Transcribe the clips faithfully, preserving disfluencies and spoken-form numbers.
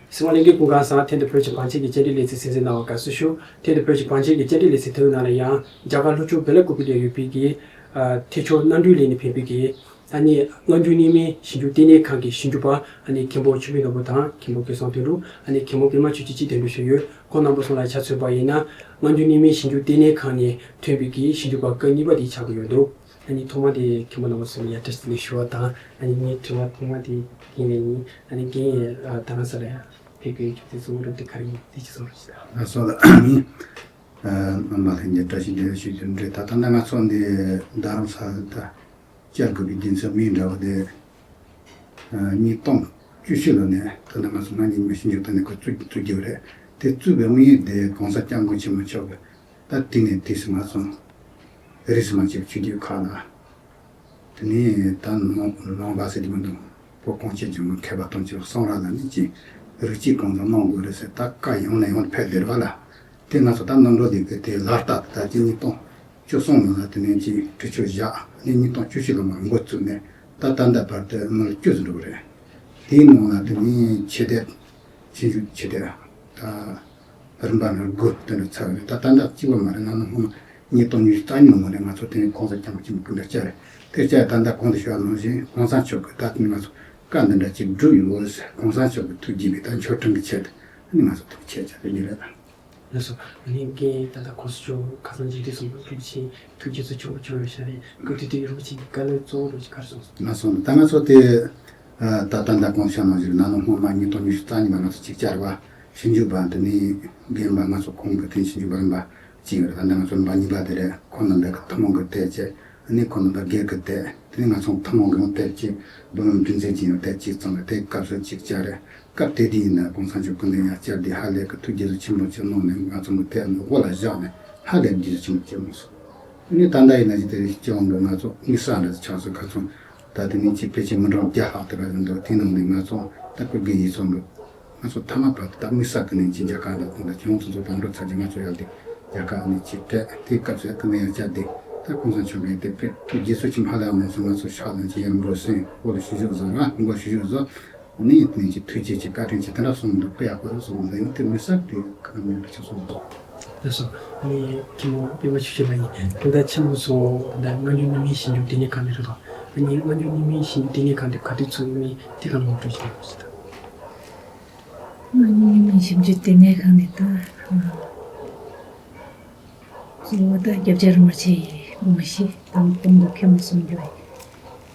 གསན་མཁན་ལྷན་རྒྱས་སྐུ་ཁམས་བཟང་། ཐེངས་འདིའི་བོད་ཀྱི་བང་ཆེན་གྱི་བཅར་འདྲི་ལེ་ཚན་གསན་གཟིགས་གནང་བར་དགའ་བསུ་ཞུ། ཐེངས་འདིའི་བོད་ཀྱི་བང་ཆེན་གྱི་བཅར་འདྲི་ལེ་ཚན་དེའི་ནང་ལ་ཡང་རྒྱ་གར་ལྷོ་ཕྱོགས་བེ་ལ་ཀུ་པི་ལ་ཡོད་པའི་གི་ཨ་ཐེག་མཆོག་རྣམ་གྲོལ་གླིང་ནས་ཕེབས་པའི་གི་ཨ་ནི་སྔ་འགྱུར་རྙིང་མའི་ཞིབ་འཇུག་ལྟེ་གནས་ཁང་གི་ཞིབ་འཇུག་པ་ཨ་ནི་མཁན་པོ་ཆོས་འཕེལ་ནོར་བུ་དང་མཁན་པོ་སྐལ་བཟང་དོན་གྲུབ། ཨ་ནི་མཁན་པོ་པད་མ་ཆོས་སྐྱིད་བཅས་གདན་འདྲེན་ཞུས་ཡོད། ཁོང་རྣམ་པ་གསུམ་ལ་ཆ་མཚོན་པ་ཡིན་ན། སྔ་འགྱུར་རྙིང་མའི་ཞིབ་འཇུག་ལྟེ་གནས་ཁང་ནས་ཐོན་པའི་གི་ཞིབ་འཇུག་པ་སྐབས་གཉིས་པ་དེ་ཆགས་ཀྱི་ཡོད་འདུག་ཨ་ནི་ཐོག་མ་དེ་མཁན་པོ་རྣམ་པ་གསུམ་ལ་ཡ་བཀྲ་ཤིས་བདེ་ལེགས་ཞུ་བ་དང་། ཨ་ནི་ངའི་དྲི་བ་ཐོག་མ་དེ་རྒན་ལགས་ཡིན། ཨ་ནི་རྒན་ཡིན་ད་རང་ས་ལ་ཡ་ཕེབས་ཀྱི་ཡོད་ཅུང་ཚེ་གཙོ་བོ་རབ་དེ་ག་རེ་ཡིན་དེ་ཅི་གསུང་རོགས་ཞུ། ལགས་སོ་ལགས། ཨ་ནི་རྣམ་པ་ལྷན་རྒྱས་བཀྲ་ཤིས་བདེ་ལེགས་ཞུ་རྒྱུ་འདྲ། ད་ལྟ་ང་ཚོ་འདི་རྡ་རམ་ས་ལ་ད་བཅར་དགོས་པའི་རྒྱུ་མཚན་མི་འདྲ་བ་དེ། ཉིས་སྟོང་བཅུ་བཞི་ལོ་ནས་ད་ལྟ་ང་ཚོ་སྔ་འགྱུར་རྙིང་མའི་ཞིབ་འཇུག་ལྟེ་གནས་ཁང་བཙུགས་བཙུགས་རྒྱུ་རེད། དེ་བཙུགས་པའི་དམིགས་ཡུལ་དེ་༸གོང་ས་༸སྐྱབས་མགོན་ཆེན་པོ་མཆོག་གིས་ད་དེ་ནས་དུས་སུ་ང་ཚོ་རིས་སུ་མ་ཆད་པའི་ཆོས་བརྒྱུད་ཁག་ལ། དེ་ནས་ད་ནང་ནང་པ་ཟེར་གྱི་མི་འདུག་བོད་གངས་ཅན་ལྗོངས་ཀྱི་མཁས་པ་དམ་ཆོས་གསུང་རབ་ལ་ནི་ཅིག་རིགས་གཅིག་གང་ཙམ་གནང་དགོས་རེད་ཟེར། ད་བཀའ་ཡང་ནས་ཡང་དུ་ཕེབས་བསྡད་རེད་བ་ལ། དེ་ང་ཚོ་ད་རྣམ་གྲོལ་ལས་ཀྱི་དེ་ལག་བསྟར་ད་ཅི་ཉིས་སྟོང་བཅུ་གསུམ་ལོ་ལ་དེ་ནས་ཅིག་གྲོས་ཆོད་བཞག་ནས་ཉིས་སྟོང་བཅུ་བཞི་ལོ་མར་འགོ་བཙུགས་ནས་ད་ད་ལྟ་བར་དུ་མི་ལོ་བཅུ་ཙམ་འགྲོ་གི་རེད། དེའི་ནང་ལ་དེ་ནས་ཆོས་དད་ཞིབ་འཇུག་ཆོས་དད་ད་རིམ་པ་ནང་དགུ་དེ་འདྲ་ཚར་བ་རེད། ད་ད་ལྟ་གཅིག་པ་མ་རེད། ང་ནི་སྔོན་མ་ཉིས་སྟོང་ཉི་ཤུ་རྩ་གཉིས་ནང་ནས་ང་ཚོ་དེ་ནས་༸གོང་ས་༸སྐྱབས་མགོན་ཆེན་པོ་སྐུ་འདྲ་བཅར་རེད། དེ་བཅར་ད་ལྟ་གོང་དུ་ཞུས་པ་ནང་བཞིན་༸གོང་ས་མཆོག་གིས་ད་དེ་ནས་ང་ཚོ་བཀའ་འདི་འདྲ་ཅིག་བསྒྲུབས་ཡོད་ཟེར། ༸གོང་ས་མཆོག་གི་ཐུགས་དགྱེས་པའི་ད་མཆོད་སྤྲིན་གྱི་ཆེད་དུ་ནི་ང་ཚོ་ཐུགས་ཆེ་བྱ་རེད་ཡིན་རེད། ལགས་སོ། ཨ་ནི་རྒན་ད་ལྟ་༸གོང་ས་མཆོག་ཁ་སང་མཇལ་དུས་སོང་རིན་པོ་ཆེ་ཐུགས་དགྱེས་ཚོར་ཆེན་པོ་བྱུང་ཡོད་ཤག་རེད། སྐབས་དེ་དུས་རིན་པོ་ཆེ་གི་བཀའ་སློབ་གཙོ་བོ་རིན་པོ་ཆེ་ག་རེ་གསུངས་སོང་། ལགས་སོ། ད་ང་ཚོ་དེ་ད་ད་ལྟ་གོང་ཞུས་ནང་བཞིན་ན་ནིང་སྔོན་མ་ཉིས་སྟོང་ཉི་ཤུ་རྩ་གཉིས་པ་ང་ཚོ་ཅིག་བཅར་བ་ཞིབ་འཇུག་པ་འདི་ནི་རྒན་པ་ང་ཚོ་ཁོང་གི་དེ་ཞིབ་འཇུག་པ་རིམ་པ་ཅིག་ཡོད་རེད། ད་ལྟ་ང་ཚོ་རིམ་པ་གཉིས་པ་དེ་རེད། ཁོང་རྣམ་པའི་གི་ཐུན་མོང་གི་དེབ་ཅིག་ཨ་ནི་ཁོང་རྣམ་པ་སྒེར་གྱི་དེབ། དེ་ནས་ང་ཚོ་ཐུན་མོང་གི་ཡང་དེབ་ཅིག་བུ་ལོན་འདྲི་འཛིན་གྱི་ཡང་དེབ་ཅིག་བརྩམས་པ་དེ་སྐབས་སུ་ཅིག་བཅར་རེད། སྐབས་དེ་དུས་ཡིན་ན་༸གོང་ས་མཆོག་སྐུ་མདུན་ཡང་བཅར་ཏེ་ཧ་ལས་ཀྱི་ཐུགས་དགྱེས་ཚོར་ཆེན་པོ་ཅིག་གནང་ནས་ང་ཚོ་གི་དེབ་འདི་དབུ་ལ་བཞག་ནས་ཧ་ལས་དགྱེས་ཚོར་ཆེན་པོ་ཅིག་གནང་སོང་། ཨ་ནི་ད་ལྟ་ཡིན་ན་ཅིག་དེ་རིང་སྤྱི་ཡོངས་ཀྱི་ང་ཚོ་དམིགས་བསལ་འདྲ་ཆགས་སོང་། ཁ་སང་ད་དེ་ནས་ཅིག་ཕལ་ཆེར་མི་གྲངས་བརྒྱ་ལྷག་དེ་ག་ཡོད་འདུག་དེ་ནང་ནས་ང་ཚོ་ད་སྐུ་སྒེར་ཡིག་ཚང་གི་ང་ཚོ་མཐའ་མ་བར་དུ་ད་དམིགས་བསལ་གྱི་ནས་ཅིག་རྒྱ་གར་ལ་དང་ད་ཁྱོད་ཚོ་ཚོ་བང་སྒྲིག་ཚར་རྗེས་ང་ཚོ་ཡར་དེ་རྒྱ་གར་ནས་ཅིག་སྤྲད། དེའི་སྐབས་སུ་སྐུ་མདུན་ཡང་བཅར་ཏེ་ད་༸གོང་ས་མཆོག་གིས་དེ་དཔེ་ཐུགས་དགྱེས་ཚོར་ཆེན་པོ་ཧ་ལས་གནང་སོང་། ང་ཚོ་ཕྱག་ལེན་ཅིག་ཡར་འགོ་སེང་འགོ་ལ་ཞུ་ཞུ་བཟོ་ར་འགོ་ཞུ་ཞུ་བཟོ། ཨ་ནི་དེ་ནས་ཅིག་ཐུགས་རྗེ་ཅིག་བཀའ་དྲིན་ཅིག་དེ་འདྲ་གསུངས་འདུག་དཔེ་ཡག་པོ་རེད་གསུངས་འདུག་ཡང་དེ་དམིགས་བསལ་དེ་ག་རེ་མེད་པ་ཅིག་གསུངས་འདུག་ལགས་སོ། ཨ་ནི་མཁན་པོ་པད་མ་ཆོས་སྐྱིད་ལགས་ཡིན། དེ་ལྟར་ཆེན་པོ་སོང་ད་སྔ་འགྱུར་རྙིང་མའི་ཞིབ་འཇུག་ལྟེ་གནས་ཁང་དེ་རེད་དོ། ཨ་ནི་སྔ་འགྱུར་རྙིང་མའི་ཞིབ་འཇུག་ལྟེ་གནས་ཁང་དེ་ག་དུས་ཚུགས་ཡོད་མེད་དེ་ག་ལ་ངོ་སྤྲོད་ཞིག་གནང་རོགས་ཞུ་དང་། སྔ་འགྱུར་རྙིང་མའི་ཞིབ་འཇུག་ལྟེ་གནས་ཁང་ནི་ད་གཙོ་བོ་ད་སྐྱབས་རྗེ་རིན་པོ་ཆེ་ཡི་དགོངས་གཞི་དང་སྟོང་དུ་མཁན་པོ་གསུམ་འགྱུར་བའི་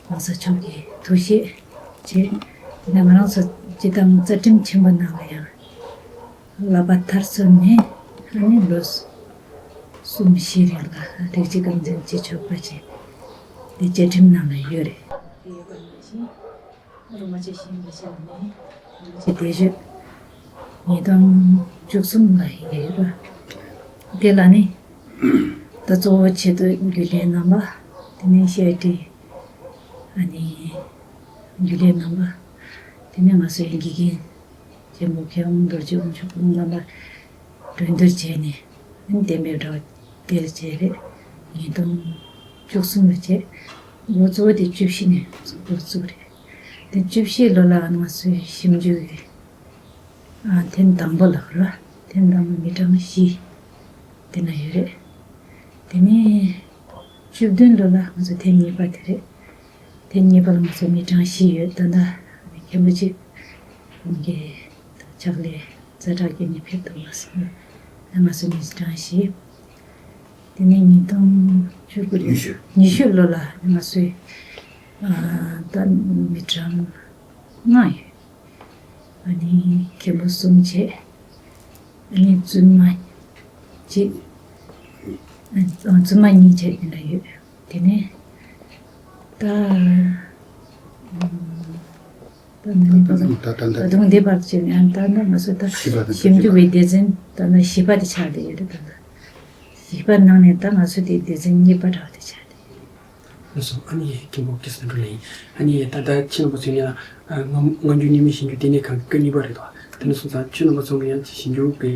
གོང་ས་མཆོག་གི་ཐུགས་བཞེད་བྱས། ད་ང་རང་ཚོ་སྤྱི་བཏང་རྩ་ཁྲིམས་ཆེན་པོ་ནང་ལ་ཡང་བསླབ་པ་མཐར་སོན་ནས་ཨ་ནི་ལོ་གསུམ་བཞིའི་རིང་ལ་རིགས་གཅིག་རྐང་འཛིན་བྱེད་ཆོག་པ་བྱས་ཏེ་བཅའ་ཁྲིམས་ནང་ལ་ཡོད་རེད། རིན་པོ་ཆེ་ཞིག་མི་ཤེས་ནས་རིན་པོ་ཆེ་སྡེ་ཞབས་ཉིས་སྟོང་བཅུ་གསུམ་ལ་ཡོད་པ། དེ་ལ་ནི་ད་གཙོ་བོ་ཆེད་དུ་རྒྱུན་ལས་རྣམ་པ། དེ་ནས་བཤད་གྲྭའི་ཨ་ནི་རྒྱུན་ལས་རྣམ་པ། དེ་ནས་ང་ཚོའི་དགེ་རྒན་ཆེན་མོ་མཁས་དབང་རྡོ་རྗེ་དབང་ཕྱུག་སྐུ་ངོ་རྣམ་པ་གྲོས་བསྡུར་བྱས་ནས་གཏན་འབེབས་འདྲ་བ་དེར་བྱས་རེད། ཉིས་སྟོང་བཅུ་གསུམ་ལ་བྱས། འགོ་གཙོ་བོ་དེ་བཅུ་བཞི་ནས་འགོ་བཙུགས་རེད། དེ་བཅུ་བཞི་ལོ་ལ་ང་ཚོའི་ཞིབ་འཇུག་གི་ཨ་ཐེངས་དང་པོ་ལ་ར་ཐེངས་དང་པོ་མི་གྲངས་བཞི་དེ་ན་ཡོད་རེད། དེ་ནས་བཅུ་བདུན་ལོ་ལ་ང་ཚོ་ཐེངས་གཉིས་པ་དེ་རེད། དེ་གཉིས་པ་ལ་ང་ཚོ་མི་གྲངས་བཞི་ཡོད། ད་ལྟ་མཁན་པོ་གཅིག་ཁོང་གི་ཕྱག་ལས་ཛ་དྲག་གི་ནི་ཕེབས་ཐུབ་པ་སོང་། ང་ཚོ་མི་གྲངས་བཞི། དེ་ནས་ཉིས་སྟོང་བཅུ་དགུ་ཉི་ཤུ། ཉི་ཤུ་ལོ་ལ་ང་ཚོའི་ཨ་ད་མི་གྲངས་ལྔ་ཡོད། ཨ་ནི་མཁན་པོ་གསུམ་བྱས། ཨ་ནི་བཙུན་མ་གཅིག་ཨ་བཙུན་མ་གཉིས་བྱས་དེ་འདྲ་ཡོད། དེ་ནས་ད་ད་ནི་ད་ད་ད་ད་ད་དུང་འདི་བར་བྱས་ནས་ཨ་ད་ད་ང་ཚོ་ད་བཞི་པ་དང་ཞིབ་འཇུག་པའི་སྡེ་ཚན་ད་ད་བཞི་པ་དེ་ཆགས་བསྡད་ཡོད་རེད། ད་ད་བཞི་པ་ནང་ནས་ད་ང་ཚོ་དེ་སྡེ་ཚན་གཉིས་པ་འདྲ་བ་དེ་ཆགས་བསྡད་ཡོད། ལགས་སོ། ཨ་ནི་མཁན་པོ་སྐལ་བཟང་དོན་གྲུབ་ལགས་ཡིན། ཨ་ནི་ད་ལྟ་ཁྱེད་རྣམ་པ་ཚོ་ཡིན་ན་ཨ་སྔ་སྔ་འགྱུར་རྙིང་མའི་ཞིབ་འཇུག་ལྟེ་གནས་ཁང་གི་སྐབས་གཉིས་པ་རེད་དོ། དེ་འདྲ་སོང་ཙང་ཁྱེད་རྣམ་པ་ཚོ་ལ་ཡང་ཞིབ་འཇུག་གི་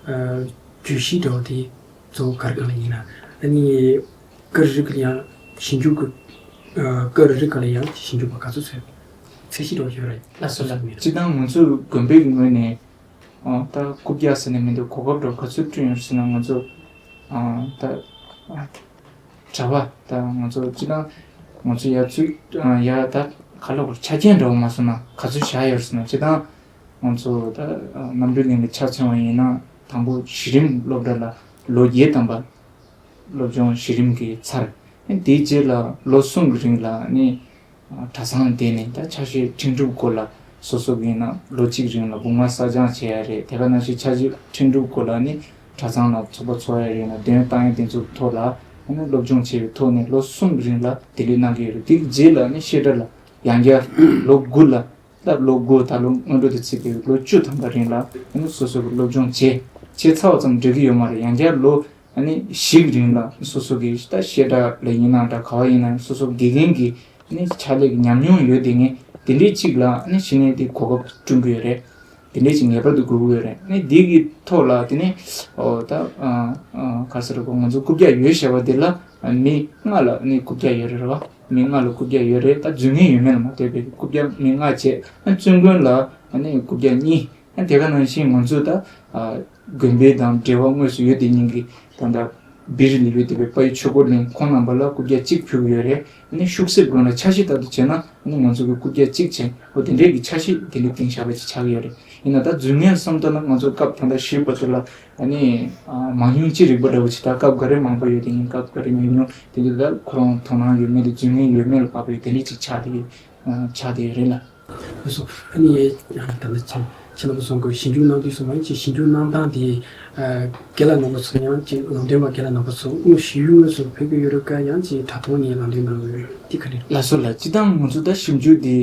ཨ་བརྗོད་གཞི་འདྲ་བ་དེ་གཙོ་བོ་ག་རེ་གང་ལ་ཡིན་ན། ཨ་ནི་སྐབས་རེ་རེ་ག་ལ་ཡང་ཞིབ་འཇུག་གི་ཨ་སྐབས་རེ་རེ་ག་ལ་ཡང་ཞིབ་འཇུག་པ་ག་ཚོད་ཚོད་ཚད་གཞི་འདྲ་བ་ཡོད་རེད། ལགས་སོ་ལགས། སྤྱིར་བཏང་ང་ཚོ་དགོན་པའི་ངོས་ནས། ཨ་ད་རྐུབ་བཀྱག་ཟེར་ནས་མི་འདུག་གོ་སྐབས་འདྲ་ག་ཚོད་བསྐྲུན་ཡོད་ཟེར་ན། ང་ཚོ་ཨ་ད་ཨ་གྲྭ་པ་ད་ང་ཚོ་སྤྱི་བཏང་ང་ཚོ་ཡར་ཚུད་ཨ་ཡར་ད་ག་ལ་གོ་ཆ་རྐྱེན་འདྲ་བོ་མ་སོང་ན་ག་ཚོད་བཞག་ཡོད་ཟེར་ན། སྤྱི་བཏང་ང་ཚོ་ད་ཨ་རྣམ་གྲོལ་གླིང་ལ་ཆ་མཚོན་པ་ཡིན་ན། དང་པོ་གཞི་རིམ་སློབ་གྲྭ་ལ་ལོ་བརྒྱད་ཐམ་པ་སློབ་སྦྱོང་གཞི་རིམ་གྱི་ཚར། དེའི་རྗེས་ལ་ལོ་གསུམ་གྱི་རིང་ལ་ནི་གྲྭ་ཚང་བསྡད་ནས་ད་ཆ་ཤས་ཁྲིད་འགྲུབ་སྐོར་ལ་སོ་སོ་གི་ཡིན་ན་ལོ་གཅིག་རིང་ལ་སྒོ་ང་གསར་སྦྱང་བྱེད་ཡ་རེད། དེ་ག་ནང་བཞིན་ཆ་ཤས་ཁྲིད་འགྲུབ་སྐོར་ལ་ནི་གྲྭ་ཚང་ལ་ཚོགས་པ་ཚོགས་ཡ་རེད་ན་འདོན་བཏང་ཡ་དེ་ཚོ་ཐོག་ལ་ནི་སློབ་སྦྱོང་བྱས་པའི་ཐོག་ནས་ལོ་གསུམ་གྱི་རིང་ལ་དེ་འདྲས་གནང་གི་ཡོད་རེད། དེའི་རྗེས་ལ་ནི་བཤད་གྲྭ་ལ་ཡང་བསྐྱར་ལོ་དགུ་ལ། སློབ་ལོ་དགུ་ད་ལོ་སྔོན་འགྲོ་དེ་ཚིག་པའི་ལོ་བཅུ་ཐམ་པ་རིང་ལ་ཨ་ནི་སོ་སོ་གི་སློབ་སྦྱོང་བྱས་བྱས་ཚར་བ་ཙམ་འགྲིག་གི་ཡོད་མ་རེད། ཡང་བསྐྱར་ལོ་ཨ་ནི་བཞི་གི་རིང་ལ་སོ་སོ་གི་ད་བཤད་གྲྭ་ལ་ཡིན་ན་འདྲ་ག་བ་ཡིན་ན་སོ་སོ་དགེ་རྒན་གྱི་ཨ་ནི་ཕྱག་ལས་ཀྱི་ཉམས་མྱོང་ཡོད་དེ་ངས་དེ་འདྲའི་གཅིག་ལ་ཨ་ནི་གཞི་ནས་དེ་གོ་སྐབས་བསྐྲུན་གི་ཡོད་རེད། དེ་འདྲའི་གཅིག་ངེས་པར་དུ་དགོས་ཀྱི་ཡོད་རེད། ཨ་ནི་དེ་གི་ཐོག་ལ་དེ་ནས་ཨོ་ད་ཨ་ཨ་ག་ཟེར་གོ་ང་ཚོ་རྐུབ་བཀྱག་ཡོད་བྱས་པ་དེ་ལ་མི་ལྔ་ལ་ཨ་ནི་རྐུབ་བཀྱག་ཡོད་རེད་རེད་བ། མི་ལྔ་ལ་རྐུབ་བཀྱག་ཡོད་རེད། ད་རྫུན་ངན་ཡོད་མེད་ལ་མ་ལྟོས་པའི་རྐུབ་བཀྱག་མི་ལྔ་བྱས། ཨ་བཙུན་དགོན་ལ་ཨ་ནི་རྐུབ་བཀྱག་གཉིས། ཨ་དེ་ག་ནང་བཞིན་ང་ཚོ་ད་ཨ་དགོན་པའི་དང་འབྲེལ་བ་དངོས་སུ་ཡོད་དེ་ཉིན་གྱི་ད་ལྟ་བི་རི་ལ་ཡོད་བསྡད་པའི་དཔལ་ཡུལ་ཆོས་འཁོར་གླིང་ཁོང་རྣམ་པ་ལ་རྐུབ་བཀྱག་གཅིག་ཕུལ་གྱི་ཡོད་རེད། ཨ་ནི་ཤུག་གསེབ་དགོན་ལ་ཆ་ཤས་ལྟར་དུ་བྱས་ན་ཨ་ནི་ང་ཚོ་གི་རྐུབ་བཀྱག་གཅིག་བྱས། འོ་དེ་འདྲའི་གི་ཆ་ཤས་དེ་འདྲའི་སྟེང་བཞག་པ་ཅིག་ཆགས་ཀྱི་ཡོད་རེད། ཡིན་ན་ད་རྫུན་ངན་བསམ་ད་ལ་ང་ཚོ་སྐབས་ད་ལྟ་ཞུས་པ་ཚོ་ལ་ཨ་ནི་ཨ་མང་ཉུང་ཅི་རིགས་པ་འདྲ་བོ་ཅིག་ད་སྐབས་འགའ་རེ་མང་པོ་ཡོད་དེ་ཡིན། སྐབས་འགའ་རེ་ཉུང་ཉུང་དེ་འདྲ་ད་ཁོ་རང་དོ་སྣང་ཡོད་མེད་དེ་རྫུན་ངན་ཡོད་མེད་ལ་བབས་པའི་དེ་འདྲ་ཅིག་ཆགས་དེ་ཨ་ཆགས་དེ་རེད་ལ། ལགས་སོ། ཨ་ནི་ད་ལྟ་ཁྱེད་ཁྱེད་རྣམ་པ་ཚོ་གི་ཞིབ་འཇུག་གནང་དུས་སོ་མ་ཡིན་ཅིག་ཞིབ་འཇུག་གནང་སྟངས་དེ་ཨ་རྒན་ལགས་རྣམ་པ་ཚོ་ཡང་ཅིག་ལམ་སྟོན་པ་རྒན་ལགས་རྣམ་པ་ཚོ་དངོས་ཞིབ་དངོས་སུ་ཕེབས་ཀྱི་ཡོད་རེད་ག་ཡང་ཅིག་དྲ་ཐོག་ནས་ལམ་སྟོན་གནང་གི་ཡོད་རེད། དེ་ག་རེད། ལགས་སོ་ལགས། སྤྱིར་བཏང་ང་ཚོ་ད་ཞིབ་འཇུག་དེ་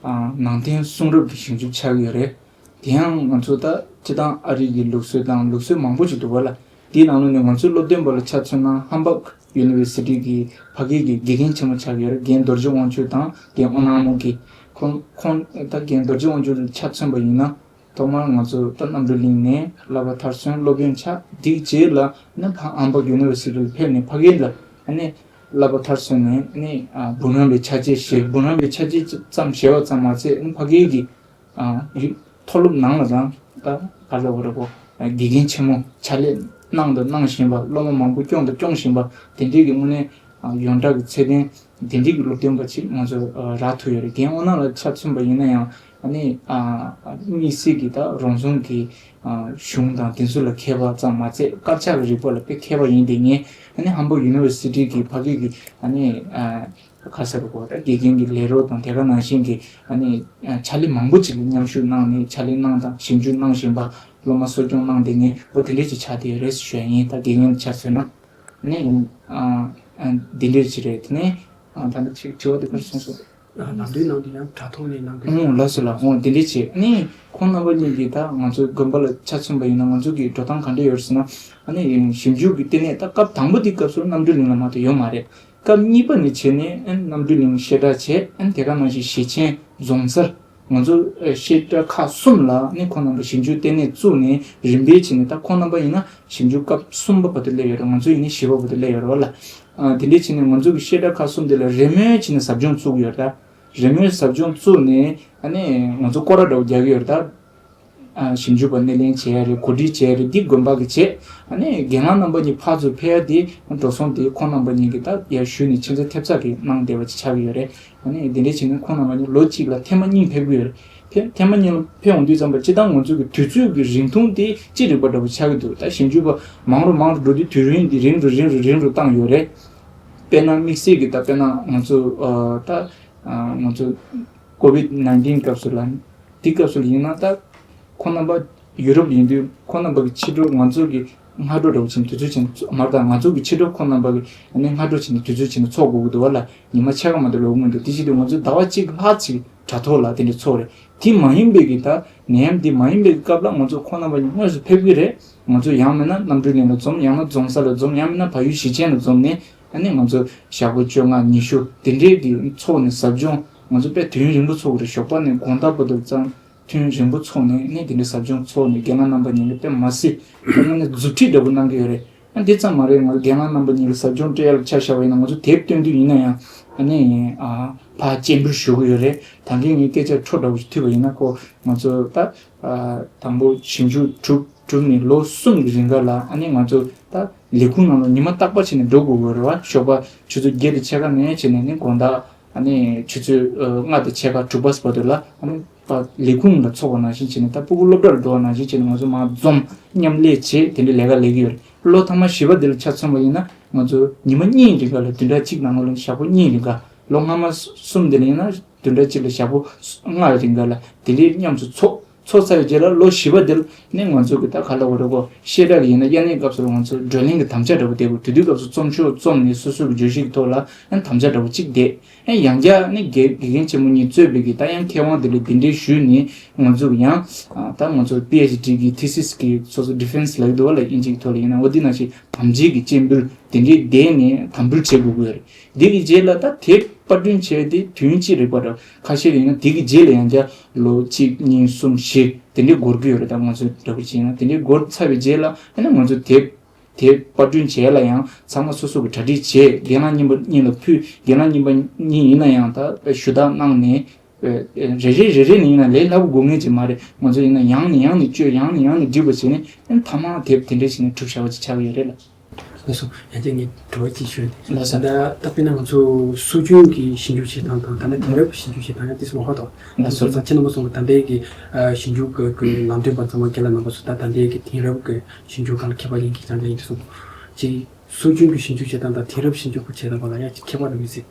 ཨ་ནང་བསྟན་གསུང་རབ་ཀྱི་ཞིབ་འཇུག་ཆགས་ཀྱི་ཡོད་རེད། དེ་ཡང་ང་ཚོ་ད་སྤྱིར་བཏང་ཨ་རི་གི་ལུགས་སྲོལ་དང་ལུགས་སྲོལ་མང་པོ་ཞིག་འདུག་བ་ལ། དེའི་ནང་ལོགས་ནས་ང་ཚོའི་སློབ་སྟོན་པ་ལ་ཆ་མཚོན་ན་ཧམ་བྷག་ཡུ་ནི་ཝར་སི་ཊི་གི་ཕ་གི་གི་དགེ་རྒན་ཆེན་མོ་ཆགས་ཀྱི་ཡོད་རེད། རྒན་རྡོ་རྗེ་དབང་ཕྱུག་དང་རྒན་ཨོ་ནང་མོ་གི་ཁོང་ཁོང་ད་རྒན་རྡོ་རྗེ་དབང་ཕྱུག་ལ་ཆ་མཚོན་པ་ཡིན་ན། ཐོག་མར་ང་ཚོ་ད་རྣམ་གྲོལ་གླིང་ནས་བསླབ་པ་མཐར་སོན་སློབ་ཡོན་ཆགས། དེའི་རྗེས་ལ་ནི་ཕ་ཧམ་བྷག་ཡུ་ནི་ཝར་སི་ཊི་ལ་ཕེབས་ནས་ཕ་གི་ལ་ནི་བསླབ་པ་མཐར་སོན་ནས་ནི་ཨ་འབུམ་རམས་པའི་ཕྱག་རྗེས་བཞེས། འབུམ་རམས་པའི་ཕྱག་རྗེས་ཙམ་བཞེས་པ་ཙམ་མ་ཚད་ནི་ཕ་གི་གི་ཨ་ཡུལ་མཐོ་སློབ་ནང་ལ་དང་ད་ག་ལ་བ་ར་གོ་དགེ་རྒན་ཆེན་མོ་ཕྱག་ལས་གནང་དང་གནང་བཞིན་པ། སློབ་མ་མང་པོ་སྐྱོང་དང་སྐྱོང་བཞིན་པ། དེ་འདྲའི་གི་དངོས་གནས་ཨ་ཡོངས་གྲགས་ཀྱི་ཚད་ལྡན་དེ་འདྲའི་གི་སློབ་སྟོན་པ་ཅིག་ང་ཚོ་ཨ་རག་ཐུབ་ཡོད་རེད། རྒན་ཨོ་ནང་ལ་ཆ་མཚོན་པ་ཡིན་ན་ཡང་ཨ་ནི་ཨ་དམིགས་བསལ་གྱི་ད་རང་བྱུང་གི་ཨ་གཞུང་དང་དེ་ཚོ་ལ་མཁས་པ་ཙམ་མ་ཚད་དཀར་ཆག་གི་རིག་པ་ལ་དཔེ་མཁས་པ་ཡིན། དེ་ངས་ཨ་ནི་ཧམ་བྷག་ཡུ་ནི་ཝར་སི་ཊི་གི་ཕ་གི་གི་ཨ་ནི་ཨ་ཁ་གསལ་པོ་གོ་ད་དགེ་རྒན་གྱི་ལས་རོགས་དང་དེ་ག་ནང་བཞིན་གྱི་ཨ་ནི་ཕྱག་ལས་མང་པོ་ཅིག་ལ་མཉམ་ཞུགས་གནང་ནས་ཕྱག་ལས་གནང་དང་ཞིབ་འཇུག་གནང་བཞིན་པ། སློབ་མ་གསོ་སྐྱོང་གནང་བསྡད་མཁན་འོ་དེ་འདྲས་ཅིག་ཆགས་བསྡད་ཡོད་རེད་ཟེར་ཞུ་ཡ་ཡིན། ད་དགེ་རྒན་ཆ་མཚོན་ན་ནི་ཨ་ཨ་འདི་འདྲས་ཅིག་རེད། དེ་ནས་ཨ་ད་ནི་ཅིག་དྲི་བ་དེ་ག་རེ་གསུངས་སོང་། ལམ་སྟོན་གནང་དུས་ཡང་དྲ་ཐོག་ནས་གནང་གི་ཨོ་ལགས་སོ་ལགས། ཨོ་དེ་འདྲས་བྱས་ནི་ཁོང་རྣམ་པ་གཉིས་ཀྱིས་ད་ང་ཚོའི་དགོན་པ་ལ་ཆ་མཚོན་པ་ཡིན་ན་ང་ཚོ་གི་འགྲོ་སྟངས་ག་འདྲས་ཡོད་རེད་ཟེར་ན། ཨ་ནི་ཞིབ་འཇུག་གི་ལྟེ་གནས་ད་སྐབས་དང་པོ་དེའི་སྐབས་སུ་རྣམ་གྲོལ་གླིང་ལ་མ་གཏོགས་ཡོད་མ་རེད། སྐབས་གཉིས་པ་ནས་བྱས་ནས་ཨ་ནི་རྣམ་གྲོལ་གླིང་བཤད་གྲྭ་བྱས། ཨ་ནི་དེ་ག་ནང་བཞིན་ཞེ་ཆེན་རྫོང་སར་ང་ཚོ་ཨ་བཤད་གྲྭ་ཁག་གསུམ་ལ་ནི་ཁོང་རྣམ་པ་ཞིབ་འཇུག་ལྟེ་གནས་བཙུགས་ནས་རིམ་པས་བྱས་ནས། ད་ཁོང་རྣམ་པ་ཡིན་ན་ཞིབ་འཇུག་སྐབས་གསུམ་པ་བར་དུ་སླེབས་ཡོད་རེད། ང་ཚོ་ཡིན་ན་བཞི་པ་བར་དུ་སླེབས་ཡོད་རེད་བ་ལ། ཨ་དེ་འདྲས་བྱས་ནས་ང་ཚོ་གི་བཤད་གྲྭ་ཁག་གསུམ་དེ་ལ་རེས་མོས་བྱས་ནས་ཟབ་སྦྱོང་བཙུགས་ཡོད་རེད། ད་རེས་མོས་ཟབ་སྦྱོང་བཙུགས་ནས་ཨ་ནི་ང་ཚོ་སྐོར་ར་འདྲ་བོ་རྒྱག་གི་ཡོད་རེད། ད་ཨ་ཞིབ་འཇུག་པ་སྣེ་ལེན་བྱེད་ཡ་རེད། གོ་སྒྲིག་བྱེད་ཡ་རེད། འདི་དགོན་པ་གི་བྱེད། ཨ་ནི་རྒན་ལགས་རྣམ་པ་གཉིས་ཕར་ཚུར་ཕེབས་ཡ་དེ་འགྲོ་སོང་དེ་ཁོང་རྣམ་པ་གཉིས་ཀྱིས་ད་ཡར་ཞུས་ནས་ཆུ་ཚོད་ཐེབས་རྩ་གི་གནང་བསྡད་པ་ཅིག་ཆགས་ཀྱི་ཡོད་རེད། ཨ་ནི་དེ་འདྲས་བྱས་ནས་ཁོང་རྣམ་པ་གཉིས་ལོ་གཅིག་ལ་ཐེངས་མ་གཉིས་ཕེབས་ཀྱི་ཡོད་རེད། ཐེངས་ཐེངས་མ་གཉིས་ལ་ཕེབས་འོང་དུས་ཙམ་པ་སྤྱིར་བཏང་ང་ཚོ་གི་དུས་ཚོད་ཀྱི་རིང་ཐུང་དེ་ཅི་རིགས་པ་འདྲ་པོ་ཆགས་ཀྱི་འདུག་ད་ཞིབ་འཇུག་པ་མང་རུ་མང་རུ་འགྲོ་དུས་དུས་ཡུན་དེ་རིང་རུ་རིང་རུ་རིང་རུ་བཏང་ཡོད་རེད། དཔེར་ན་དམིགས་བསལ་གྱི་ད་དཔེར་ན་ང་ཚོ་ཨ་ད་ཨ་ང་ཚོ་ཀོ་བིད་ནའིན་ཊིན་སྐབས་སུ་ལ་དེ་སྐབས་སུ་ལ་ཡིན་ན་ད་ཁོང་རྣམ་པ་ཡུ་རོབ་ཡིན་དུས་ཁོང་རྣམ་པ་གི་ཕྱི་དྲོ་ང་ཚོ་གི་སྔ་དྲོ་འདྲ་པོ་ཕྱིན་དུས་ཚོད་ཕྱིན་མར་དང་ང་ཚོ་གི་ཕྱི་དྲོ་ཁོང་རྣམ་པ་གི་ཨ་ནི་སྔ་དྲོ་ཕྱིན་དུས་ཚོད་ཕྱིན་ཚོགས་དགོས་ཀྱི་འདུག་བ་ལ། ཉི་མ་ཕྱེད་ཀ་མ་གཏོགས་ལོག་མི་འདུག་དེ་བྱེད་དུས་ང་ཚོ་ཟླ་བ་གཅིག་ལྷག་ཅིག་དྲ་ཐོག་ལ་དེ་འདྲ་ཚོགས་རེད། དེ་མ་ཡིན་པའི་གི་ད་ནད་ཡམས་དེ་མ་ཡིན་པའི་གི་སྐབས་ལ་ང་ཚོ་ཁོང་རྣམ་པ་གཉིས་དངོས་སུ་ཕེབས་ཀྱི་རེད། ང་ཚོ་ཡང་མིན་ན་རྣམ་གྲོལ་གླིང་ལ་འཛོམས། ཡང་ན་རྫོང་སར་ལ་འཛོམས། ཡང་མིན་ན་བལ་ཡུལ་ཞེ་ཆེན་ལ་འཛོམས་ནས་ཨ་ནི་ང་ཚོ་ཞག་པོ་བཅོ་ལྔ་ཉི་ཤུ་དེ་འདྲའི་གི་ཚོགས་ནས་ཟབ་སྦྱོང་ང་ཚོ་དཔེ་དུས་ཡུན་རིང་པོ་ཚོགས་ཀྱི་རེད། ཞོགས་པ་ནས་དགོང་དག་བར་དུ་ཙམ་དུས་ཡུན་རིང་པོ་ཚོགས་ནས་ཨ་ནི་དེ་འདྲའི་ཟབ་སྦྱོང་ཚོགས་ནས་རྒན་ལགས་རྣམ་པ་གཉིས་ཀྱིས་དཔེ་མ་སྲིད་ཁོང་ནས་མཛུབ་ཁྲིད་འདྲ་པོ་གནང་གི་ཡོད་རེད། ཨ་འདི་ཙམ་མ་རེད། ང་རྒན་ལགས་རྣམ་པ་གཉིས་ལ་ཟབ་སྦྱོང་སྤྲད་ཡ་ལ་ཆ་བཞག་པ་ཡིན་ན་ང་ཚོ་དེབ་སྟོན་དུས་ཡིན་ན་ཡང་ཨ་ནི་ཨ་ ཕར་སྤྱན་འབུལ་ཞུ་གི་ཡོད་རེད། ད་གིན་ངས་སྐད་ཆ་འཕྲོ་འདྲ་བོ་ཞིག་ཐོས་པ་ཡིན་ན། ཁོ་ང་ཚོ་ད་དང་པོ་ཞིབ་འཇུག་གྲུབ་གྲུབ་ནས་ལོ་གསུམ་གྱི་རིང་ག་ལ། ཨ་ནི་ང་ཚོ་ད་ལས་ཁུངས་ནང་ལ་ཉི་མ་རྟག་པར་བྱས་ནས་འགྲོ་དགོས་ཀྱི་ཡོད་རེད་བ། ཞོགས་པ་ཆུ་ཚོད་བརྒྱད་དང་ཕྱེད་ཀ་ནས་བྱས་ནས་ནི་དགོང་དག་ཨ་ནི་ཆུ་ཚོད་ལྔ་དང་ཕྱེད་ཀ་དྲུག་པ་བར་དུ་ལ། ཨ་ནི་ལས་ཁུངས་ལ་ཚོགས་པ་ནང་བཞིན་བྱས་ནས། ད་ཕྲུ་གུ་སློབ་གྲྭར་འགྲོ་བ་ནང་བཞིན་བྱས་ནས་ང་ཚོ་མར་འཛོམས་མཉམ་ལས་བྱས། དེ་འདྲའི་ལས་ཀ་ལས་ཀྱི་ཡོད་རེད། ལོ་མཐའ་མ་བཞི་པ་དེ་ལ་ཆ་མཚོན་པ་ཡིན་ན། ང་ཚོ་ཉི་མ་གཉིས་རིང་ག་ལ། བདུན་ཕྲག་གཅིག་ནང་ལོགས་ལ་ཞག་པོ་གཉིས་རིང་ག། ལོ་སྔ་མ་གསུམ་དེ་ལ་ཡིན་ན་བདུན་ཕྲག་གཅིག་ལ་ཞག་པོ་ལྔ་རིང་ག་ལ་དེ་འདྲའི་མཉམ་དུ་ཚོགས། ཚོགས་ཚར་བའི་རྗེས་ལ་ལོ་བཞི་པ་དེར་ནི་ང་ཚོ་གི་ད་ག་ལ་བ་རེད་གོ། བཤད་གྲྭ་གི་ཡིན་ན་དབྱར་གནས་སྐབས་སུ་ང་ཚོ་བགྲོ་གླེང་གི་དམ་བཅའ་འདྲ་པོ་བསྡད་དགོས། དེ་དུས་སྐབས་སུ་རྩོམ་ཤོག་རྩོམ་ནས་སོ་སོ་གི་བརྗོད་གཞི་གི་ཐོག་ལ་ཡང་དམ་བཅའ་འདྲ་པོ་གཅིག་བསྡད། ཡང་ཡང་བསྐྱར་ནི་དགེ་དགེ་རྒན་ཆེན་མོ་གཉིས་གཙོས་པའི་གི་ད་ཡང་མཁས་དབང་དེ་ལ་གདན་འདྲེན་ཞུས་ནས། ང་ཚོ་གི་ཡང་ད་ང་ཚོ་པི་ཨེཆ་ཌི་གི་ཐི་སིས་གི་སོ་སོ་ཌི་ཕེན་སི་ལབ་ཀྱི་འདུག་བ་ལ། དབྱིན་ཇི་གི་ཐོག་ལ་ཡིན་ན། འོ་དེ་ནང་བཞིན་དམ་བཅའ་གི་སྤྱན་འབུལ་དེ་འདྲའི་བསྡད་ནས་དམ་འབུལ་བྱེད་དགོས་ཀྱི་ཡོད་རེད། འདི་གི་རྗེས་ལ་ད་དེབ་པར་སྐྲུན་བྱས་ཏེ་དུས་ཡུན་གཅིག་རེད་པ་འདྲ། ཁ་ཤས་ཡིན་ན་དེ་གི་རྗེས་ལ་ཡང་བསྐྱར་ལོ་གཅིག་གཉིས་གསུམ་བཞི་དེ་འདྲའི་འགོར་གི་ཡོད་རེད། ད་ང་ཚོ་འདྲ་པོ་བྱས་ན། དེ་འདྲའི་འགོར་ཚར་བའི་རྗེས་ལ་ཨ་ནི་ང་ཚོ་དེབ་དེབ་པར་སྐྲུན་བྱས་ལ་ཡང་ཚང་མ་སོ་སོ་གི་གྲ་སྒྲིག་བྱས། རྒན་ལགས་རྙིང་པ་གཉིས་ལ་ཕུལ། རྒན་ལགས་རྙིང་པ་གཉིས་ཡིན་ན་ཡང་ད་ཞུ་དག་གནང་ནས། རེ་རེ་རེ་རེ་ནས་ཡིན་ན་ལས་སླ་པོ་དགོས་ངེས་ཅིག་མ་རེད། ང་ཚོ་ཡིན་ན་ཡང་ནས་ཡང་ནས་བཅོས། ཡང་ནས་ཡང་ནས་སྒྲིག་པ་བྱས་ནས་ཨ་ནི་མཐའ་མ་དེབ་དེ་འདྲ་བྱས་ནས་གྲུབ་བཞག་པ་ཅིག་ཆགས་ཀྱི་ཡོད་རེད་ལ། ལགས་སོ། ཡང་བསྐྱར་ངས་དྲི་བ་གཅིག་ཞུ། ལགས་སོ། ད་ལྟ་དཔེར་ན་ང་ཚོ་སྲོལ་རྒྱུན་གྱི་ཞིབ་འཇུག་བྱེད་སྟངས་དང་། ད་ནི་དེང་རབས་ཀྱི་ཞིབ་འཇུག་བྱེད་སྟངས་ཡང་ཏོག་ཙམ་མ་ཧོ་དང་། ལགས་སོ། ད་ཁྱེད་རྣམ་པ་ཚོ་ད་ལྟའི་གི་ཞིབ་འཇུག་གི་གི་ལམ་སྟོན་པ་ཚང་མ་རྒན་ལགས་རྣམ་པ་ཚོ་ད་ད་ལྟའི་གི་དེང་རབས་ཀྱི་ཞིབ་འཇུག་སྒང་ལ་མཁས་པ་ཡིན་གྱི་ཀྱང་ཡིན་གསུངས། ཅིག་སྲོལ་རྒྱུན་གྱི་ཞིབ་འཇུག་བྱེད་སྟངས་དང་དེང་རབས་ཞིབ་འཇུག་པ་བྱེད་སྟངས་བར་ལ་ཡང་ཅིག་ཁྱད་པར་རེ་མི་སྲིད།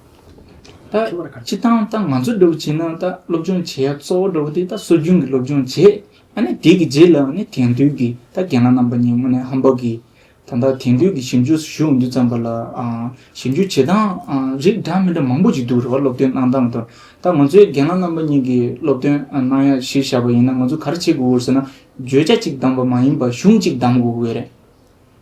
ད་ཁྱད་པར་ག་རེ། སྤྱིར་བཏང་ད་ང་ཚོ་འདྲ་བོ་བྱས་ན་ད་སློབ་སྦྱོང་བྱེད་ཡ་གཙོ་བོ་འདྲ་བོ་དེ་ད་སྲོལ་རྒྱུན་གྱི་སློབ་སྦྱོང་བྱེད། ཨ་ནི་དེ་གི་རྗེས་ལ་ནི་དེང་དུས་ཀྱི་ད་རྒན་ལགས་རྣམ་པ་གཉིས་དངོས་གནས་ཧམ་པ་གི་ད་ལྟ་དེང་དུས་ཀྱི་ཞིབ་འཇུག་ཞུ་འོང་དུས་ཙམ་པ་ལ། ཨ། ཞིབ་འཇུག་བྱེད་སྟངས་ཨ་རིགས་འདྲ་མི་འདྲ་མང་པོ་ཅིག་འདུག་རེད་བ། སློབ་སྟོན་གནང་སྟངས་དང་། ད་ང་ཚོའི་རྒན་ལགས་རྣམ་པ་གཉིས་ཀྱིས་སློབ་སྟོན་ཨ་གནང་ཡ་གཞི་བཞག་པ་ཡིན་ན། ང་ཚོ་ག་རེ་བྱེད་དགོས་ཟེར་ན། བརྗོད་བྱ་གཅིག་བདམས་པ་མ་ཡིན་པར་གཞུང་གཅིག་བདམས་དགོས་ཀྱི་ཡོད་རེད།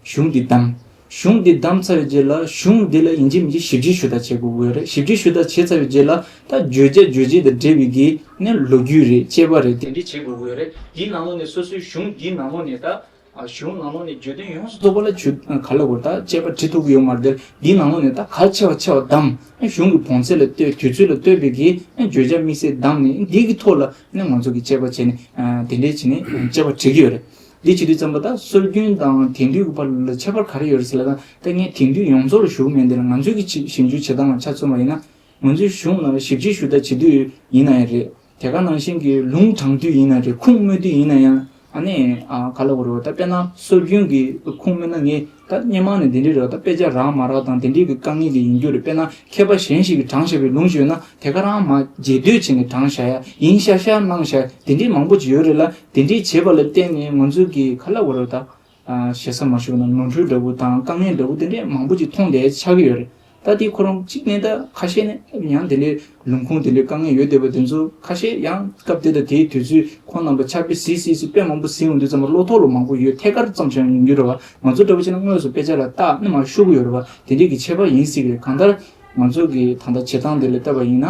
གཞུང་འདི་བདམས། གཞུང་འདི་བདམས་ཚར་བའི་རྗེས་ལ་གཞུང་འདི་ལ་ཡིན་གཅིག་མིན་གཅིག་ཞིབ་དཔྱད་ཞུ་དག་བྱེད་དགོས་ཀྱི་ཡོད་རེད། ཞིབ་དཔྱད་ཞུ་དག་བྱས་ཚར་བའི་རྗེས་ལ་ད་བརྗོད་བྱ་རྗོད་བྱེད་དང་འབྲེལ་བའི་གི་ནི་ལོ་རྒྱུས་རེད། དཔྱད་པ་རེད། དེ་འདྲ་བྱེད་དགོས་ཀྱི་ཡོད་རེད། འདིའི་ནང་ལོགས་ནས་སོ་སོའི་གཞུང་འདིའི་ནང་ལོགས་ནས་ད། ཨ། གཞུང་ནང་ལོགས་ནས་བརྗོད་དོན་ཡོངས་སུ་རྫོགས་པ་ལ་ཆུ་ག་ལ་གོ་ད་དཔྱད་པ་བྱེད་ཐུབ་ཀྱི་ཡོད་མ་རེད། དེ་འདིའི་ནང་ལོགས་ནས་ད་གལ་ཆེ་བ་ཆེ་བ་བདམས། གཞུང་གི་བོངས་ཚད་ལ་ལྟོས། དུས་ཚོད་ལ་ལྟོས་པའི་གི་བརྗོད་བྱ་དམིགས་བསལ་བདམས་ནས། འདི་གི་ཐོག་ལ་ནི་ང་ཚོ་གི་དཔྱད་པ་བྱས་ནས། ཨ། དེ་འདྲའི་བྱས་ནས་དཔྱད་པ་བྱེད་ཀྱི་ཡོད་རེད། འདི་བྱེད་དུས་ཙམ་པ་ད་སྲོལ་རྒྱུན་དང་དེང་དུས་ཀྱི་བར་ལ་ཁྱད་པར་ག་རེ་ཡོད་རེད་ཟེར་ལབ་ན། ད་ངས་དེང་དུས་ཡོངས་རྫོགས་ལ་ཞུ་གི་མེད། འདི་ལ་ང་ཚོའི་གི་ཞིབ་འཇུག་བྱེད་སྟངས་ལ་ཆ་མཚོན་པ་ཡིན་ན། ང་ཚོའི་གཞུང་ནང་ལ་ཞིབ་དཔྱད་ཞུ་དག་བྱེད་དུས་ཡིན་ན་ཡང་རེད། དེ་ག་ནང་བཞིན་གྱི་ལུང་དྲངས་དུས་ཡིན་ན་རེད། ཁུངས་སྨོས་དུས་ཡིན་ན་ཡང་། ཨ་ནི། ཨ། ག་ལ་གོ་རེད་བ། ད་དཔེར་ན་སྲོལ་རྒྱུན་གྱི་ཁུངས་སྨོས་ན། ངས་ད་སྔོན་མ་ནས་འདི་འདྲ་རེད་བ། ད་དཔེ་ཆ་རག་མ་རག་དང་དེ་འདྲའི་གི་དཀའ་ངལ་གྱི་ཡིན་རྒྱུ་རེད། དཔེར་ན་མཁས་པ་གཞན་ཞིག་གིས་དྲངས་བཞག་པའི་ལུང་ཞིག་ཡོད་ན། དེ་ག་རང་མར་རྗེས་ཟློས་བྱས་ནས་དྲངས་བཞག་ཡ། ཡིན་ཤག་ཤག་གནང་བཞག་ཡ་དེ་འདྲའི་མང་པོ་ཅིག་ཡོད་རེད་ལ། དེ་འདྲའི་བྱས་པ་ལ་བརྟེན་ནས་ང་ཚོའི་གི་ག་ལ་གོ་རེད་བ། ད། ཨ། ཞེ་ས་མ་ཞུ་ན་ནོར་འཁྲུལ་འདྲ་བོ་དང་དཀའ་ངལ་འདྲ་བོ་དེ་འདྲའི་མང་པོ་ཅིག་མཐོང་བསྡད་ཆགས་ཀྱི་ཡོད་རེད། ད་དེ་ཁོ་རང་གཅིག་ནས་ད་ཁ་ཤས་ནས་ཡང་དེ་འདྲའི་ལུང་ཁུངས་དེ་འདྲའི་དཀའ་ངལ་ཡོད་བསྡད་པ་དེ་ཚོ་ཁ་ཤས་ཡང་སྐབས་དེ་དང་དེའི་དུས་ཚོད་ཁོང་རྣམ་པ་ཕྱག་དཔེ་གཟིགས་གཟིགས་གཟིགས། དཔེ་མང་པོ་གཟིགས་ཡོང་དུས་ཙམ་པ་བློ་ཐོག་ལ་མང་པོ་ཡོད། ཐད་ཀར་ཙམ་ཞིག་ཡོང་རྒྱུ་རེད་བ། ང་ཚོ་འདྲ་བོ་བྱས་ན་དངོས་སུ་དཔེ་ཆ་ལ་བལྟས་ནས་མར་ཤོད་ཀྱི་ཡོད་རེད་བ། དེ་འདྲའི་གི་ཁྱད་པར་ཡིན་སྲིད་ཀྱི་རེད། གང་ལྟར་ང་ཚོ་གི་ད་ལྟ་བྱེད་སྟངས་དེ་ལ་བལྟས་པ་ཡིན་ན།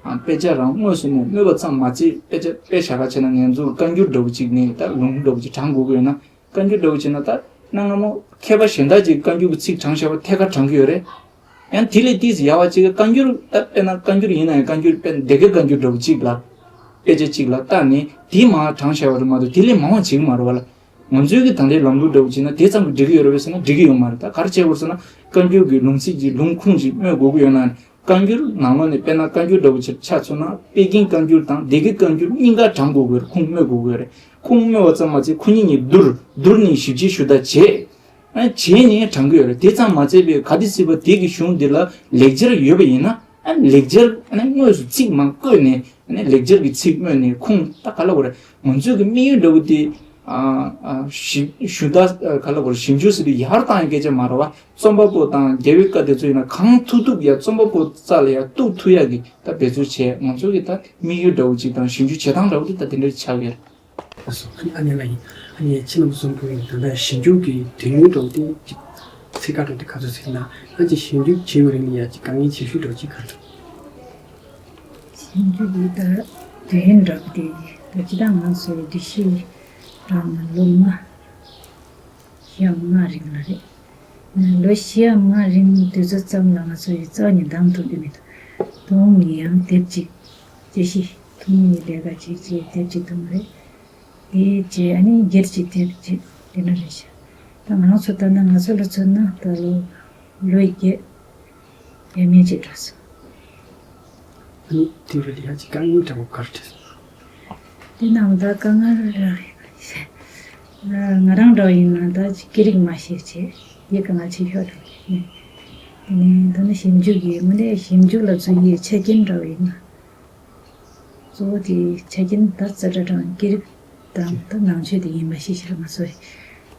ཨ། དཔེ་ཆ་རང་དངོས་སུ་ནས་སྨོས་པ་ཙམ་མ་ཚད། དཔེ་ཆ་དཔེ་བཞག་ག་བྱས་ན་ང་ཚོ་བཀའ་འགྱུར་འདྲ་བོ་ཅིག་ནས་ད་ལུང་འདྲ་བོ་ཅིག་དྲངས་དགོས་ཀྱི་ཡོད་ན། བཀའ་འགྱུར་འདྲ་བོ་བྱས་ན་ད་གནའ་སྔ་མོ་མཁས་པ་གཞན་དག་ཅིག་བཀའ་འགྱུར་གྱི་ཚིག་དྲངས་བཞག་པ་ཐད་ཀར་དྲངས་ཀྱི་ཡོད་རེད། ཡང་དེ་ལས་ཏོག་ཙམ་ཡག་པ་ཅིག་བཀའ་འགྱུར། ད་དཔེར་ན་བཀའ་འགྱུར་ཡིན་ན་ཡང་བཀའ་འགྱུར་དཔེ་སྡེ་དགེ་བཀའ་འགྱུར་འདྲ་བོ་ཅིག་ལ། དཔེ་ཆ་ཅིག་ལ་བལྟས་ནས་དེ་མར་དྲངས་བཞག་པ་རེད་མ་གཏོགས་དེ་ལས་མང་བ་བྱེད་ཀྱི་མ་རེད་བ་ལ། ང་ཚོའི་གི་ད་ལྟའི་ལམ་ལུགས་འདྲ་བོ་བྱས་ན་དེ་ཙམ་གྱིས་འགྲིག་གི་ཡོད་རེད་པས་ཟེར་ན་འགྲིག་གི་ཡོད་མ་རེད། ད་ག་རེ་བྱེད་དགོས་ཟེར་ན། བཀའ་འགྱུར་གྱི་ལུང་ཚིག་ཅིག་ལུང་ཁུངས་ཅིག་སྨོས་དགོས་ཀྱི་ཡོད་ན། བཀའ་འགྱུར་ནང་ལོགས་ནས་དཔེར་ན་བཀའ་འགྱུར་འདྲ་བོ་ཅིག་ཆ་མཚོན་ན། དཔལ་མགོན་བཀའ་འགྱུར་དང་སྡེ་དགེ་བཀའ་འགྱུར་གཉིས་ཀ་དྲངས་དགོས་ཀྱི་ཡོད་རེད། ཁུངས་སྨོས་དགོས་ཀྱི་ཡོད་རེད། ཁུངས་སྨོས་པ་ཙམ་མ་ཚད་ཁོ་གཉིས་གཉིས་བསྡུར་བསྡུར་ནས་ཞིབ་དཔྱད་ཞུ་དག་བྱས། ཨ། བྱས་ནས་དྲངས་ཀྱི་ཡོད་རེད། དེ་ཙམ་མ་ཚད་པའི་གལ་ཏེ་སྲིད་པ་དེ་གི་གཞུང་འདི་ལ་ལེགས་སྦྱར་ཡོད་པ་ཡིན་ན། ཨ། ལེགས་སྦྱར་ཨ་ནི་དངོས་སུ་ཚིག་མར་བཀོད་ནས། ཨ་ནི་ལེགས་སྦྱར་གྱི་ཚིག་སྨོས་ནས་ཁུངས། ད་ག་ལ་བ་རེད། ང་ཚོའི་གི་དམིགས་ཡུལ་འདྲ་བོ་དེ། ཨ། ཨ། ཞིབ་ཞུ་དག་ཨ། ག་ལ་བ་རེད། ཞིབ་འཇུག་ཟེར་དུས་ཡར་བཏང་ཡ་སྐད་ཆ་མ་རེད་བ། རྩོམ་པ་པོ་དང་རྒྱལ་བའི་བཀའ་དེ་ཚོ་ཡིན་ན་གང་ཐུབ་ཐུབ་ཡ་རྩོམ་པ་པོ་རྩ་ལ་ཡ་གཏུག་ཐུབ་ཡ་གི་ད་འབད་རྩོལ་བྱས། ང་ཚོ་གི་ད་དམིགས་ཡུལ་འདྲ་བོ་ཅིག་དང་ཞིབ་འཇུག་བྱེད་སྟངས་འདྲ་བོ་དེ་ད་དེ་འདྲ་ཆགས་ཡོད་རེད། ལགས་སོ། ཨ་ནི་ཨ་ནེ་ལགས་ཡིན། ཨ་ནེ་ཁྱེད་རྣམ་པ་གསུམ་པོ་ཡིན། ད་ལྟ་ཞིབ་འཇུག་གི་དོན་སྙིང་འདྲ་བོ་དེ་ཅིག་ཚིག་ཁ་འདྲ་བོ་དེ་ག་ཚོད་ཟེར་ན། ཨ་ཅེ་ཞིབ་འཇུག་བྱེད་པའི་རིང་ལ་ཡ་ཅིག་དཀའ་ངལ་ཆེ་ཤོས་འདྲ་བོ་ཅིག་ག་རེ་རེད། ཞིབ་འཇུག་གི་ད་དོན་འདྲ་བོ་དེ་ད་ཅི་ད་ང་ཚོའི་འགྲེལ་བཤད་རང་ལ་ལོ་ལྔ། བཞི་ཡ་ལྔ་རིང་ལ་རེད། ལོ་བཞི་ཡ་ལྔ་རིང་དུས་ཚོད་ཙམ་ལ་ང་ཚོ་ཡི་རྩ་ནས་འདང་ཐུབ་ཀྱི་མེད། ཐུན་མོང་གི་ཡང་དེབ་གཅིག་དཔྱད་གཞི་ཐུན་མོང་གི་ལས་ཀ་གཅིག་བྱས་དེབ་གཅིག་བཏང་བ་རེད། དེ་བྱས་ཨ་ནི་སྒེར་གྱི་དེབ་གཅིག་དེ་འདྲ་རེད་ཤག་ད་ང་རང་ཚོ་ལྟ་ན་ང་ཚོ་ལ་མཚོན་ན་ད་ལོ་ལོ་བརྒྱད་ཡས་མས་ཅིག་འགྲོ་སོང་། ཨ་ནི་དེ་བས་ཡང་ཅིག་དཀའ་ངལ་འདྲ་བོ་ག་རེ་འཕྲད་སོང་། དེ་ནང་ད་དཀའ་ངལ་ར་ང་རང་འདྲ་བ་ཡིན་ན་ད་ཅིག་སྐད་རིགས་མ་ཤེས་བྱས་ཡི་ག་ང་ཆེ་ཤོས་རེད། དེ་ནས་ད་ནི་ཞིབ་འཇུག་གི་དངོས་གནས་ཞིབ་འཇུག་ལ་བཙུགས་ཡི་ཆ་རྐྱེན་འདྲ་བ་ཡིན་ན། གཙོ་བོ་དེ་ཆ་རྐྱེན་ད་རྩ་དྲ་དང་སྐད་རིགས་དང་ད་ནང་ཆོས་དེ་ཡིན་པ་ཤེས་ཤེས་ལ་ང་ཚོས་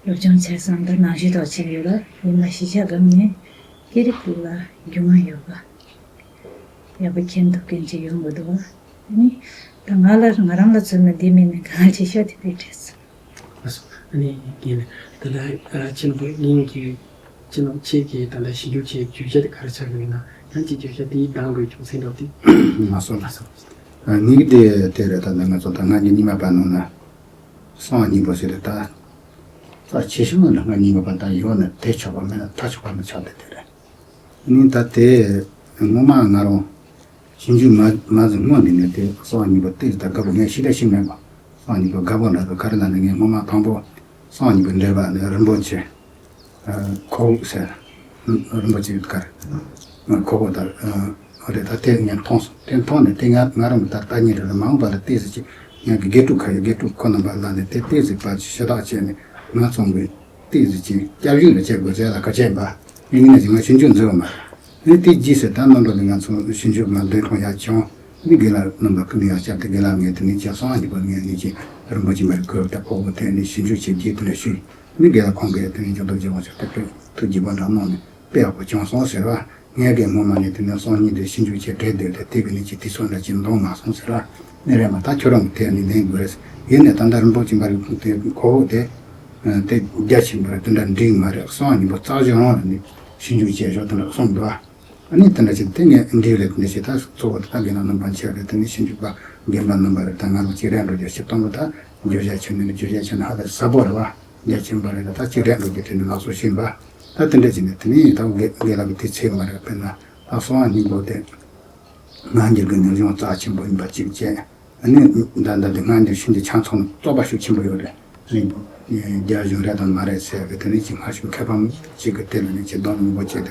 སློབ་སྦྱོང་བྱས་ཙང་ད་ནང་ཆོས་དག་བྱེད་ཀྱི་ཡོད་ལ་ཡིན་པ་ཤེས་བྱ་སྒང་ནས་སྐད་རིགས་ལ་རྒྱུས་མངའ་ཡོད་པ་ཡག་པོ་མཁྱེན་ཐུབ་མཁན་ཅིག་ཡོང་དགོས་འདུག་བ། ཨ་ནི་ད་ང་ལ་ང་རང་ལ་མཚོན་ན་འདི་མིན་ནས་གང་ཆེ་ཤོས་དེ་དེ་བྲིས་སོང་། ལགས་སོ། ཨ་ནི་རྒན་ལགས་ད་ལྟ་ཨ་ཁྱེད་རྣམ་པ་གཉིས་ཀྱིས་ཁྱེད་རྣམ་ཁྱེད་ཀྱིས་ད་ལྟ་ཞིབ་འཇུག་བྱས་བརྗོད་བྱ་དེ་ག་རེ་ཆགས་ཀྱི་ཡོད་ན་ཡང་ཅིག་བརྗོད་བྱ་དེའི་གདམ་དགོས་རྒྱུ་མཚན་འདྲ་བོ་དེ། ལགས་སོ་ལགས་སོ། ཨ་ནི་དེ་དེ་རེད། ད་ལྟ་ང་ཚོ་ད་སྔ་འགྱུར་རྙིང་མ་པ་ནང་ན་གསང་བ་སྙིང་པོ་ཟེར་ཏེ་ད་རྩ་ཆེ་ཤོས་ནི་སྔ་རྙིང་མ་པ་ད་ཡོད་ན་དེ་ཆོག་པ་མེད་ན་ད་ཆོག་པ་མི་ཆགས་དེ་དེ་རེད། ཨ་ནི་ད་དེ་སྔོན་མ་ང་རང་ཞིབ་འཇུག་མ་མ་ཟིན་སྔོན་འདི་ནས་དེ་གསང་བ་སྙིང་པོ་ཏོག་ཙམ་ད་དགའ་པོ་ངས་ཤེས་བྱ་ཞིག་མེད་པ། གསང་བ་སྙིང་པོ་དགའ་པོ་འདྲ་པོ་ག་རེ་ལབ་ན་ངས་སྔོན་མ་དང་པོ་གསང་བ་སྙིང་པོ་འགྲེལ་པ་ནི་རིན་པོ་ཆེ་ཁོ་བོ་ཟེར། རིན་པོ་ཆེ་གར་ཁོ་བོ་དང་ཨ་རེད། ད་དེ་ངས་མཐོང་སོང་། དེ་མཐོང་ནས་དེ་ང་ང་རང་གི་ད་ལྟ་ཉིན་རེ་ལ་མ་འོངས་པ་ལ་ཏོག་ཙམ་ཅིག་ངས་ཀྱི་དགེ་ཕྲུག་ཁ་ཡོད་དགེ་ཕྲུག་ཁོ་རྣམ་པ་ལ་ནས་དེ་ཏོག་ཙམ་པ་ཞུ་དག་བྱས་ནས་ང་ཚོ་གི་ཏོག་ཙམ་ཅིག་སྐྱབས་བཅོལ་ལ་བྱེད་དགོས་ཟེར་ལ་ཁ་ཆད་པ་ཡིན་ནས་ང་ཞིབ་འཇུག་མཛད་པ་མ་རེད། ཨ་ནི་དེ་རྗེས་སུ་ད་ནང་ལོགས་ལ་ང་ཚོ་ཞིབ་འཇུག་ང་འདོན་ཐོང་ཡག་བྱུང་། ཨ་ནི་དགེ་ལགས་རྣམ་པ་ཀུན་ལ་ཡང་བསྐྱར་དུ་དགེ་ལགས་ངས་དེ་ནས་ཀྱང་གསང་བ་སྙིང་པོ་ངས་ནི་ཅིག་རིན་པོ་ཆེ་མར་བཀོད་དེ་ཁོ་བོ་དེ་ནས་ཞིབ་འཇུག་བྱེད་རྒྱུའི་དེ་ལ་ཞུས། ཨ་ནི་དགེ་ལགས་ཁོང་གིས་དེ་ནས་འཇུག་ལྡོག་རྗེ་དབང་ཕྱུག་དེ་དཔེ་ཐུགས་དགྱེས་པ་འདྲ་གནང་ནས་དཔེ་ཡག་པོ་བྱུང་སོང་ཟེར་བ། ངས་གི་སྔོན་མ་ནས་དེ་ནས་གསང་བ་སྙིང་པོའི་ཞིབ་འཇུག་བྱས་བྲིས་བསྡད་དེ་དེ་གི་ནས་ཅིག་དུས་ཚོད་འདྲ་ཅིག་འདང་མ་སོང་ཟེར་བ། ཨ་ནི་རེད་མ་ད་ཁྱོད་རང་གི་དེ་ནས་ལེན་དགོས་རེད། ཡིན་ནས་ད་ལྟ་རིན་པོ་ཆེ་མར་དེ་ཁོ་བོ་དེ་དེ་རྒྱ་ཆེན་པོ་རེད། དེ་འདྲ་འགྲིག་མ་རེད། གསང་བ་སྙིང་པོ་རྩ་གཞི་རང་ལ་ནས་ཞིབ་འཇུག་བྱས་ཞོག་དེ་འདྲ་གསུངས་འདུག་ཨ། ཨ་ནི་དེ་འདྲ་ཞིག་དེ་ངས་འགྲིག་རེད། དེ་འདྲ་ཞིག་ད་གཙོ་བོ་དེ་ད་དགེ་ལགས་རྣམ་པ་མཁྱེན་རེད། དེ་ནི་ཞིབ་འཇུག་པ་རྒན་པ་རྣམ་པ་རེད། ད་ང་རང་གཅིག་རེད་འགྲོ་རྒྱུ་ཞིབ་གཏོང་གི་ད་བརྗོད་བྱ་ཆེན་ནི་བརྗོད་བྱ་ཆེན་ཧ་ལས་ཟབ་པོ་རེད་བ། རྒྱ་ཆེན་པོ་རེད། ད་གཅིག་རེད་འགྲོ་རྒྱུ་དེ་ནི་ལགས་སོ་ཤེས་པ། ད་དེ་འདྲ་ཞིག་ནི་དེ་ནི་ད་དགེ་དགེ་ལགས་ཀྱི་དེ་ཚེ་མ་རེད། དཔེར་ན་ད་གསང་བ་སྙིང་པོ་དེ་སྔ་འགྱུར་གྱི་ནི་གཞུང་རྩ་ཆེན་པོ་ཡིན་པ་གཅིག་བྱས། ཨ་ནི་ད་ལྟ་དེ་སྔ་འགྱུར་ཤིན་ཏུ་ཆ་ཚང་རྩོད་པ་ཤུགས་ཆེན་པོ་ཡོད་རེད། ཨ་ནི་རྒྱ་གཞུང་རེད་དང་མ་རེད་ཟེར་གི་དེ་ནི་ཅིག་སྔ་ཤོས་མཁས་པ་ཅིག་གི་དེ་ལ་ནི་ཅིག་གདོང་ལེན་པོ་བྱས་ཏེ་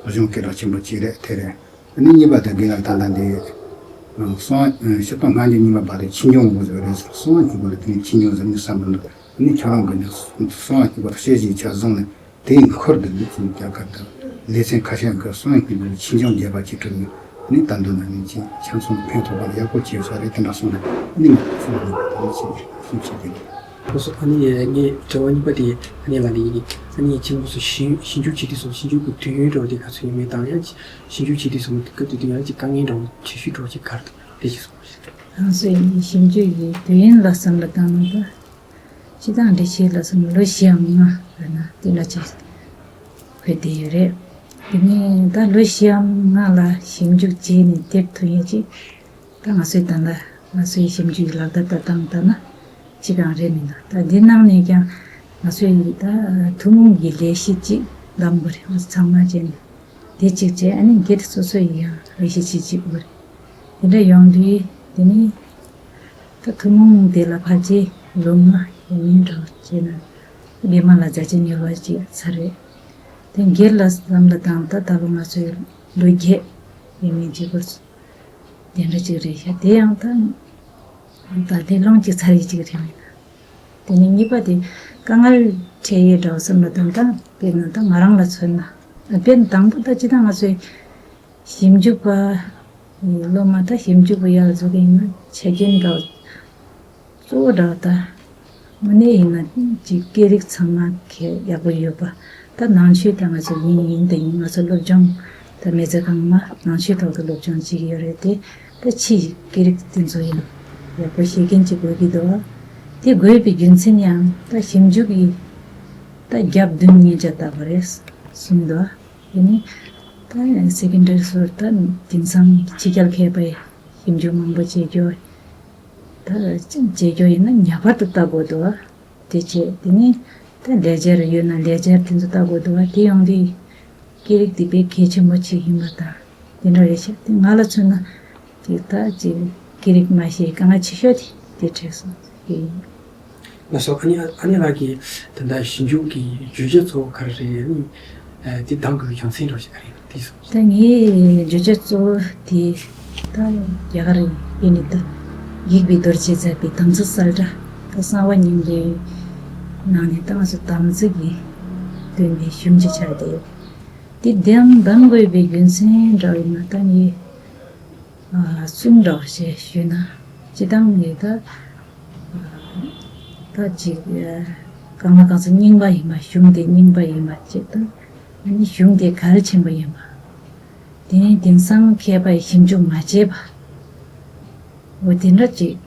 གཞུང་སྐད་གྲགས་ཆེན་པོ་ཅིག་རེད། དེ་རེད། ཨ་ནི་གཉིས་པ་དེ་དགེ་ལགས་ད་ལྟ་འདི་གསང་སྤྱིར་བཏང་སྔ་འགྱུར་རྙིང་མ་པ་དེ་ཕྱིས་འབྱུང་ངོ་བོ་ཟེར་བ་རེད། གསང་སྙིང་པོ་ལ་དེ་ནི་ཕྱིས་འབྱུང་ཟེར་ནི་བསམ་པ་འདུག་ཨ་ནི་ཁྱོད་རང་གི་ནི་གསང་སྙིང་པོ་དང་བཤད་གཞིའི་ཆ་བཟུང་ནས། དེའི་འཁོར་དུ་ནི་ཅིག་རྒྱ་གར་དང་ལེ་ཚན་ཁ་ཤས་ཀྱི་གསང་སྙིང་པོའི་ཕྱིས་འབྱུང་རྒྱས་པ་ཅིག་གྲུབ་ནས་ནི་ད་འདོད་ན་ནི་ཅིག་ཆ་ཚང་ཕན་ཐོགས་པ་ལ་ཡག་པོ་བྱས་ས་རེད། དེ་འདྲ་གསུངས་ནས་ནི་ང་གསུངས་པ་ནི་དེ་ནི་ཅིག་གསུང་བྱེད་དེ། ལགས་སོ། ཨ་ནི་ངའི་དྲི་བ་གཉིས་པ་དེ་ཨ་ནི་ལ་ནི་ཨ་ནི་ཁྱེད་ཚོ་ཞིབ་ཞིབ་འཇུག་བྱེད་དུས་སུ་ཞིབ་འཇུག་གི་དུས་ཡུན་འདྲ་བོ་དེ་ག་ཚོད་ཡིན་མིན་དང་ཡང་ཞིབ་འཇུག་བྱེད་དུས་སུ་སྐབས་དེ་དུས་ཡང་ཅིག་དཀའ་ངལ་འདྲ་བོ་ཆེ་ཤོས་འདྲ་བོ་ཅིག་ག་རེ་འདུག་དེ་ཅིག་གསུངས་པ་ཞིག་ང་ཚོའི་ཞིབ་འཇུག་གི་དུས་ཡུན་ལ་བསམ་བློ་བཏང་ན་ད། སྤྱི་བཏང་འགྲེལ་བཤད་ལ་སོང་ལོ་བཞི་འམ་ལྔ་རེད་ན་དེ་ལ་ཅིག་འགོར་བསྡད་ཡོད་རེད། དེ་ནས་ད་ལོ་བཞི་འམ་ལྔ་ལ་ཞིབ་འཇུག་བྱས་ནས་དེབ་ཐོན་ཡས་ཅིག་ད་ང་ཚོའི་ད་ལྟ་ང་ཚོའི་ཞིབ་འཇུག་གི་ལག་བསྟར་ལྟ་སྟངས་ལྟར་ན་ཅི་གང་རེད་མི་འདུག་ད་འདི་ནང་ནས་ཀྱང་ང་ཚོའི་ད་ཐུན་མོང་གི་ལས་གཞི་ཅིག་གདམ་དགོས་རེད། ང་ཚོ་ཚང་མ་བྱས་ནས། དེ་གཅིག་བྱས། ཨ་ནི་སྒེར་སོ་སོ་ཡི་ཡང་ལས་གཞི་གཅིག་གཅིག་དགོས། དེ་འདྲ་ཡོང་དུས་དེ་ནི་ད་ཐུན་མོང་དེ་ལ་ཕལ་ཆེར་ལོ་ལྔ་ཡས་མས་འདྲ་བོ་བྱས་ན་དེ་མ་ལ་བརྒྱ་ཆ་ཉེར་བ་ཅིག་ཚར་རེད། དེ་སྒེར་ལ་བསམ་བློ་བཏང་ད་ད་ལོ་ང་ཚོའི་ལོ་བརྒྱད་ཡས་མས་ཅིག་དགོས། དེ་འདྲ་ཅིག་རེད་ཤག་དེ་ཡང་ད་ད་དེ་ལོངས་ཅིག་ཚར་ཡས་ཅིག་རེད་མིན། དེ་ནས་གཉིས་པ་དེ་དཀའ་ངལ་འཕྲད་ཡས་འདྲ་བོ་བསམ་བློ་བཏང་ད་དཔེར་ན་ད་ང་རང་ལ་མཚོན་ན་དཔེར་ན་དང་པོ་ད་ཅི་ད་ང་ཚོའི་ཞིབ་འཇུག་པ་སློབ་མ་ད་ཞིབ་འཇུག་པ་ཡར་འཛུལ་གི་ཡིན་ན་ཆ་རྐྱེན་འདྲ་བོ་གཙོ་བོ་འདྲ་བོ་ད་དངོས་གནས་ཡིན་ན་ཅིག་སྐད་རིགས་ཚང་མ་གལ་ཡག་པོ་ཡོད་པ། ད་ནང་ཆོས་ད་ང་ཚོ་ཡིན་ཡིན་དེ་ཡིན་ང་ཚོ་སློབ་སྦྱོང་ད་མི་ཚེ་གང་མ་ནང་ཆོས་ཐོག་ཏུ་སློབ་སྦྱོང་བྱེད་ཀྱི་ཡོད་རེད་དེ། ད་ཕྱིའི་སྐད་རིགས་དེ་ཚོ་ཡང་ཡག་པོ་ཤེས་མཁན་ཅིག་དགོས་ཀྱི་འདུག་དེ་དགོས་པའི་རྒྱུ་མཚན་ཡང་ད་ཞིབ་འཇུག་གི་ད་རྒྱབ་མདུན་མཉེན་ཆ་ལྟ་བུ་རེད་གསུངས་འདུག་དེ་ནི་ད་སེ་ཀེན་ཌ་རི་སོར་ད་དེང་སང་ཕྱི་རྒྱལ་མཁས་པའི་ཞིབ་འཇུག་མང་པོ་བྱེད་རྒྱུ་ད་བྱེད་རྒྱུ་ཡིན་ན་ངེས་པར་དུ་ལྟ་དགོས་འདུག་དེ་བྱས་དེ་ནི་ད་ལེགས་སྦྱར་ཡོད་ན་ལེགས་སྦྱར་དེ་ཚོ་ལྟ་དགོས་འདུག་བ། དེ་ཡོང་དུས་སྐད་རིགས་དེ་དཔེ་གལ་ཆེན་པོ་ཅིག་ཡིན་པ་དང་ དེ་འདྲ་རེད་ཤག་དེ་ང་ལ་མཚོན་ན་དེ་ད་ཅིག་སྐད་རིགས་མ་ཤེས་དཀའ་ངལ་ཆེ་ཤོས་དེ་དེ་འཕྲད་སོང་ཞིག་ཡིན། ལགས་སོ། ཨ་ནེ་ཨ་ནེ་ལགས་ཀྱིས་ད་ལྟ་ཞིབ་འཇུག་གི་བརྗོད་བྱ་གཙོ་བོ་ག་རེ་རེད། ཨ་ནི་དེ་གདམ་དགོས་པའི་རྒྱུ་མཚན་འདྲ་བོ་ཞིག་ག་རེ་ཡིན་དེ་གསུངས། ད་ངའི་བརྗོད་བྱ་གཙོ་བོ་དེ་ད་རྒྱ་གར་ཡིན་ནི་ད་ཡིག་པའི་རྡོ་རྗེས་མཛད་པའི་དམ་ཚིག་གསལ་བསྒྲགས། ད་གསང་བ་སྙིང་པོའི་ནང་ནས་ད་ང་ཚོ་དམ་ཚིག་གི་སྟོན་པའི་གཞུང་ཅིག་ཆགས་བསྡད་ཡོད། དེ་གདམ་གདམ་དགོས་པའི་རྒྱུ་མཚན་འདྲ་བོ་ཡིན་ན་ད་ངས་ཨ་གསུམ་འདྲ་བོ་ཞེས་ཞུས་ན། སྤྱིར་བཏང་ངས་ད་ཨ་ད་ཅིག་ཨ་གང་ལ་གང་འཚམ་རྙིང་པ་ཡིན་པ། གཞུང་དེ་རྙིང་པ་ཡིན་པ་བྱས་ད། ཨ་ནི་གཞུང་དེ་གལ་ཆེན་པོ་ཡིན་པ། དེ་ནས་དེང་སང་མཁས་པ་ཡིས་ཞིབ་འཇུག་མ་བྱས་པ། འོ་དེ་འདྲ་ཅིག་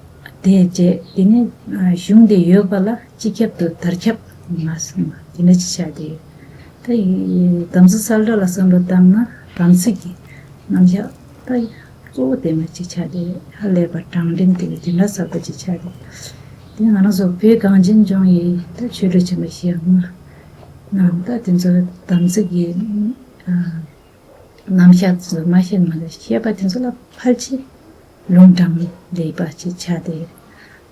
དེ་བྱས། དེ་ནས་ཨ་གཞུང་དེ་ཡོད་པ་ལ་སྤྱི་ཁྱབ་ཏུ་དར་ཁྱབ་མ་སོང་བ་དེ་འདྲ་ཅིག་ཆགས་བསྡད་ཡོད། ད་ཡི་དམ་ཚིག་གསལ་བསྒྲགས་ལ་བསམ་བློ་བཏང་ན་དམ་ཚིག་གི་རྣམ་གཞག་ད་གཙོ་བོ་དེ་མ་ཅིག་ཆགས་བསྡད་ཡོད། ཧ་ལས་པ་དྲང་བདེན་དེ་དེ་འདྲ་གསར་པ་ཅིག་ཆགས་བསྡད་ཡོད། དེ་ང་རང་ཚོ་བོད་གངས་ཅན་ལྗོངས་ཡི་ད་ཆོས་ལུགས་ཆེན་པོ་བཞི་ཡང་ནང་ད་དེ་ཚོ་དམ་ཚིག་གི་ཨ། རྣམ་གཞག་ཚོ་མ་ཤེས་མ་ལ་ཤེས་པ་དེ་ཚོ་ལ་ཕལ་ཆེར་ལུང་དྲངས་ལེགས་པ་ཅིག་ཆགས་ཏེ།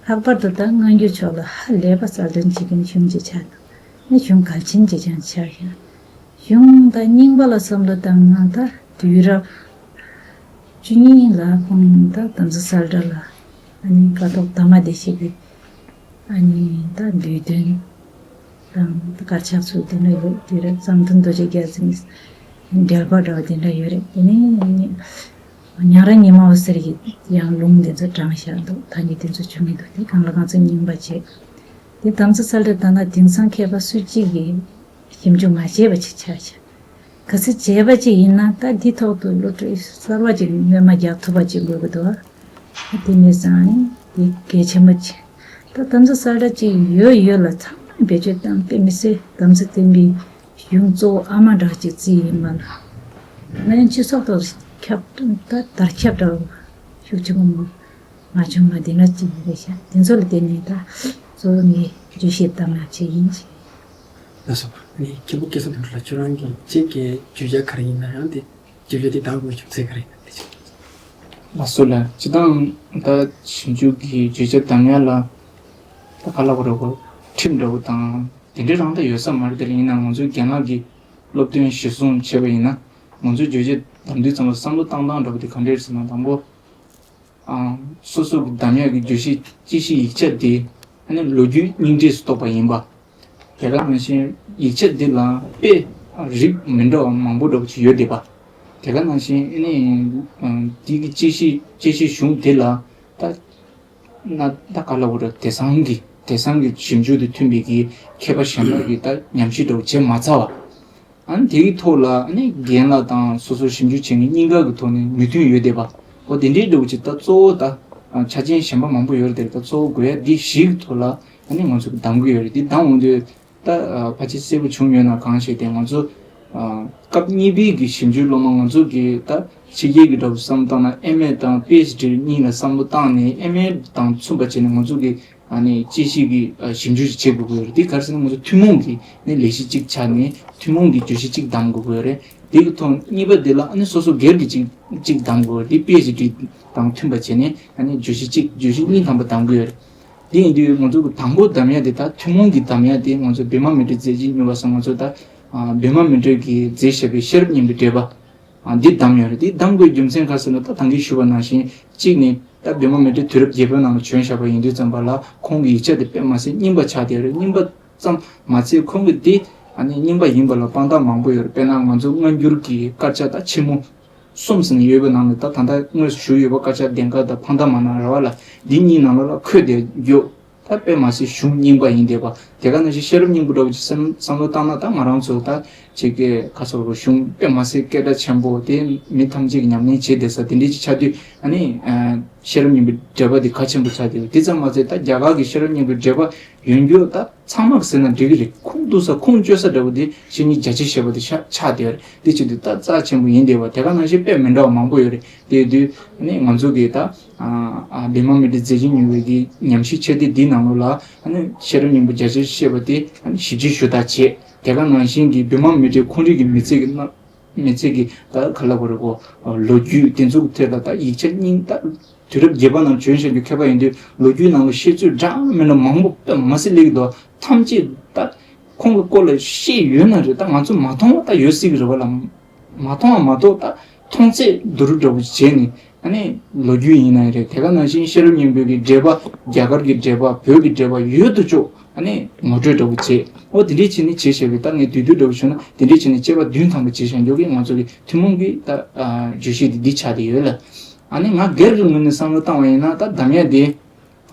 ལྷག་པར་དུ་ད་སྔ་འགྱུར་ཕྱོགས་ལ་ཧ་ལས་པ་གསལ་སྟོན་བྱེད་མཁན་གཞུང་ཅིག་ཆགས་དང་། ནི་གཞུང་གལ་ཆེན་ཅིག་ཀྱང་ཆགས་ཤིང་། གཞུང་ད་རྙིང་པ་ལ་བསམ་བློ་བཏང་ན་ད་དུས་རབས་བཅུ་གཉིས་ལ་ཁོང་ད་དམ་ཚིག་གསལ་བསྒྲགས་ལ་ཨ་ནི་ཀཿཐོག་དར་མ་བདེ་གཤེགས་ཀྱི་ཨ་ནི་ད་བསྡུས་དོན་དང་དཀར་ཆག་ཚུལ་དེ་འདྲ་ཡོད། དེ་རེད། བསམ་གཏན་རྡོ་རྗེ་རྒྱལ་མཚན་འགྲེལ་པ་འདྲ་བ་དེ་འདྲ་ཡོད་རེད། དེ་ནས་ཉང་རལ་ཉི་མ་འོད་ཟེར་གྱི་ཡང་ལུང་དེ་ཚོ་དྲངས་བཞག་འདུག་ཐ་སྙད་དེ་ཚོ་བྱུང་གི་འདུག་དེ་གང་ལ་གང་འཚམ་རྙིང་པ་བྱས། དེ་དམ་ཚིག་གསལ་བསྒྲགས་ད་ལྟ་དེང་སང་མཁས་པ་སུ་གཅིག་གིས་ཞིབ་འཇུག་མ་བྱས་པ་ཅིག་ཆགས་ཤག་གལ་སྲིད་བྱས་པ་ཅིག་ཡིན་ན་ད་འདི་ཐོག་ཏུ་བློ་གྲོས་གསར་བ་ཅིག་སྣོན་མ་རྒྱག་ཐུབ་པ་ཅིག་དགོས་ཀྱི་འདུག་ཨ། དེ་ནས་བཟུང་ནས་འདི་གལ་ཆེན་པོ་ཅིག་ད་དམ་ཚིག་གསལ་བསྒྲགས་ཅིག་ཡོད་ཡོད་ལ་ཚང་མས་བེད་སྤྱོད་བཏང་དཔེ་མི་སྲིད་དམ་ཚིག་བསྟན་པའི་གཞུང་གཙོ་བོ་ཨ་མ་འདྲ་ཅིག་བརྩིས་ཡིན་པ་ལ། ང་ཡང་སྤྱི་ཚོགས་ཐོག་ཁྱབ་ད་དར་ཁྱབ་འདྲ་བོ་ཤུགས་ཆེན་པོ་མ་བྱུང་བ་འདི་འདྲ་ཅིག་རེད་ཤག་དེ་ཚོ་ལ་བརྟེན་ནས་ད་གཙོ་བོ་ངས་བརྗོད་གཞི་བཏང་ཡག་ཅིག་ཡིན་ཞེས། ལགས་སོ། ཨ་ནི་མཁན་པོ་སྐལ་བཟང་དོན་གྲུབ་ལགས། ཁྱོད་རང་གིས་ཁྱེད་ཀྱི་བརྗོད་བྱ་ག་རེ་ཡིན་ན་ཡང་དེ་བརྗོད་བྱ་དེ་གདམ་དགོས་རྒྱུ་མཚན་ག་རེ་ཡིན་ན་དེ་ཅིག་ལགས་སོ་ལགས། སྤྱིར་བཏང་ད་ཞིབ་འཇུག་གི་བརྗོད་བྱ་གདམ་ཡག་ལ་ད་ག་ལབ་དགོས་རེད་གོ། ཁྲིམས་འདྲ་བོ་དང་དེ་འདྲའི་རང་ད་ཡོད་ས་མ་རེད། དེ་ལ་ཡིན་ན་ང་ཚོའི་རྒན་ལགས་ཀྱི་སློབ་སྟོན་གཞིར་བཟུང་བྱས་པ་ཡིན་ན། ང་ཚོའི་བརྗོད་བྱ་གདམ་དུས་ཙམ་པ་བསམ་བློ་བཏང་སྟངས་འདྲ་བོ་དེ་ག་འདྲས་ཟེར་ན། དང་པོ། ཨང་། སོ་སོ་གི་གདམ་ཡག་གི་བརྗོད་གཞི་དཔྱད་གཞི་ཡིག་ཆ་དེ་ཨ་ནི་ལོ་རྒྱུས་སྙིང་བསྡུས་སུ་གཏོགས་པ་ཡིན་པ། དེ་ག་ནང་བཞིན་ཡིག་ཆ་འདི་ལ་དཔེ་རིགས་མི་འདྲ་བ་མང་པོ་འདྲ་བོ་ཅིག་ཡོད་བསྡད་པ། དེ་ག་ནང་བཞིན་ཨ་ནི་ཨང་། འདི་གི་དཔྱད་གཞི་དཔྱད་གཞི་གཞུང་དེ་ལ་ད་ན་ད་ག་ལབ་དགོས་རེད། དེང་སང་གི་དེང་སང་གི་ཞིབ་འཇུག་དང་མཐུན་པའི་གི་མཁས་པ་གཞན་པ་གི་ད་ཉམས་ཞིབ་འདྲ་བོ་བྱས་མ་ཚར་བ། ཨ་ནི་དེ་གི་ཐོག་ལ་ཨ་ནི་རྒན་ལགས་དང་སོ་སོ་ཞིབ་འཇུག་བྱེད་མཁན་གཉིས་ཀ་གི་ཐོག་ནས་མོས་མཐུན་ཡོད་བསྡད་པ། འོ་དེ་འདྲའི་འདྲ་བོ་ཅིག་ད་གཙོ་བོ་ད་ཆ་རྐྱེན་གཞན་པ་མང་པོ་ཡོད་རེད་དེ། ད་གཙོ་བོ་དགོས་ཡ་འདི་བཞི་གི་ཐོག་ལ་ཨ་ནི་ང་ཚོ་གདམ་གི་ཡོད་རེད། འདི་གདམ་འོང་དུས་ད་ཕལ་ཆེར་གསལ་པོ་བྱུང་ཡོད་ན་གང་ཞིག་དེ་ང་ཚོ་སྐབས་གཉིས་པའི་གི་ཞིབ་འཇུག་སློབ་མ་ང་ཚོ་གི་ད་ཕྱི་རྒྱལ་གི་འདྲ་བོ་བསམ་བློ་བཏང་ན་ཨེམ་ཨེ་དང་པི་ཨེཆ་ཌི་གཉིས་ལ་བསམ་བློ་བཏང་ནས་ཨེམ་ཨེ་དང་མཚུངས་པ་བྱས་ནས་ང་ཚོ་གི་ཨ་ནི་དཔྱད་གཞི་གི་ཨ་ཞིབ་འཇུག་ཅིག་བྱེད་དགོས་ཀྱི་ཡོད་རེད། འདི་ག་རེ་ཟེར་ན་ང་ཚོ་ཐུན་མོང་གི་ནི་ལས་གཞི་གཅིག་ཆགས་ནས་ཐུན་མོང་གི་བརྗོད་གཞི་གཅིག་གདམ་དགོས་ཀྱི་ཡོད་རེད། འདི་གི་ཐོག་གཉིས་པ་འདི་ལ་ཨ་ནི་སོ་སོ་སྒེར་གྱི་གཅིག་གཅིག་གདམ་དགོས་རེད། འདི་པི་ཨེཆ་ཌི་དང་མཐུན་པ་བྱས་ནས་ཨ་ནི་བརྗོད་གཞི་གཅིག་བརྗོད་གཞི་གཉིས་ཐམ་པ་གདམ་གྱི་ཡོད་རེད། འདི་ཡིན་དུས་ང་ཚོ་གི་དང་པོ་གདམ་ཡ་དེ་ད་ཐུན་མོང་གི་གདམ་ཡ་དེ་ང་ཚོ་བི་མ་མི་ཏྲའི་མཛད་རྗེས་མྱུར་བ་སོགས་ང་ཚོ་ད་ཨ་བི་མ་མི་ཏྲ་གིས་མཛད་བཞག་པའི་ཤེས་རབ་སྙིང་པོའི་འགྲེལ་པ། ཨ་འདི་བདམས་ཡོད་རེད། འདི་བདམས་དགོས་རྒྱུ་མཚན་ག་ཟེར་ན་ད་ད་གིན་ཞུས་པ་ནང་བཞིན་གཅིག་ནི་ད་བི་མ་མི་ཏྲ་དུས་རབས་བརྒྱད་པའི་ནང་ལ་བྱོན་བཞག་པ་ཡིན་དུས་ཙམ་པ་ལ་ཁོང་གི་ཡིག་ཆ་དེ་དཔེ་མ་སྲིད་རྙིང་པ་ཆགས་བསྡད་ཡོད་རེད། རྙིང་པ་ཙམ་མ་ཚད་ཁོང་གིས་འདི་ཨ་ནི་རྙིང་པ་ཡིན་པ་ལ་དཔང་རྟགས་མང་པོ་ཡོད་རེད། དཔེར་ན་ང་ཚོ་སྔ་འགྱུར་གྱི་དཀར་ཆག་ད་ཆེན་མོ་གསུམ་ཟིན་ཡོད་པའི་ནང་ནས་ད་ད་ལྟ་དངོས་སུ་བཞུགས་ཡོད་པ་དཀར་ཆག་གདན་དཀར་དང་འཕང་ཐང་མ་ན་ར་བ་ལ་འདི་གཉིས་ནང་ལོགས་ལ་འཁོད་བསྡད་ཡོད། ད་དཔེ་མ་སྲིད་གཞུང་རྙིང་པ་ཡིན་བསྡད་པ། དེ་ག་ནང་བཞིན་ཤེས་རབ་སྙིང་པོ་འདྲ་བོ་ཅིག་བསམ་བསམ་བློ་བཏང་ན་ད་ང་རང་ཚོ་ད་ཅིག་གི་ཁ་སོ་རུ་གཞུང་དཔེ་མ་སྲིད་སྐད་གྲགས་ཆེན་པོ་དེ་མི་ཐམས་ཅད་ཀྱིས་ཉམས་ལེན་བྱེད་བསྡད་ས་དེ་འདྲའི་ཅིག་ཆགས་དུས་ཨ་ནི་ཤེས་རབ་སྙིང་པོའི་འགྲེལ་པ་དེ་གལ་ཆེན་པོ་ཆགས་བསྡད་ཡོད། དེ་ཙམ་མ་ཟད་ད་རྒྱ་གར་གྱི་ཤེས་རབ་སྙིང་པོའི་འགྲེལ་པ་ཡོན་རྒྱུ་ད་ཚང་མ་ཟེར་ན་འགྲིག་གི་རེད། ཁུངས་གཏུགས་ས་ཁུངས་བཅོལ་ས་འདྲ་བོ་དེ་བཤེས་གཉེན་རྒྱ་ཆེ་ཞེས་པ་དེ་ཆགས་ཆགས་བསྡད་ཡོད་རེད། དེ་བྱེད་དུས་ད་རྩ་ཆེན་པོ་ཡིན་བསྡད་པ། དེ་ག་ནང་བཞིན་དཔེ་མི་འདྲ་བ་མང་པོ་ཡོད་རེད། དེ་དུས་ཨ་ནི་ང་ཚོ་གི་ད་ཨ་ཨ་བི་མ་མི་ཏྲའི་མཛད་རྗེས་མྱུར་བའི་གི་ཉམས་ཞིབ་ཆེ་དེ་འདི་ནང་ལོགས་ལ་ཨ་ནི་ཤེས་རབ་སྙིང་པོ་རྒྱ་ཆེར་བཤད་པ་དེ་ཨ་ནི་ཞིབ་དཔྱད་ཞུ་དག་བྱས། དེ་ག་ནང་བཞིན་གྱི་བི་མ་མི་ཏྲའི་ཁོང་རིགས་ཀྱི་མི་ཚེ་གི་རྣམ་ མི་ཚེ་གི་ད་ག་ལ་བ་རེད་གོ། ལོ་རྒྱུས་དེ་ཚོ་གི་ཐད་ལ་ད་ཡིག་ཆ་རྙིང་ད་དུས་རབས་བརྒྱད་པ་ནང་བྱོན་བཞིན་གྱི་མཁས་པ་ཡིན་དུས་ལོ་རྒྱུས་ནང་ལ་བཤད་ཚུལ་འདྲ་མི་འདྲ་མང་པོ་དཔེ་མ་སྲིད་སླེབས་ཀྱི་འདུག་ཐམས་ཅད་ད་ཁོང་གི་སྐོར་ལ་བཤད་ཡོད་ན་རེད། ད་ང་ཚོ་མ་མཐོང་བ་ད་ཡོད་སྲིད་ཀྱི་རེད་བ་ལ། མ་མཐོང་བ་མ་གཏོགས་ད་མཐོང་ཚད་བསྡུ་རུབ་འདྲ་པོ་བྱས་ནས་ཨ་ནི་ལོ་རྒྱུས་ཡིན་ན་རེད། དེ་ག་ནང་བཞིན་ཤེས་རབ་སྙིང་པོའི་གི་འགྲེལ་པ། རྒྱ་གར་གྱི་འགྲེལ་པ། བོད་ཀྱི་འགྲེལ་པ་ཡོད་དོ་ཅོག་ཨ་ནི་ངོ་སྤྲོད་འདྲ་པོ་བྱས། འོ་དེ་འདྲས་བྱས་ནས་བྱས་བཞག་པའི་ད་ངས་བསྡུས་བསྡུས་འདྲ་པོ་བྱུང་ན་དེ་འདྲས་བྱས་ནས་དཔྱད་པ་བདུན་ཐམ་པ་བྱས་བཞག་འཇོག་གི་ང་ཚོ་གི་ཐུན་མོང་གི་ད་བརྗོད་གཞི་དེ་འདི་ཆགས་བསྡད་ཡོད་ལ། ཨ་ནི་ང་སྒེར་གྱི་ངོས་ནས་བསམ་བློ་བཏང་བ་ཡིན་ན་ད་འདམ་ཡ་དེ།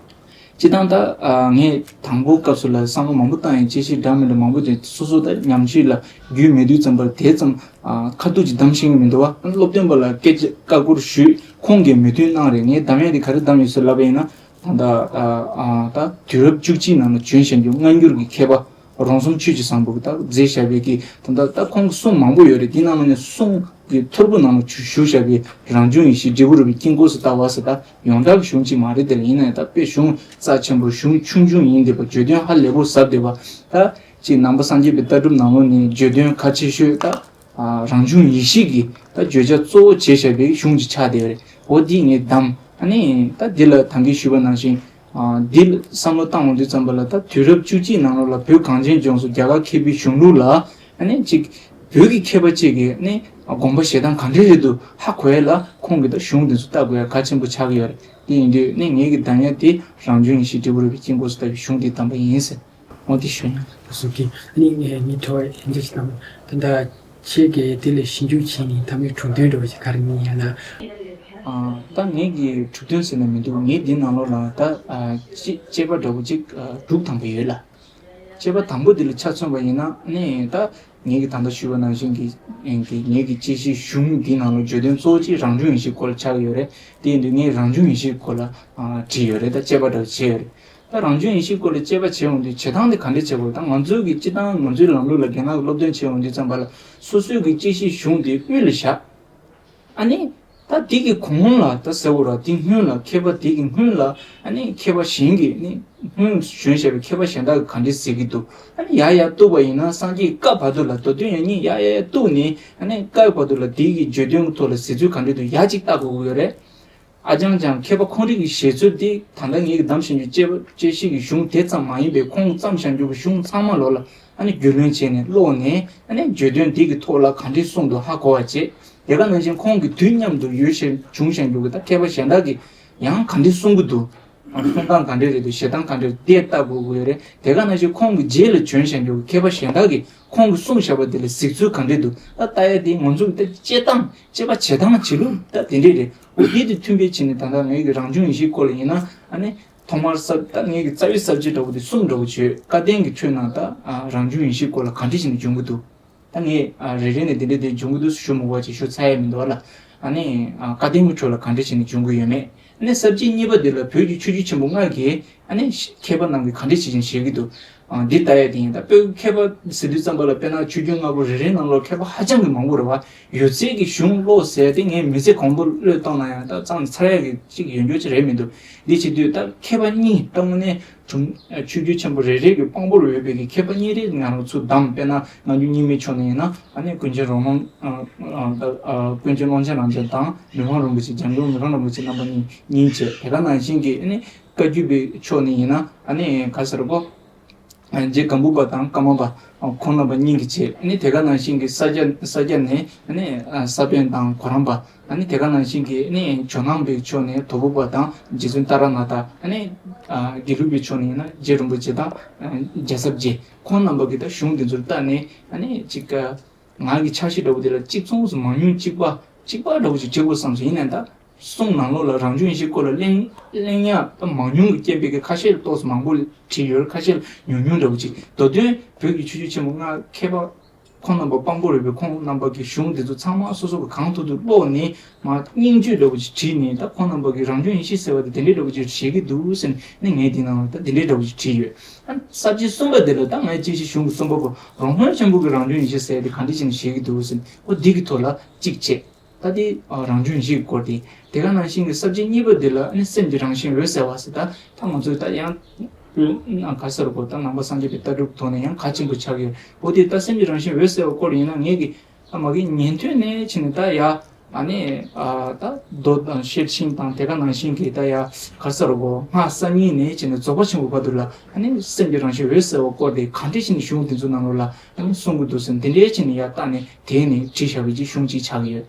སྤྱིར་བཏང་ད་ཨ་ངས་དང་པོ་སྐབས་སུ་ལ་བསམ་བློ་མང་པོ་བཏང་ཡང་དཔྱད་གཞི་འདྲ་མི་འདྲ་མང་པོ་དེ་སོ་སོ་ད་ཉམས་ཞིབ་ལ་རྒྱུས་མེད་དུས་ཙམ་པར་དེ་ཙམ་ཨ་ཁ་ཐུག་ཅིག་བདམས་ཤེས་ཀྱི་མི་འདུག་བ། སློབ་སྟོན་པ་ལ་སྐད་ཆ་བཀའ་བཀོད་ཞུས། ཁོང་གིས་མོས་མཐུན་གནང་རེད། ངས་འདམ་ཡ་དེ་ག་རེ་བདམས་ཡོད་ཟེར་ལབ་པ་ཡིན་ན་ད་ད་ཨ་ད་དུས་རབས་བཅུ་གཅིག་ནང་ལ་བྱོན་བཞིན་རྒྱུ་སྔ་འགྱུར་གྱི་མཁས་པ། རོང་ཟོམ་ཆོས་ཀྱི་བཟང་པོ་གིས་ད་མཛད་བཞག་པའི་གི་ད་ལྟ་ད་ཁོང་གི་གསུང་མང་པོ་ཡོད་རེད། དེ་ནང་ནས་གསུང་གི་ཐོར་བུ་ནང་ལ་བཞུགས་བཞག་པའི་རང་བྱུང་ཡེ་ཤེས་འབྲས་བུ་རུ་པའི་དཀྱིལ་འཁོར་སུ་ལྟ་བ་ཟེར་ད་ཡོངས་གྲགས་ཀྱི་གཞུང་གཅིག་མ་རེད། དེ་ལ་ཡིན་ན་ཡང་ད་དཔེ་གཞུང་རྩ་ཆེན་པོ་གཞུང་ཆུང་ཆུང་ཡིན་བསྡད་པ་བརྗོད་དོན་ཧ་ལས་པོ་ཟབ་བསྡད་པ་ད་ཅིག་ནང་པ་སངས་རྒྱས་པའི་ལྟ་གྲུབ་ནང་ལོགས་ནས་བརྗོད་དོན་གལ་ཆེ་ཤོས་ད་རང་བྱུང་ཡེ་ཤེས་ཀྱི་ད་བརྗོད་བྱ་གཙོ་བོ་བྱས་བཞག་པའི་གཞུང་གཅིག་ཆགས་བསྡད་པ་རེད། འོ་འདི་ངས་བདམས། ཨ་ནི་ད་འདི་ལ་ད་གིན་ཞུས་པ་ནང་བཞིན། འདི་བསམ་བློ་བཏང་འོང་དུས་ཙམ་པ་ལ་ད་དུས་རབས་བཅུ་གཅིག་ནང་ལོགས་ལ་བོད་གངས་ཅན་ལྗོངས་སུ་རྒྱ་གར་མཁས་པའི་གཞུང་ལུགས་ལ་ཨ་ནི་གཅིག་བོད་ཀྱི་མཁས་པ་གཅིག་གིས་ནི་དགོངས་པ་བཞེས་སྟངས་ག་འདྲ་རེད་འདུག་ཧ་གོ་ཡ་ལ་ཁོང་གིས་ད་གཞུང་འདི་ཚོ་ལྟ་དགོས་ཡ་གལ་ཆེན་པོ་ཆགས་ཀྱི་ཡོད་རེད། དེ་ཡིན་དུས་ནི་ངེད་ཀྱི་འདམ་ཡ་དེ་རང་བྱུང་ཡེ་ཤེས་འབྲས་བུ་རུ་པའི་དཀྱིལ་འཁོར་སུ་ལྟ་བུའི་གཞུང་འདི་བདམས་པ་ཡིན་ཟེར། འོ་དེ་ཞུ་ཡིན། སོ་སྐྱེ་ཨ་ནི་ངས་ངའི་ཐོག་ཡིན་ཚུལ་ཞིག་དང་ད་ལྟ། ཁྱེད་ཀྱིས་དེ་ལ་ཞིབ་འཇུག་བྱས་ནས་ཐོན་པའི་གྲུབ་དོན་འདྲ་བོ་ཞིག་ག་རེ་ཡིན་ཡང་ན། ཨ། ད་ངེད་ཀྱི་གྲུབ་དོན་ཟེར་ན་མི་འདུག་ངས་འདི་ནང་ལོགས་ལ་ད་ཨ་དཔྱད་དཔྱད་པ་འདྲ་བོ་ཅིག་ཨ་དྲུག་ཐམ་པ་ཡོད་ལ། དཔྱད་པ་དང་པོ་འདི་ལ་ཆ་མཚོན་པ་ཡིན་ན་ནི་ད་ངེད་ཀྱིས་ད་ལྟ་ཞུས་པ་ནང་བཞིན་གྱི་ངེད་ཀྱི་ངེད་ཀྱི་དཔྱད་གཞིའི་གཞུང་འདིའི་ནང་ལ་བརྗོད་དོན་གཙོ་བོ་གཅིག་རང་བྱུང་ཡེ་ཤེས་སྐོར་ལ་ཆགས་ཀྱི་ཡོད་རེད། དེ་ཡིན་དུས་ངས་རང་བྱུང་ཡེ་ཤེས་སྐོར་ལ་ཨ་བྲིས་ཡོད་རེད། ད་དཔྱད་པ་འདྲ་བོ་བྱས་ཡོད་རེད། ད་རང་བྱུང་ཡེ་ཤེས་སྐོར་ལ་དཔྱད་པ་བྱེད་འོང་དུས་བྱེད་སྟངས་དེ་ག་འདྲས་བྱེད་དགོས། ད་ང་ཚོའི་གི་སྤྱིར་བཏང་ང་ཚོའི་ལམ་ལུགས་ལ་རྒན་ལགས་ཀྱིས་སློབ་སྟོན་བྱེད་འོང་དུས་ཙམ་པ་ལ་སོ་སོའི་གི་དཔྱད་གཞིའི་གཞུང་དེ་དབུས་ལ་བཞག་ཨ་ནི། ད་དེ་གི་གོང་ལ་ད་ཟེར་བ་ར་དེ་སྔོན་ལ་མཁས་པ་དེ་གི་སྔོན་ལ་ཨ་ནི་མཁས་པ་གཞན་གྱིས་ནི་སྔོན་བྱོན་བཞག་པའི་མཁས་པ་གཞན་དག་གིས་ག་འདྲས་ཟེར་གྱི་འདུག་ཨ་ནི་ཡར་ཡར་གཏུགས་པ་ཡིན་ན་སངས་རྒྱས་བཀའ་བར་དུ་ལ་མདོ་དོན་ཡང་སྙིང་ཡར་ཡར་ཡར་གཏུགས་ནས་ཨ་ནི་བཀའ་བར་དུ་ལ་དེ་གི་བརྗོད་དོན་གྱི་ཐོག་ལ་གཟིགས་ཚུལ་ག་འདྲས་འདུག་ཡར་གཅིག་ལྟ་དགོས་ཀྱི་ཡོད་རེད། ཨ་ཅང་ཅང་མཁས་པ་ཁོང་རང་གི་བཞེད་ཚུལ་དེ་ད་ལྟ་ངེད་ཀྱིས་བདམས་བཞིན་གྱི་དཔྱད་པ་དཔྱད་གཞི་གི་གཞུང་དེ་ཙམ་མ་ཡིན་པའི་ཁོང་བརྩམས་བཞག་རྒྱུ་གི་གཞུང་ཚང་མ་ལོག་ལ་ཨ་ནི་རྒྱུས་ལོན་བྱས་ནས་ཀློག་ནས་ཨ་ནི་བརྗོད་དོན་དེ་གི་ཐོག་ལ་ག་འདྲས་གསུངས་འདུག་ཧ་གོ་བ་བྱེད། དེ་ག་ནང་བཞིན་ཁོང་གི་དུས་མཉམ་དུ་ཡོད་བཞིན་བྱུང་བཞིན་རྒྱུ་གི་ད་མཁས་པ་གཞན་དག་གིས་ཡང་ག་འདྲས་གསུང་གི་འདུག་གསུང་སྟངས་ག་འདྲས་རེད་འདུག་བཞེད་སྟངས་ག་འདྲས་རེད་དེ་ལྟ་དགོས་ཀྱི་ཡོད་རེད། དེ་ག་ནང་བཞིན་ཁོང་གི་རྗེས་ལ་བྱོན་བཞིན་རྒྱུ་གི་མཁས་པ་གཞན་དག་གིས་ཁོང་གིས་གསུངས་བཞག་པ་དེ་ལ་གཟིགས་ཚུལ་ག་འདྲས་འདུག་ད་ལྟ་ཡ་དེ་ང་ཚོ་གི་ད་དཔྱད་སྟངས་དཔྱད་པ་བྱེད་སྟངས་བྱེད་ལུགས་ད་དེ་འདྲས་རེད། འོ་དེ་དེ་མཐུན་པའི་ཆ་ནས་ད་ལྟ་ངེད་ཀྱི་རང་བྱུང་ཡེ་ཤེས་སྐོར་ལ་ཡིན་ན་ཨ་ནི་ཐོག་མར་ས་ད་ངེད་ཀྱི་རྩ་བའི་ས་བཅད་འདྲ་བོ་དེ་གསུམ་འདྲ་བོ་བྱོས། བཀའ་བསྟན་གྱི་ཁྲོད་ནང་ད་ཨ་རང་བྱུང་ཡེ་ཤེས་སྐོར་ལ་ག་འདྲས་བྱས་ནས་འབྱུང་གི་འདུག་ད་ངས་ཨ་རེ་རེ་ནས་དེ་འདྲས་དེ་འབྱུང་གི་འདུག་ཞུ་མི་དགོས་པ་ཅིག་ཞུ་ཚར་ཡ་མི་འདུག་ལ། ཨ་ནི་ཨ་བཀའ་བསྟན་གྱི་ཁྲོད་ལ་ག་འདྲས་བྱས་ནས་འབྱུང་གི་ཡོད་མེད། ཨ་ནི་ས་བཅད་གཉིས་པ་དེ་ལ་བོད་ཀྱི་ཆོས་བརྒྱུད་ཆེན་པོ་ལྔ་གི་ཨ་ནི་ཤ་མཁས་པ་རྣམས་ཀྱིས་ག་འདྲས་བྱེད་ཀྱིན་བཞེད་ཀྱི་འདུག་ཨ་འདི་ལྟ་ཡ་དེ་ཡིན། ད་བོད་ཀྱི་མཁས་པ་ཟེར་དུས་ཙམ་པ་ལ་དཔེར་ན་ཆོས་བརྒྱུད་ལྔ་པོ་རེ་རེའི་ནང་ལོགས་མཁས་པ་ཧ་ཅང་གི་མང་པོ་རེད་བ། ཡོད་ཚད་ཀྱི་གཞུང་ཀློག་ཟེར་དེ་ངས་མི་ཚེ་གང་པོ་བློས་གཏོང་ན་ཡང་ད་གཙང་ནས་ཚར་ཡ་གི་ཅིག་ཡོད་འགྱོ་ཅིག་རེད་མི་འདུག་འདི་བྱེད་དུས་ད་མཁས་པ་གཉིས་ད་དངོས་གནས་དྲུང་ཆོས་བརྒྱུད་ཆེན་པོ་རེ་རེ་གི་དཔང་པོར་ཡོད་པའི་གི་མཁས་པ་གཉིས་རེ་ང་རང་ཚོ་བདམས། དཔེར་ན་སྔ་འགྱུར་རྙིང་མའི་ཕྱོགས་ནས་ཡིན་ན་ཨ་ནི་ཀུན་མཁྱེན་རོ་སྨོན། ཀུན་མཁྱེན་ཀློང་ཆེན་རབ་འབྱམས་དང་མི་ཕམ་རིན་པོ་ཆེ། འཇམ་མགོན་མི་ཕམ་རིན་པོ་ཆེ་རྣམ་པ་གཉིས་གཉིས་བྱས། དེ་ག་ནང་བཞིན་གྱི་ཨ་ནི་བཀའ་བརྒྱུད་པའི་ཕྱོགས་ནས་ཡིན་ན་ཨ་ནི་ག་ཟེར་གོ། རྗེ་སྒམ་པོ་པ་དང་ཀརྨ་པ་ཁོང་རྣམ་པ་གཉིས་ཀྱིས་བྱས། ཨ་ནི་དེ་ག་ནང་བཞིན་གྱི་ས་སྐྱ་ས་སྐྱ་ནས་ཨ་ནི་ས་པཎ་དང་གོ་རམས་པ། ཨ་ནི་དེ་ག་ནང་བཞིན་གྱི་ཨ་ནི་ཇོ་ནང་པའི་ཕྱོགས་ནས་དོལ་པོ་པ་དང་རྗེ་བཙུན་ཏཱ་ར་ནཱ་ཐ། ཨ་ནི་དགེ་ལུགས་པའི་ཕྱོགས་ནས་ཡིན་ན་རྗེ་རིན་པོ་ཆེ་དང་རྒྱལ་ཚབ་རྗེ་ཁོང་རྣམ་པ་གིས་ད་གཞུང་འདི་ཚོར་བལྟས་ནས་ཨ་ནི་ཅིག་ང་གི་འཆར་གཞི་འདྲ་བོ་དེ་ལ་གཅིག་མཚུངས་སུ་མང་ཉུང་གཅིག་པ་གཅིག་པ་འདྲ་བོ་ཞིག་བྱེད་དགོས་བསམ་སོང་། ཡིན་ནའང་ད་གསུང་ནང་ལོགས་ལ་རང་བྱུང་ཡེ་ཤེས་སྐོར་ལ་གླེང་གླེང་ཡག་ད་མང་ཉུང་གི་རྐྱེན་པས་ཀྱི་ཁ་ཤས་ལ་ཏོག་ཙམ་མང་པོ་བྲིས་ཡོད། ཁ་ཤས་ལ་ཉུང་ཉུང་འདྲ་བོ་ཅིག་མདོ་དོན་བོད་ཀྱི་ཆོས་བརྒྱུད་ཆེན་པོ་ལྔ་མཁས་པ་ཁོང་རྣམ་པ་དཔང་པོ་རེད་པས། ཁོང་རྣམ་པ་གི་གཞུང་འདི་ཚོ་ཚང་མ་སོ་སོ་གི་གང་ཐུབ་ཐུབ་ཀློག་ནས་མར་སྙིང་བཅུད་འདྲ་བོ་ཅིག་བྲིས་ནས། ད་ཁོང་རྣམ་པ་གི་རང་བྱུང་ཡེ་ཤེས་ཟེར་བ་དེ་དེ་འདྲའི་འདྲ་བོ་ཅིག་བྱེད་ཀྱི་འདུག་ཟེར་ནས་ངས་འདི་ནང་ལ་ད་དེ་འདྲའི་འདྲ་བོ་ཅིག་བྲིས་ཡོད། ཨ་ས་བཅད་གསུམ་པ་དེ་ལ་ད་ངས་དཔྱད་གཞི་གཞུང་གི་གསུམ་པ་པོ་རོ་སྨོན་ཆེན་པོ་གི་རང་བྱུང་ཡེ་ཤེས་ཟེར་དེ་ག་འདྲ་བྱས་ནས་བྱེད་ཀྱི་འདུག་ཟེར་ནས་འོ་འདི་གི་ཐོག་ལ་གཅིག་བྱས། ད་དེ་ཨ་རང་བྱུང་ཡེ་ཤེས་ཀྱི་སྐོར་དེ། དེ་ག་ནང་བཞིན་གྱི་ས་བཅད་གཉིས་པ་དེ་ལ་ཨ་ནི་སེམས་ཀྱི་རང་བཞིན་འོད་གསལ་བ་ཟེར། ད་ད་ང་ཚོས་ད་ཡང་ཨ་ག་ཟེར་གོ། ད་ནང་པ་སངས་རྒྱས་པའི་ལྟ་གྲུབ་ཐོག་ནས་ཡང་གལ་ཆེན་པོ་ཆགས་ཡོད། འོ་དེ་ད་སེམས་ཀྱི་རང་བཞིན་འོད་གསལ་བའི་སྐོར་ཡིན་ན་ངེད་ཀྱི་ ད་མ་གི་ཉན་ཐོས་ནས་ཕྱིན་ནས་ད་ཡ། ཨ་ནི་ཨ་ད་མདོ་དང་ཤེར་ཕྱིན་དང་དེ་ག་ནང་བཞིན་གྱི་ད་ཡ་ག་ས་རུ་གོ་སྔགས་བསམ་ཡས་ནས་ཕྱིན་ནས་རྫོགས་པ་ཆེན་པོ་བར་དུ་ལ་ཨ་ནི་སེམས་ཀྱི་རང་བཞིན་འོད་གསལ་བ་སྐོར་དེ་གང་འདྲ་ཕྱིན་ནས་གཞུང་དེ་ཚོ་ནང་ལོགས་ལ་ཨ་ནི་གསུང་གི་འདུག་ཟེར་དེ་འདྲའི་ཕྱིན་ནས་ཡ་བལྟས་ནས་དེ་ནས་བྲིས་བཞག་པའི་ཅིག་གཞུང་ཅིག་ཆགས་ཀྱི་ཡོད།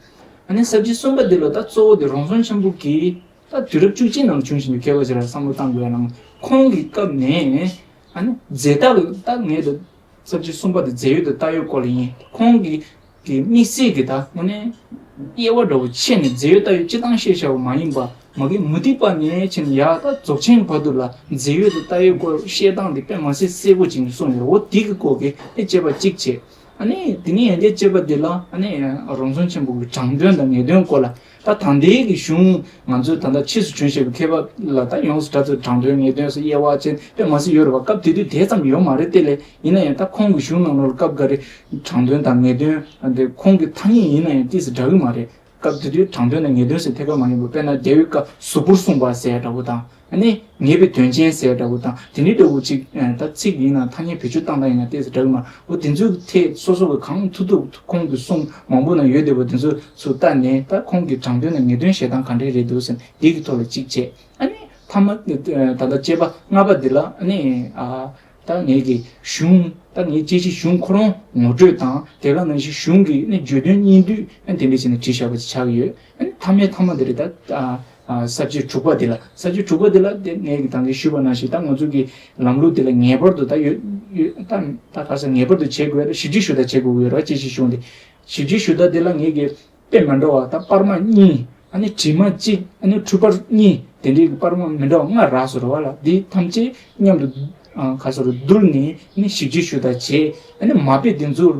ཨ་ནི་ས་བཅད་གསུམ་པ་འདི་ལ་ད་གཙོ་བོ་དེ་རོང་ཟོམ་ཆེན་པོ་གིས་ད་དུས་རབས་བཅུ་གཅིག་ནང་བྱུང་བཞིན་པའི་མཁས་པ་ཞིག་ལ་བསམ་བློ་བཏང་དགོས་ཡ་ནང་ཁོང་གི་སྐབས་ནས་ཨ་ནི་རྫས་བཏགས་ད་ངས་ད་ས་བཅད་གསུམ་པ་དེ་རྫས་ཡོད་དང་བཏགས་ཡོད་སྐོར་ལ་ཡིན། ཁོང་གི་གི་དམིགས་བསལ་གྱི་ད་དངོས་གནས་དབྱེ་བ་འདྲ་བོ་ཕྱེ་ནས་རྫས་ཡོད་བཏགས་ཡོད་སྤྱི་བཏང་བཤད་བྱ་བ་མ་ཡིན་པ་མ་གི་མུ་སྟེགས་པ་ནས་ཕྱིན་ཡ་ད་རྫོགས་ཆེན་བར་དུ་ལ་རྫས་ཡོད་དང་བཏགས་ཡོད་སྐོར་བཤད་སྟངས་དེ་དཔེ་མ་སྲིད་གསལ་པོ་ཅིག་གསུངས་ཡོད། འོ་དེ་གི་སྐོར་གྱི་ཨེ་དཔྱད་པ་གཅིག་བྱས། ཨ་ནི་དེ་ནས་ཡང་བསྐྱར་དཔྱད་པ་འདི་ལ་ཨ་ནི་རོང་ཟོམ་ཆེན་པོ་གི་དྲང་དོན་དང་ངེས་དོན་སྐོར་ལ་ད་ད་ལྟའི་གི་གཞུང་ང་ཚོས་ད་ལྟ་ཕྱིས་སུ་བྱོན་བཞིན་པའི་མཁས་པ་ལ་ད་ཡོངས་སུ་གྲགས་ཚུལ་དྲང་དོན་ངེས་དོན་སོགས་དབྱེ་བ་ཕྱེ་དཔེ་མ་སྲིད་ཡོད་རེད་བ། སྐབས་དེ་དུས་དེ་ཙམ་ཡོད་མ་རེད་དེ་ལས་ཡིན་ན་ཡང་ད་ཁོང་གི་གཞུང་ནང་ལོགས་ལ་སྐབས་འགའ་རེ་དྲང་དོན་དང་ངེས་དོན་འདི་ཁོང་གི་ཐ་སྙད་ཡིན་ན་ཡང་ཏོག་ཙམ་འདྲ་གི་མ་རེད། སྐབས་དེ་དུས་དྲང་དོན་དང་ངེས་དོན་ཟེར་ཐད་ཀར་མ་ཡིན་པ་དཔེར་ན་རྒྱལ་བའི་བཀའ་གཟུགས་པོར་གསུངས་པ་ཟེར་འདྲ་བོ་དང་ཨ་ནི་ངེས་པའི་དོན་ཅན་ཟེར་འདྲ་བོ་དང་དེ་ནི་འདྲ་བོ་ཅིག་ད་ཚིག་ཡིན་ན་ཐ་སྙད་བེད་སྤྱོད་བཏང་སྟངས་ཡིན་ན་ཏོག་ཙམ་འདྲ་གི་མ་འོ་དེ་ཚོའི་ཐད་སོ་སོ་གི་གང་ཐུབ་ཐུབ་ཁོང་གི་གསུང་མང་པོ་ན་ཡོད་བསྡད་པ་དེ་ཚོ་ཚུར་བལྟས་ནས་ད་ཁོང་གི་དྲང་དོན་དང་ངེས་དོན་བཤད་སྟངས་ག་འདྲས་རེད་འདུག་ཟེར་ན་དེ་གི་ཐོག་ལ་གཅིག་བྱས། ཨ་ནི་མཐའ་མ་ད་ལྟ་དཔྱད་པ་ལྔ་པ་འདི་ལ་ཨ་ནི་ཨ། ད་ངེད་ཀྱི་གཞུང་ད་ངེད་དཔྱད་གཞི་གཞུང་ཁོ་རང་ངོ་སྤྲོད་དང་དེ་ག་ནང་བཞིན་གཞུང་གི་ནི་བརྗོད་དོན་སྙིང་བསྡུས་ཨ་དེ་འདྲ་བྱས་ནས་བྲིས་བཞག་པ་ཅིག་ཆགས་ཀྱི་ཡོད། ཨ་ནི་མཐའ་མའི་མཐའ་མ་དེ་རེད། ད་ཨ་ཨ་ས་བཅད་དྲུག་པ་དེ་ལ་ས་བཅད་དྲུག་པ་དེ་ལ་དེ་ངེད་ཀྱི་ད་གིན་ཞུས་པ་ནང་བཞིན་ད་ང་ཚོ་གི་ལམ་ལུགས་དེ་ལ་ངེས་པར་དུ་ད་ཡོད་ཡོད་ད་ད་ག་ས་ངེས་པར་དུ་བྱེད་དགོས་ཡ་ཞིབ་འཇུག་ཞུ་ད་བྱེད་དགོས་ཀྱི་ཡོད་རེད་བ། དཔྱད་གཞི་གཞུང་དེ་ཞིབ་འཇུག་ཞུ་ད་དེ་ལ་ངེད་ཀྱི་དཔེ་མི་འདྲ་བ་ད་པར་མ་གཉིས་ཨ་ནི་དྲི་མ་གཅིག་ཨ་ནི་འཁྲུལ་པ་གཉིས་དེ་འདྲའི་གི་པར་མ་མི་འདྲ་བ་ལྔ་རག་སོང་རེད་བ་ལ། འདི་ཐམས་ཅད་མཉམ་དུ་ཨ་ག་ས་རུ་བསྡུར་ནས་ཨ་ནི་ཞིབ་འཇུག་ཞུ་ད་བྱས། ཨ་ནི་མ་དཔེ་དེ་ཚོ་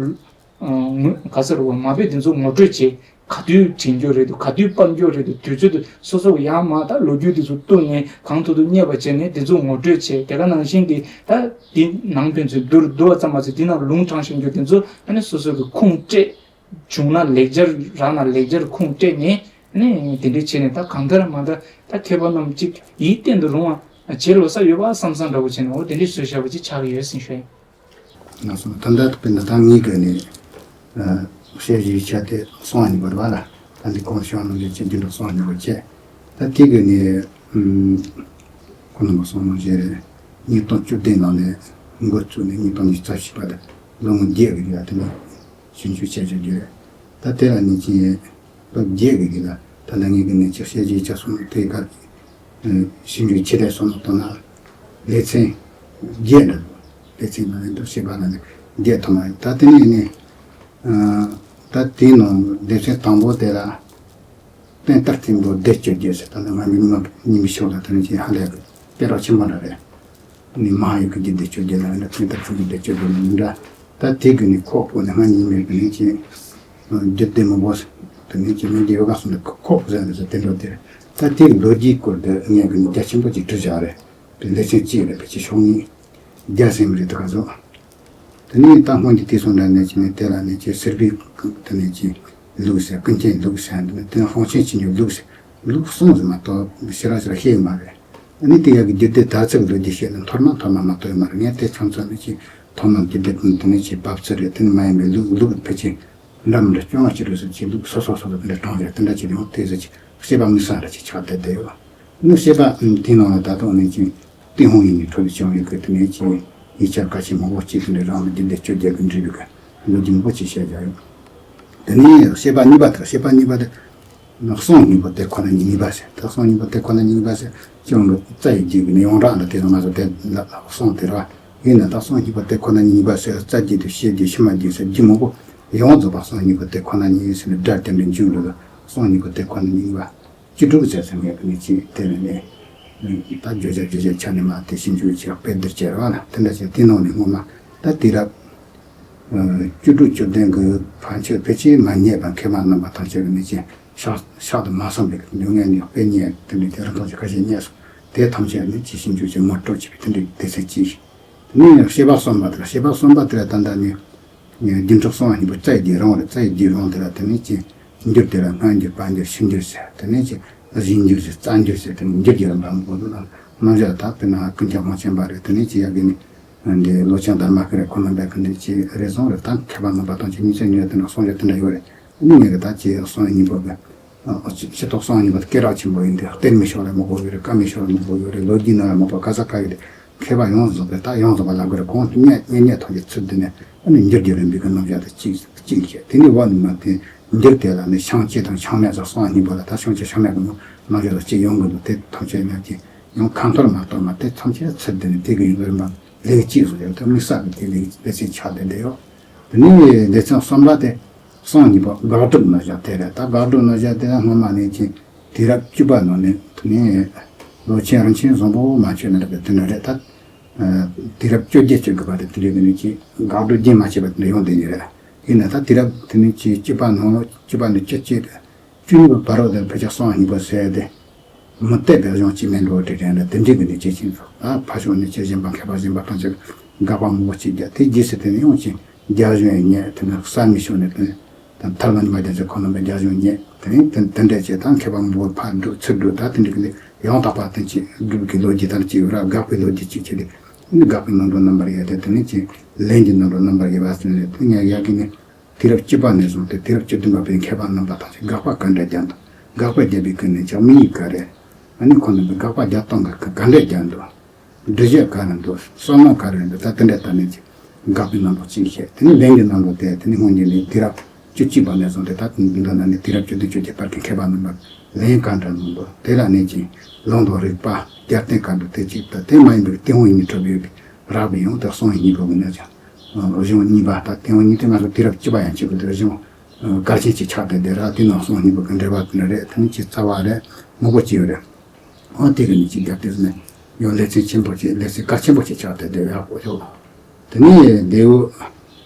ཨ་ངོས་ག་ས་རུ་མ་དཔེ་དེ་ཚོ་ངོ་སྤྲོད་བྱས། ག་དུས་དྲན་རྒྱུ་རེད་འདུག་ག་དུས་པར་རྒྱུ་རེད་འདུག་དུས་ཚོད་དུ་སོ་སོ་ཡང་མ་ད་ལོ་རྒྱུས་དེ་ཚོ་བཏུས་ནས་གང་ཐུབ་ཐུབ་རྙེད་པ་བྱས་ནས་དེ་ཚོ་ངོ་སྤྲོད་བྱས། དེ་ག་ནང་བཞིན་གྱི་ད་དེ་ནང་ཕན་ཚུན་བསྡུར་བསྡུར་བ་ཙམ་མ་ཟད་དེ་ནང་ལུང་དྲངས་བཞིན་རྒྱུ་དེ་ཚོ་ཨ་ནི་སོ་སོ་གི་ཁུངས་སྤྲད། བྱུང་ན་ལེགས་སྦྱར་རག་ན་ལེགས་སྦྱར་ཁུངས་སྤྲད་ནས་ནི་དེ་འདྲའི་བྱས་ནས་ད་གང་ལྟར་མ་ལྟར་ད་མཁས་པ་རྣམས་ཅིག་ཡིད་བརྟན་དུ་རུང་བ་བྱེད་ལོ་ས་ཡོད་པ་བསམ་བསམ་འདྲ་བོ་བྱས་ནས་འོ་དེ་འདྲའི་བཟོས་བཞག་པ་ཅིག་ཆགས་ཀྱི་ཡོད་ཟིན་ཤོད། ང་ཚོ་ད་ལྟ་དཔེར་ན་ད་ངེད་ཀྱི་ནི་བཤད་གཞིའི་ཆ་དེ་སོང་བ་ཡིན་པ་རེད་བ་ལ། ད་འདི་གོང་ཞུས་ནང་བཞིན་བྱས་རྒྱུན་དུ་སོང་བ་ཡིན་པ་བྱས། ད་དེ་གི་ནི་ཁོ་རྣམ་པ་སོང་ནང་བཞིན་རེད། ཉིས་སྟོང་བཅུ་བདུན་ནང་ནས་འགོ་བཙུགས་ནས་ཉིས་སྟོང་ཉི་ཤུ་རྩ་བཞི་བར་དུ་ལོ་ངོ་བརྒྱད་ཀྱི་རིང་ལ་དེ་ནི་ཞིབ་འཇུག་བྱས་བྱས་རྒྱུ་རེད། ད་དེ་ལ་ནི་ཅི་ལོ་བརྒྱད་ཀྱི་རིང་ལ་ད་ལྟ་ངེད་ཀྱི་ནི་ཅི་བཤད་རྒྱུའི་ཆ་སོང་དེ་གར་ཞིབ་འཇུག་ཆེ་གྲས་སོང་ནས་བཏང་ན་ལེ་ཚན་བརྒྱད་འདྲ་འདུག་ལེ་ཚན་ནང་ནས་འདུག་བྱས་པ་ལ་ནི་བརྒྱད་ཐོན་པ་ཡིན། ད་དེ་ནས་ནི་ད་དེའི་ནང་ལེ་ཚན་དང་པོ་དེ་ལ། པཎ་ཏྲ་ཐིམ་པོ་བཟླས་བཅོས་རྒྱུ་ཟེར། ད་ནི་ང་མི་མ་ཉི་མའི་ཤོག་ལ་ད་ནི་ཅི་ཧ་ལས་ཀྱི་དཔེ་རོགས་ཆེན་པོ་འདྲ་རེད། ནི་མ་ཧཱ་ཡོ་གི་རྒྱུད་སྡེ་བཅོས་རྒྱུ་ལ་ནི་པཎ་ཏྲ་ཐིམ་པོ་བཟླས་བཅོས་རྒྱུ་མི་འདྲ། ད་དེ་གི་ནི་ཁོག་པོ་ནི་སྔ་ཉིན་མེད་གི་ནི་ཅི་རྒྱུད་སྡེ་མང་པོ་དེ་ནི་ཅི་མི་འདི་ཡོ་ག་སོང་ནི་ཁོག་པོ་ཟེར་ནི་ཟེར་དེ་འགྲོ་དེ་རེད། ད་དེ་གི་ལོ་རྒྱུས་སྐོར་དུ་ངས་གི་ནི་རྒྱ་ཆེན་པོ་ཅིག་བྲིས་བཞག་རེད། དེ་ལེ་ཚན་གཅིག་རེད། ཕལ་ཆེར་ཤོག་ངོས་བརྒྱ་ཟིན་པ་རེད། དེ་ག་ཚོ། དེ་ནས་ད་སྔོན་གྱི་དུས་སུ་འདྲ་ནས་ཅི་ནས་དེ་ལ་ནས་ཅི་སེར་པའི་དེ་ནས་ཅི་ལུགས་ཟེར། ཀུན་མཁྱེན་ལུགས་ཟེར། དེ་ནས་དེ་ནས་ཧོང་ཆེན་ཆིན་ཡོ་ལུགས་ཟེར། ལུགས་གསུམ་ཟེར་མ་གཏོགས་ཞེ་དྲག་ཞེ་དྲག་ཤེས་ཡོད་མ་རེད། ཨ་ནི་དེ་ཡ་གི་རྒྱུད་སྡེ་དར་ཚིག་ལོ་རྒྱུས་བཤད་ན་མཐོ་དམན་མཐོ་དམན་མ་གཏོགས་ཡོད་མ་རེད། ངས་དེ་ཆ་མཚོན་ནས་ཅི་མཐོ་དམན་རྒྱུད་སྡེ་དེ་ནས་ཅི་བབ་ཚུལ་རེད། དེ་ནས་མ་ཡིན་པའི་ལུགས་ལུགས་ཕལ་ཆེར་འདྲ་མི་འདྲ་སྐྱོ་བ་ཅི་རེད་ཟེར་ཅི་ལུགས་སོ་སོ་སོ་སོ་དེ་འདྲ་གྲངས་རེད། དེ་འདྲ་ཅི་རེད། དེ་ཟེར་ཅི་བཤད་པ་མི་སང་རེད། ཅི་ཆགས་བསྡད་བསྡད་ཡོད། ནི་བཤད་པ་དེའི་ནང་ལ་ད་དུང་ནས་ཅི། ཏུན་ཧོང་ཡིན་ནི་འཕྲོ་ལས་བྱུང་ཡོད་ཀྱི་དེ་ནས་ཀྱི་ཡིག་ཆ་ཁ་ཤས་མང་པོ་གཅིག་དེ་འདྲ་རང་ལ་རྒྱུད་སྡེ་བཅོ་བརྒྱད་ཀྱི་འབྲི་བའི་ལོ་རྒྱུས་མང་པོ་ཅིག་བཤད་བཞག་ཡོད། དེ་ནས་བཤད་པ་གཉིས་པ་དེ་བཤད་པ་གཉིས་པ་དེ་གསུང་སྙིང་པོ་དེ་ཁོ་ན་ཉིད་གཉིས་པ་ཟེར། ད་གསུང་སྙིང་པོ་དེ་ཁོ་ན་ཉིད་གཉིས་པ་ཟེར་ཅི་ཡོང་གི་རྩ་ཡི་རྒྱུད་ཀྱི་ནི་ཡོངས་གྲགས་ལ་དེ་ཚོ་ང་ཚོ་དེ་ལ་གསུང་དེ་ར་ཡིན་ན། ད་གསུང་སྙིང་པོ་དེ་ཁོ་ན་ཉིད་གཉིས་པ་ཟེར། རྩ་རྒྱུད་དུ་ཤེས་རྒྱུད་ཕྱི་མ་རྒྱུད་ཟེར་རྒྱུད་མང་པོ་ཡོངས་རྫོགས་པ་གསུང་སྙིང་པོ་དེ་ཁོ་ན་ཉིད་ཟེར་ནས་སྒྲ་དེ་འདྲ་འཇུག་ལ་གསུང་སྙིང་པོ་དེ་ཁོ་ན་ཉིད་གཉིས་པ། བཅུ་དྲུག་ཟེར་ཟེར་མཁན་གྱི་ནི་ཅིག་དེ་ནི་ནི་ད་བརྗོད་བྱ་བརྗོད་བྱའི་ཆ་ནས་མ་དེ་ཞིབ་འཇུག་བྱས་དཔེ་བསྡུར་བྱས་ར་བ་ལ་དེ་འདྲ་བྱས། དེ་ནང་ནས་སྔོན་མ་ད་དུས་རབས་བཅུ་དྲུག་བཅུ་བདུན་གྱི་ཕན་ཆད་ཕལ་ཆེར་མ་རྙེད་པ་མཁས་པ་རྣམ་པ་ཐམས་ཅད་ཀྱི་ནི་ཅིག་ཕྱག་ཕྱག་ཏུ་མ་སོང་བའི་སྡུག་བསྔལ་ནི་དཔེ་རྙེད་དེ་འདྲ་དེ་རིན་ཐང་ཅིག་ཁ་ཤས་རྙེད་སོང་། དེ་ཐམས་ཅད་ནི་ཅིག་ཞིབ་འཇུག་བྱས་ངོ་སྤྲོད་བྱས་པའི་དེ་འདྲའི་སྡེ་ཚན་གཅིག་ནི་བཤད་པ་གསུམ་པ་དེ་ལ་བཤད་པ་གསུམ་པ་དེ་ལ་ད་ལྟ་ནི། རྒྱུན་འཕྲོད་གསུམ་པ་གཉིས་པོ་རྩ་ཡི་རྒྱུད་རང་རེད། རྩ་ཡི་རྒྱུད་རང་དེ་ལ་དེ་ནས་ཀྱི་འགྱུར་དེ་ལ་སྔ་འགྱུར་བར་འགྱུར་ཕྱི་འགྱུར་ཟེར། དེ་ནས་ཀྱི་རྗེས་འགྱུར་ཟེར་རྩ་འགྱུར་ཟེར། དེ་ནས་འགྱུར་གྱི་རིམ་པ་མང་པོ་འདུག་ལ་རྣམ་གཞག་དག་དེ་ན་ཀུན་ཁྱབ་དབང་ཆེན་པ་རེད། དེ་ནས་ཀྱི་ཡ་གི་ནི་ འདི་ལོ་ཆེན་དར་མ་ཁི་རེད། ཁོ་ན་འབད་གི་འདི་ཅི་རེ་ཟུང་རེད། ད་མཁས་པ་རྣམ་པ་ཐམས་ཅད་ཉིན་མཚན་ཉིན་དེ་འདྲ་གསུང་རྒྱུ་དེ་འདྲ་ཡོད་རེད། ཨ་ནི་ངས་གི་ད་ཅི་གསུང་སྙིང་པོ་གི་ཨ་ཅི་ཅི་ཐོག་གསུང་སྙིང་པོ་སྐད་གྲགས་ཆེན་པོ་ཡིན། འདི་གཏེར་མའི་ཕྱོགས་ལ་མང་པོ་ཡོད་རེད། བཀའ་མའི་ཕྱོགས་ལ་མང་པོ་ཡོད་རེད། ལོ་རྒྱུས་ནང་ལ་མང་པོ་ག་ས་ག་ཡོད་རེད། མཁས་པ་ཡོངས་རྫོགས་པས་ད་ཡོངས་རྫོགས་པ་ལབ་དགོས་རེད། གོང་དུ་སྙན་སྙན་སྙན་ཐོག་གི་ཚུལ་འདི་ནས་ཨ་ནི་འགྱུར་རྒྱུ་རིམ་པའི་གི་རྣམ་གཞག་དེ་གཅིག་གཅིག་བཤད། དེ་ནི་འོག་ནས་མར་དེ་འགྱུར་དེ་ལ་ནི་ཤིང་བཅད་དང་ཤིང་རྨེག་སོགས་གསུང་སྙིང་པོ་ལ། ད་ཤིང་བཅད་ཤིང་རྨེག་གི་རྣམ་གཞག་ལ་གཅིག་ཡོང་གི་འདུག་དེ་ཐམས་ཅད་ནས་ཀྱི་ཡང་ཁ་འཐོར་མ་གཏོགས་མ་དེ་ཐམས་ཅད་ཚུལ་འདི་ནི་དེ་གི་ཡོང་གི་རིམ་པ་ལེགས་གཅིག་བཟོ་ཡོད། དེ་དམིགས་བསལ་གྱི་དེ་ལེགས་ལེགས་ཚིག་ཆགས་བསྡད་བསྡད་ཡོད། དེ་ནི་སྡེ་ཚན་གསུམ་པ་དེ་གསུང་སྙིང་པོ་དགག་སྒྲུབ་རྣམ་གཞག་དེ་རེད། ད་དགག་སྒྲུབ་རྣམ་གཞག་དེ་ལ་སྔོན་མ་ནས་ཀྱི་དུས་རབས་བཅུ་པ་ནང་ནས་དེ་ནས་ལོ་ཆེན་རིན་ཆེན་བཟང་པོ་མ་བྱོན་ནས་རེད་པས། དེ་འདྲ་རེད། ད་དུས་རབས་བཅོ་བརྒྱད་བཅོ་དགུ་པ་དེ་དེ་རིང་གི་ནས་ཀྱི་དགག་སྒྲུབ་རྒྱུན་མ་ཆད་པ་དེ་འདྲ་ཡོང་བསྡད་ནི་རེད། ཡིན་ན་ད་དུས་རབས་དེ་ནས་ཀྱི་བཅུ་པ་ནང་ལོ་བཅུ་པ་ནས་བཅུ་གཅིག་བཅུ་གཉིས་པ་བར་དུ་ཕལ་ཆེར་གསུང་སྙིང་པོ་ཟེར་ཏེ། མུ་སྟེགས་པའི་གཞུང་སྐྱེ་མེད་འགྲོ་བ་དྲི་དྲན་ལ་དེ་འདྲའི་གི་ནི་ཅི་ཕྱིན་སོ། ད་ཕ་ཤོག་ནི་ཅི་གཞན་པ་མཁས་པ་གཞན་པ་ཐམས་ཅད་དགག་པ་མང་པོ་ཅིག་བརྒྱབ། དེ་རྗེས་སུ་དེ་ནི་ཡང་ཅིག་རྒྱ་གཞུང་ཡང་རྙེད། དེ་ནི་གསར་མའི་ཕྱོགས་ནས་དེ་ནི་ད་མཐར་མ་ཉི་མ་རྒྱ་མཚོ་ཁོ་ན་པའི་རྒྱ་གཞུང་རྙེད། དེ་ནི་དེ་དེ་འདྲ་བྱས་ད་མཁས་པ་མང་པོ་ཕར་བསྒྲུབས་ཚུར་བསྒྲུབས། ད་དེ་འདྲའི་གི་ནི་ཡང་དག་པ་དེ་ཅིག་སྒྲུབ་ཀྱི་ལོ་རྒྱུས་དང་ཅིག་ཡོད་ར། དགག་པའི་ལོ་རྒྱུས་ཅིག་བྱས་ཏེ་དེ་ནི་དགག་པའི་རྣམ་གྲངས་རྣམ་པར་དབྱེ་སྟེ། དེ་ནི་ཅིག་ལན་གྱི་རྣམ་གྲངས་རྣམ་པར་དབྱེ་བ་ཟེར་ནས་དེ་ནི་ཡ་གི་ནི། དུས་རབས་བཅུ་པ་ནས་བཟུང་སྟེ་དུས་རབས་བཅུ་བདུན་པ་བར་མཁས་པ་རྣམ་པ་ཐམས་ཅད་དགག་པ་ག་འདྲ་བརྒྱབ་འདུག་དགག་པ་བརྒྱབ་པའི་སྐབས་ནས་ཀྱང་དམིགས་ཡུལ་ག་རེ། ཨ་ནི་ཁོང་རྣམ་པས་དགག་པ་བརྒྱབ་སྟངས་ག་ག་འདྲ་བརྒྱབ་འདུག་འགྲེལ་བཤད་ག་རེ་འདུག་བསམ་བློ་ག་རེ་འདུག་ད་དེ་འདྲ་ལྟ་ནས་ཀྱི་དགག་པའི་རྣམ་གྲངས་གཅིག་བཤད། དེ་ནས་ལན་གྱི་རྣམ་གྲངས་དེ་དེ་ནི་སྔོན་གྱི་ནས་དུས་རབས་བཅུ་གཅིག་པ་ནས་བཟུང་སྟེ་ད་འདི་ན་ནི་དུས་རབས་བཅུ་བདུན་བཅོ་བརྒྱད་བར་གྱི་མཁས་པ་རྣམ་པ་ལན་ག་འདྲ་གནང་འདུག་དེ་ལ་ནི་ཀྱི་ལུང་དང་རིགས་པ་རྒྱབ་རྟེན་ག་འདུག་དེ་གཅིག་དང་། དེ་མ་ཡིན་པའི་སྟེང་འོག་གཉིས་གྲུབ་ཡོད་པའི་རགས་པའི་ཡང་དེ་གསུང་སྙིང་པོ་གི་ནས་ཀྱང་། གཞུང་གཉིས་པ། ད་སྟེང་འོག་གཉིས་དེ་ང་ཚོ་དུས་རབས་བཅུ་པ་ཡན་ཆད་ཀྱི་དེར་གཞུང་གལ་ཆེན་ཅིག་ཆགས་བསྡད་དེ་ར། དེ་ནང་གསུང་སྙིང་པོ་གི་འགྲེལ་པ་དེ་འདྲ་རེད། དེ་ནི་ཅིག་རྩ་བ་རེད། མང་པོ་ཅིག་ཡོད་རེད། འོ་དེ་གི་ནི་ཅིག་རྒྱབ་དེ་ནས་ཡང་ལེ་ཚན་ཆེན་པོ་ཅིག་ལེ་ཚན་གལ་ཆེན་པོ་ཅིག་ཆགས་བསྡད་དེ་ཡག་པོ་ཡོད། དེ་ནས་ལྡེའུ་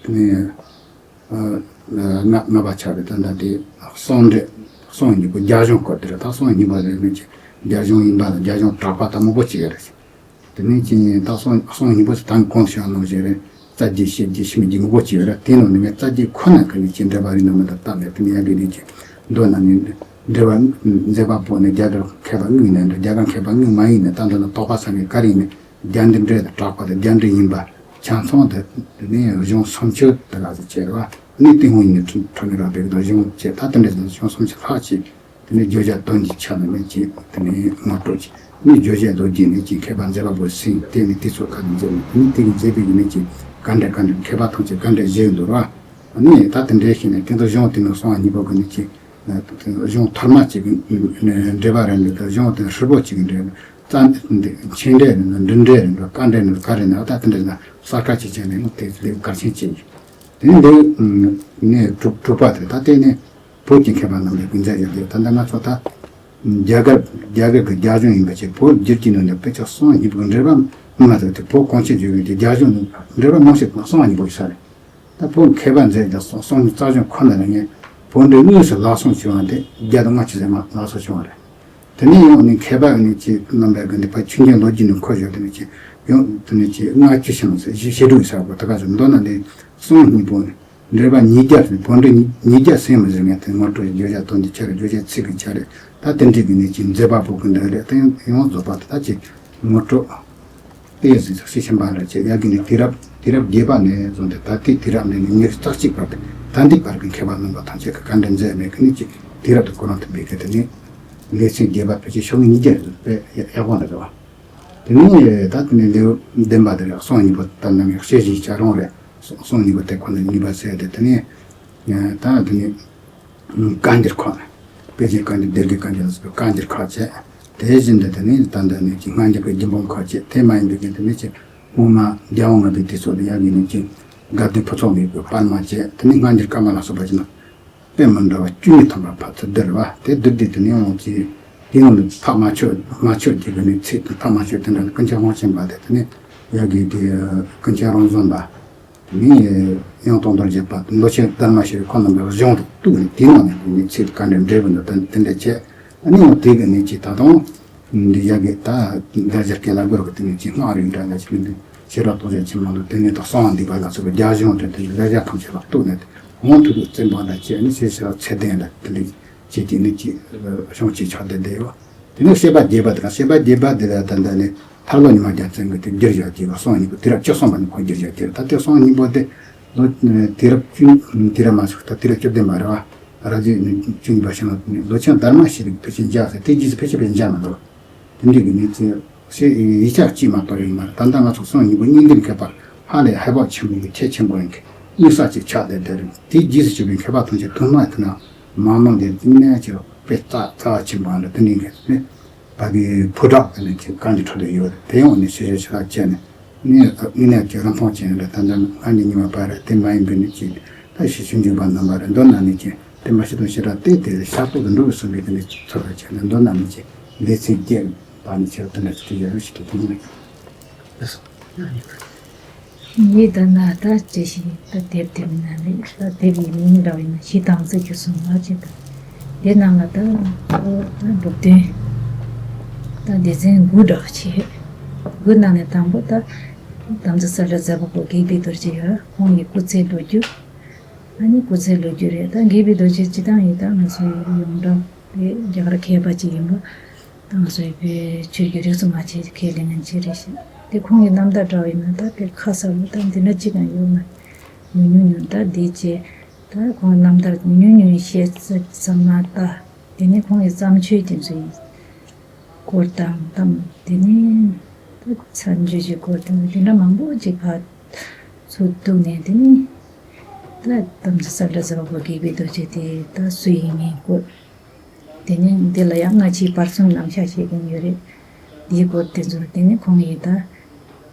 དེ་ནས་ལྔ་ལྔ་པ་ཆགས་རེད། ད་ལྟ་དེ་གསུང་འགྲེལ། གསུང་སྙིང་པོ་རྒྱ་གཞུང་སྐོར་དེ་རེད། ད་གསུང་སྙིང་པོ་རེད། ནི་ཅིག་རྒྱ་གཞུང་ཡིན་པ་ལ་རྒྱ་གཞུང་གྲགས་པ་ད་མང་པོ་ཅིག་ཡོད་རེད། དེ་ནས་ཀྱི་ད་གསུང་གསུང་སྙིང་པོ་ཟེར་དང་གོང་ཞུས་ནང་བཞིན་རེད། རྩ་རྒྱུད་ཤེར་རྒྱུད་ཤེར་མི་རྒྱུད་མང་པོ་ཅིག་ཡོད་རེད། དེ་ནང་ནས་ངས་རྩ་རྒྱུད་ཁོ་ན་གི་ནི་ཅི་འགྲེལ་པ་རིགས་རྣམས་ལ་ད་ལས་དེ་ནས་ཡ་གི་ནི་ཅི་མདོ་ན་ནི་འགྲེལ་པ་མཛད་པ་པོ་ནི་རྒྱ་གར་མཁས་པ་དངོས་ཡིན་ནའི་འདྲ། རྒྱ་གར་མཁས་པ་དངོས་མ་ཡིན་ནའི་ད་འདི་ན་དོགས་པ་ཟ་མཁན་ག་རེ་ཡིན་ནའི་རྒྱ་འདི་འདྲ་དང་གྲགས་པ་དང་རྒྱ་འདྲ་ཡིན་པ་ཆ་ཚང་དེ་ནས་གཞུང་སུམ་ཅུ་དེ་ག་ཚོད་བྱས་རེད་བ། ནི་ཏིང་ཧོང་ཡིན་ནི་ཁྲོ་ནི་ར་བེག་དང་གཞུང་བྱས། ད་དེ་འདྲ་གཞུང་སུམ་ཅུ་ལྷག་ཅིག་དེ་ནས་བརྗོད་བྱ་དོན་གྱི་ཆ་ནས་ནི་ཅིག་དེ་ནས་ངོ་སྤྲོད་ཅིག་ནི་བརྗོད་བྱའི་ལོ་རྒྱུས་ནི་ཅིག་མཁས་པ་མཛད་པ་པོ་ཟིན་དེ་ནི་དུས་ཚོད་ག་ནས་མཛད་ནི་དེ་ནི་དེ་གི་མཛད་པའི་ནི་ཅིག་ག་འདྲ་ག་འདྲ་མཁས་པ་ཐམས་ཅད་ག་འདྲ་བཞེས་འདུག་ར། ནི་ད་དེ་འདྲའི་ཤེས་ནས་དེ་ཚོ་གཞུང་དེ་ནི་གསུང་བ་གཉིས་པོ་གི་ནི་ཅིག་གཞུང་ཐོག་མ་ཅིག་གི་འགྲེལ་པ་རེད་འདུག་ད་གཞུང་དེ་ཧྲིལ་པོ་ཅིག་གི་འགྲེལ་རྩ་འདི་མཆན་འགྲེལ་རེད་འདུག་འབྲུ་འགྲེལ་རེད་འདུག་བཀའ་འགྲེལ་རེད་འདུག་ག་རེ་ན་ད་དེ་འདྲ་ན་གསར་ཁ་ཅིག་བྱས་ནས་ནི་དེ་དེ་གལ་ཆེན་ཅིག་དེ་ནི་འདི་ནི་དྲུག་དྲུག་པ་དེ་ད་དེ་ནི། བོད་ཀྱི་མཁས་པ་རྣམས་ལ་ཀུན་མཛད་ཡོད་དེ། ད་ལྟ་ང་ཚོ་ད་རྒྱ་གར་རྒྱ་གར་གྱི་རྒྱ་གཞུང་ཡིན་པ་བྱས། བོད་བསྒྱུར་གྱི་ནང་ནས་དཔེ་ཆ་གསུང་སྙིང་པོ་འགྲེལ་པ་མ་ཐུབ་དེ། བོད་གངས་ཅན་ལྗོངས་ཀྱི་རྒྱ་གཞུང་ནས་འགྲེལ་པ་མང་ཤོས་གསུང་སྙིང་པོ་ཡིན་ས་རེད། ད་བོད་མཁས་པ་མཛད་ཀྱི་གསུང་གསུང་རྩ་གཞུང་ཁོ་ན་ལ་ངས་བོད་འགྲེལ་དངོས་སུ་ལག་སོང་བྱུང་བ་དེ་བརྒྱ་དང་ལྔ་བཅུ་ཙམ་ལག་སོང་བྱུང་བ་རེད། དེ་ནས་ཡང་ནི་མཁས་པ་ནི་ཅིག་རྣམ་པ་གི་འདི་ཕར་ཆོས་རྒྱལ་ལོ་རྒྱུས་ནས་འཁོད་བཞག་དེ་ནི་ཅིག་ཡང་དེ་ནི་ཅིག་ལྔ་བཅུ་ཞེ་མ་ཟེར་ཞེ་དྲུག་ཡིན་ས་གོ་ད་ག་ཚོད་མདོར་ན་འདི་གསུང་སྙིང་པོ་ནི། འགྲེལ་པ་ཉིས་བརྒྱ་ཟིན། བོད་འགྲེལ་ཉིས་བརྒྱ་ཟིན་མི་ཟིན་ངས་དེ་ངོ་སྤྲོད་བརྗོད་བྱ་དོན་གྱི་ཆ་རེད། བརྗོད་བྱའི་ཚིག་གི་ཆ་རེད། ད་དེ་འདྲའི་གི་ནི་ཅིག་མཛད་པ་པོ་གི་འདི་རེད། དེ་ཡང་ཡང་རྫོགས་པ་དེ་ད་ཅིག་ངོ་སྤྲོད་དེ་ཡི་ཟིན་ཚགས་ཤིག་ཕྱིན་པ་རེད། ཅེས་ཡ་གི་ནི་དུས་རབས་དུས་རབས་བརྒྱད་པ་ནས་བཟུང་སྟེ་ད་ལྟའི་དུས་རབས་ནས་ནི་ཉེར་རྩ་གཅིག་བར་དུ་ད་ལྟའི་བར་གྱི་མཁས་པ་རྣམ་པ་ཐམས་ཅད་ཀྱིས་ག་འདྲ་མཛད་མེད་གི་ནི་ཅིག་དུས་རབས་དེ་ཁོ་རང་དུ་འབད་གི་དེ་ནི་ལེ་ཚན་བརྒྱད་པ་ཕལ་ཆེར་ཤོག་ངོས་ཉིས་བརྒྱ་རེད། དཔེ་ཡག་པོ་འདུག་ག་དེ་ནས་ད་དེ་ནས་ལེའུ་བདུན་པ་དེ་རེད། གསུང་སྙིང་པོ་ད་ནང་བཤད་གཞི་ཆ་རང་རེད། གསུང་སྙིང་པོ་དེ་ཁོ་ན་གཉིས་པ་ཟེར་ཏེ། དེ་ནས་ད་དེ་ནས་བཀའ་འགྱུར་ཁག་དཔེ་ཆའི་བཀའ་འགྱུར་སྡེ་དགེ་བཀའ་འགྱུར་ལ་སོགས་པའི་བཀའ་འགྱུར་ཁག་བྱས། དེ་བཞིན་དུ་དེ་ནས་ད་ལྟ་ནས་ཀྱི་སྔ་འགྱུར་གྱི་རྒྱུད་འབུམ་ཁག་བྱས། དེ་མ་ཡིན་པའི་གི་དེ་ནས་ཀྱི་སྔོན་མ་རྒྱལ་དབང་ལྔ་པའི་དུས་ཚོད་ལ་ཡ་གི་ནས་ཀྱི་དགའ་ལྡན་ཕུན་ཚོགས་མེད་པའི་པར་མ་བྱས། དེ་ནས་སྔ་འགྱུར་བཀའ་མ་ལ་སོགས་པ་བྱས་ན། དཔེ་མི་འདྲ་བ་བཅུ་གཉིས་ཐམ་པ་ཕར་ཚུར་བསྡུར་བ་དེ་བསྡུར་དུས་དེ་ནས་འོང་ཅི། དེའི་ནང་ནས་ཕ་མ་ཆོས་མ་ཆོས་ཀྱི་གི་ནས་ཚིག་དང་ཕ་མ་ཆོས་དེ་འདྲ་ནི་ཀུན་མཁྱེན་དབང་ཆེན་པ་དེ་དེ་ནས་ཡ་གི་དེ་ཀུན་མཁྱེན་རང་བཟང་པ་ནི་ཡང་དང་དོན་བརྒྱུད་པ་ལོ་ཆེན་དར་མ་ཤེས་རིག་ཁོ་རྣམ་པའི་གཞུང་དུ་གཏུགས་ནས་དེའི་ནང་ནས་ནི་ཚིག་ག་འདྲ་འགྲེལ་བ་འདུག་དེ་འདྲ་བྱས། ཨ་ནི་ཡང་དེ་གི་ནས་ཅི་ད་དུང་། འདི་ཡ་གི་ད་ལེགས་སྦྱར་སྐད་ལ་གོ་ར་གི་དེ་ནས་ཅི་སྔགས་རིགས་འདྲ་ལ་ཅི་ནི་ཤེས་རབ་རྟོགས་བརྗོད་ཆེན་མོ་ལ་དེ་ནས་ད་གསང་བ་འདུས་པ་ལ་སོགས་པའི་རྒྱ་གཞུང་དེ་དེ་ལེགས་སྦྱར་ཐམས་ཅད་ལ་གཏུགས་ནས་དེ་འོང་ཐུབ་པའི་བཙན་པ་ལ་བཅས་ནས་ཤེས་བྱ་ཚད་ལྡན་ལ་དེ་ལས་བྱེད་ཀྱི་ནི་ཅི་གཞུང་ཅི་ཆགས་བསྡད་བསྡད་ཡོད། དེ་ནས་བཤད་པ་རྒྱས་པ་དང་བཤད་པ་རྒྱས་པ་དེ་ལ་ད་ལྟ་ནས་ ཐར་ལོ་ཉི་མ་རྒྱལ་མཚན་གྱིས་དེ་བསྒྱུར་བཞག་གི་ཡོད་པ། གསུང་བ་སྙིང་པོ་དུས་རབས་བཅུ་གསུམ་པ་ནས་ཁོ་བསྒྱུར་བཞག་གི་ཡོད། ད་དེ་གསུང་བ་སྙིང་པོ་དེ་ལོ་དུས་རབས་བཅུ་དུས་རབས་མ་ཞུགས་ད་དུས་རབས་བཅུ་བདུན་པ་རེད་བ། རབ་བྱུང་བཅུ་གཉིས་པ་ཞིག་ལ་ལོ་ཆེན་དར་མ་ཤེས་རིག་ཕལ་ཆེར་མཇལ་ཟེར། དེ་རྗེས་སུ་ཕལ་ཆེར་ཕལ་མཇལ་མ་འདུག་དེ་འདྲའི་གི་གནས་ཚུལ་ཞེས་ཡིག་ཆ་གཅིག་མ་གཏོགས་ཡོད་མ་རེད། ད་ལྟ་ང་ཚོ་གསུང་བ་སྙིང་པོ་སྙིང་འདིར་མཁས་པ་ཧ་ལས་ཧ་བག་ཆེན་པོ་ཡིན་གི་ཁྱད་ཆེན་པོ་ཡིན་གི་དམིགས་བསལ་གྱི་ཆགས་བསྡད་བསྡད་རེད། དེ་རྗེས་སུ་བྱུང་བའི་མཁས་པ་ཐམས་ཅད་ཐུན་མོང་དུ་ན་མང་མང་དེ་ནས་ཀྱི་དཔེ་རྩ་རྩ་བ་ཆེན་པོ་འདྲ་དེ་འདྲའི་གི་ནི། ཕ་གི་ཕོ་བྲང་དེ་ནས་ཀྱི་གང་གི་ཁྲོད་དུ་ཡོད་རེད། དེ་ཡང་ནི་ཤེས་བྱ་ཆེ་ལ་བྱས་ནས་ནི་དངོས་གནས་ཀྱི་རིན་ཐང་ཅན་རེད། ད་ལྟ་ང་ནི་ཉི་མ་པ་རེད། དེ་མ་ཡིན་པའི་ནི་ཀྱི་ད་ཤི་ཆུང་ཆུང་པ་རྣམ་པ་རེད། མདོར་ན་ནི་ཀྱི་དེ་མ་ཤི་དང་ཤི་ར་དེ་དེ་ཤར་ཕྱོགས་སུ་འགྲོ་བའི་བསམ་པའི་དེ་ནི་ཚོར་བ་བྱས་ནས། མདོར་ན་ནི་ཀྱི་ལེ་ཚན་བརྒྱད་པ་ནི་ཆེ་བ་དེ་འདྲ་ཞིག་ཏུ་ཡོད་རེད་ཞིག་ཏུ་དེ་ནི། ངས་ད་ན་ད་ཅི་ཞིག་ད་དེབ་དེ་མིན་ན་ནི་ད་དེབ་ཡི་མིང་འདྲ་བ་ཡིན་ན་གཞི་དམ་ཚིག་གི་གསུང་བ་ཅིག་དང་། དེ་ནང་ལ་ད་ཨོ་ད་སྒྲུབ་དོན་ད་སྡེ་ཚན་དགུ་འདྲ་བ་ཅིག་དགུ་ནང་ནས་དང་པོ་ད་དམ་ཚིག་གསལ་བསྒྲགས་མཛད་པ་པོ་དགེ་བའི་རྡོ་རྗེ་ཡོད། ཁོང་གི་སྐུ་ཚེའི་ལོ་རྒྱུས། ཨ་ནི་སྐུ་ཚེའི་ལོ་རྒྱུས་རེད། ད་དགེ་བའི་རྡོ་རྗེ་སྤྱི་བཏང་ཡིན་ད་ང་ཚོའི་ཡོངས་གྲགས་པའི་རྒྱ་གར་མཁས་པ་ཅིག་ཡིན་པ། ད་ང་ཚོའི་བོད་ཆོས་བརྒྱུད་རིག་གསུམ་མ་ཆེ་ཁས་ལེན་མཁན་ཅིག་རེད་ཤག་དེ་ཁོང་གི་རྣམ་ཐར་འདྲ་བ་ཡིན་ན་ད་དཔེ་ཁ་གསལ་པོ་ད་འདི་འདྲ་ཅིག་ཀྱང་ཡོད་མ་རེད། ཉུང་ཉུང་ཉུང་ད་འདི་བྱས་ད་ཁོང་གི་རྣམ་ཐར་ཉུང་ཉུང་བཤད་ཙམ་མ་ད། དེ་ནས་ཁོང་གི་བརྩམས་ཆོས་དེ་ཚོའི་སྐོར་དང་གཏམ། དེ་ནས་ད་མཚན་བརྗོད་ཀྱི་སྐོར་དེ་ཚོ་དེ་འདྲ་མང་པོ་ཅིག་ཕར་ཚུར་བཏུགས་ནས། དེ་ནས་ད་དམ་ཚིག་གསལ་བསྒྲགས་མཛད་པ་པོ་དགེ་བའི་རྡོ་རྗེ་དེ་ད་སུ་ཡིན་མིན་སྐོར། དེ་ནས་འདི་ལ་ཡང་སྔ་ཕྱིའི་བར་གསུམ་རྣམ་གཞག་བཤད་མཁན་ཡོད་རེད། འདིའི་སྐོར་དེ་ཚོ་དེ་ནས་ཁོང་གིས་ད་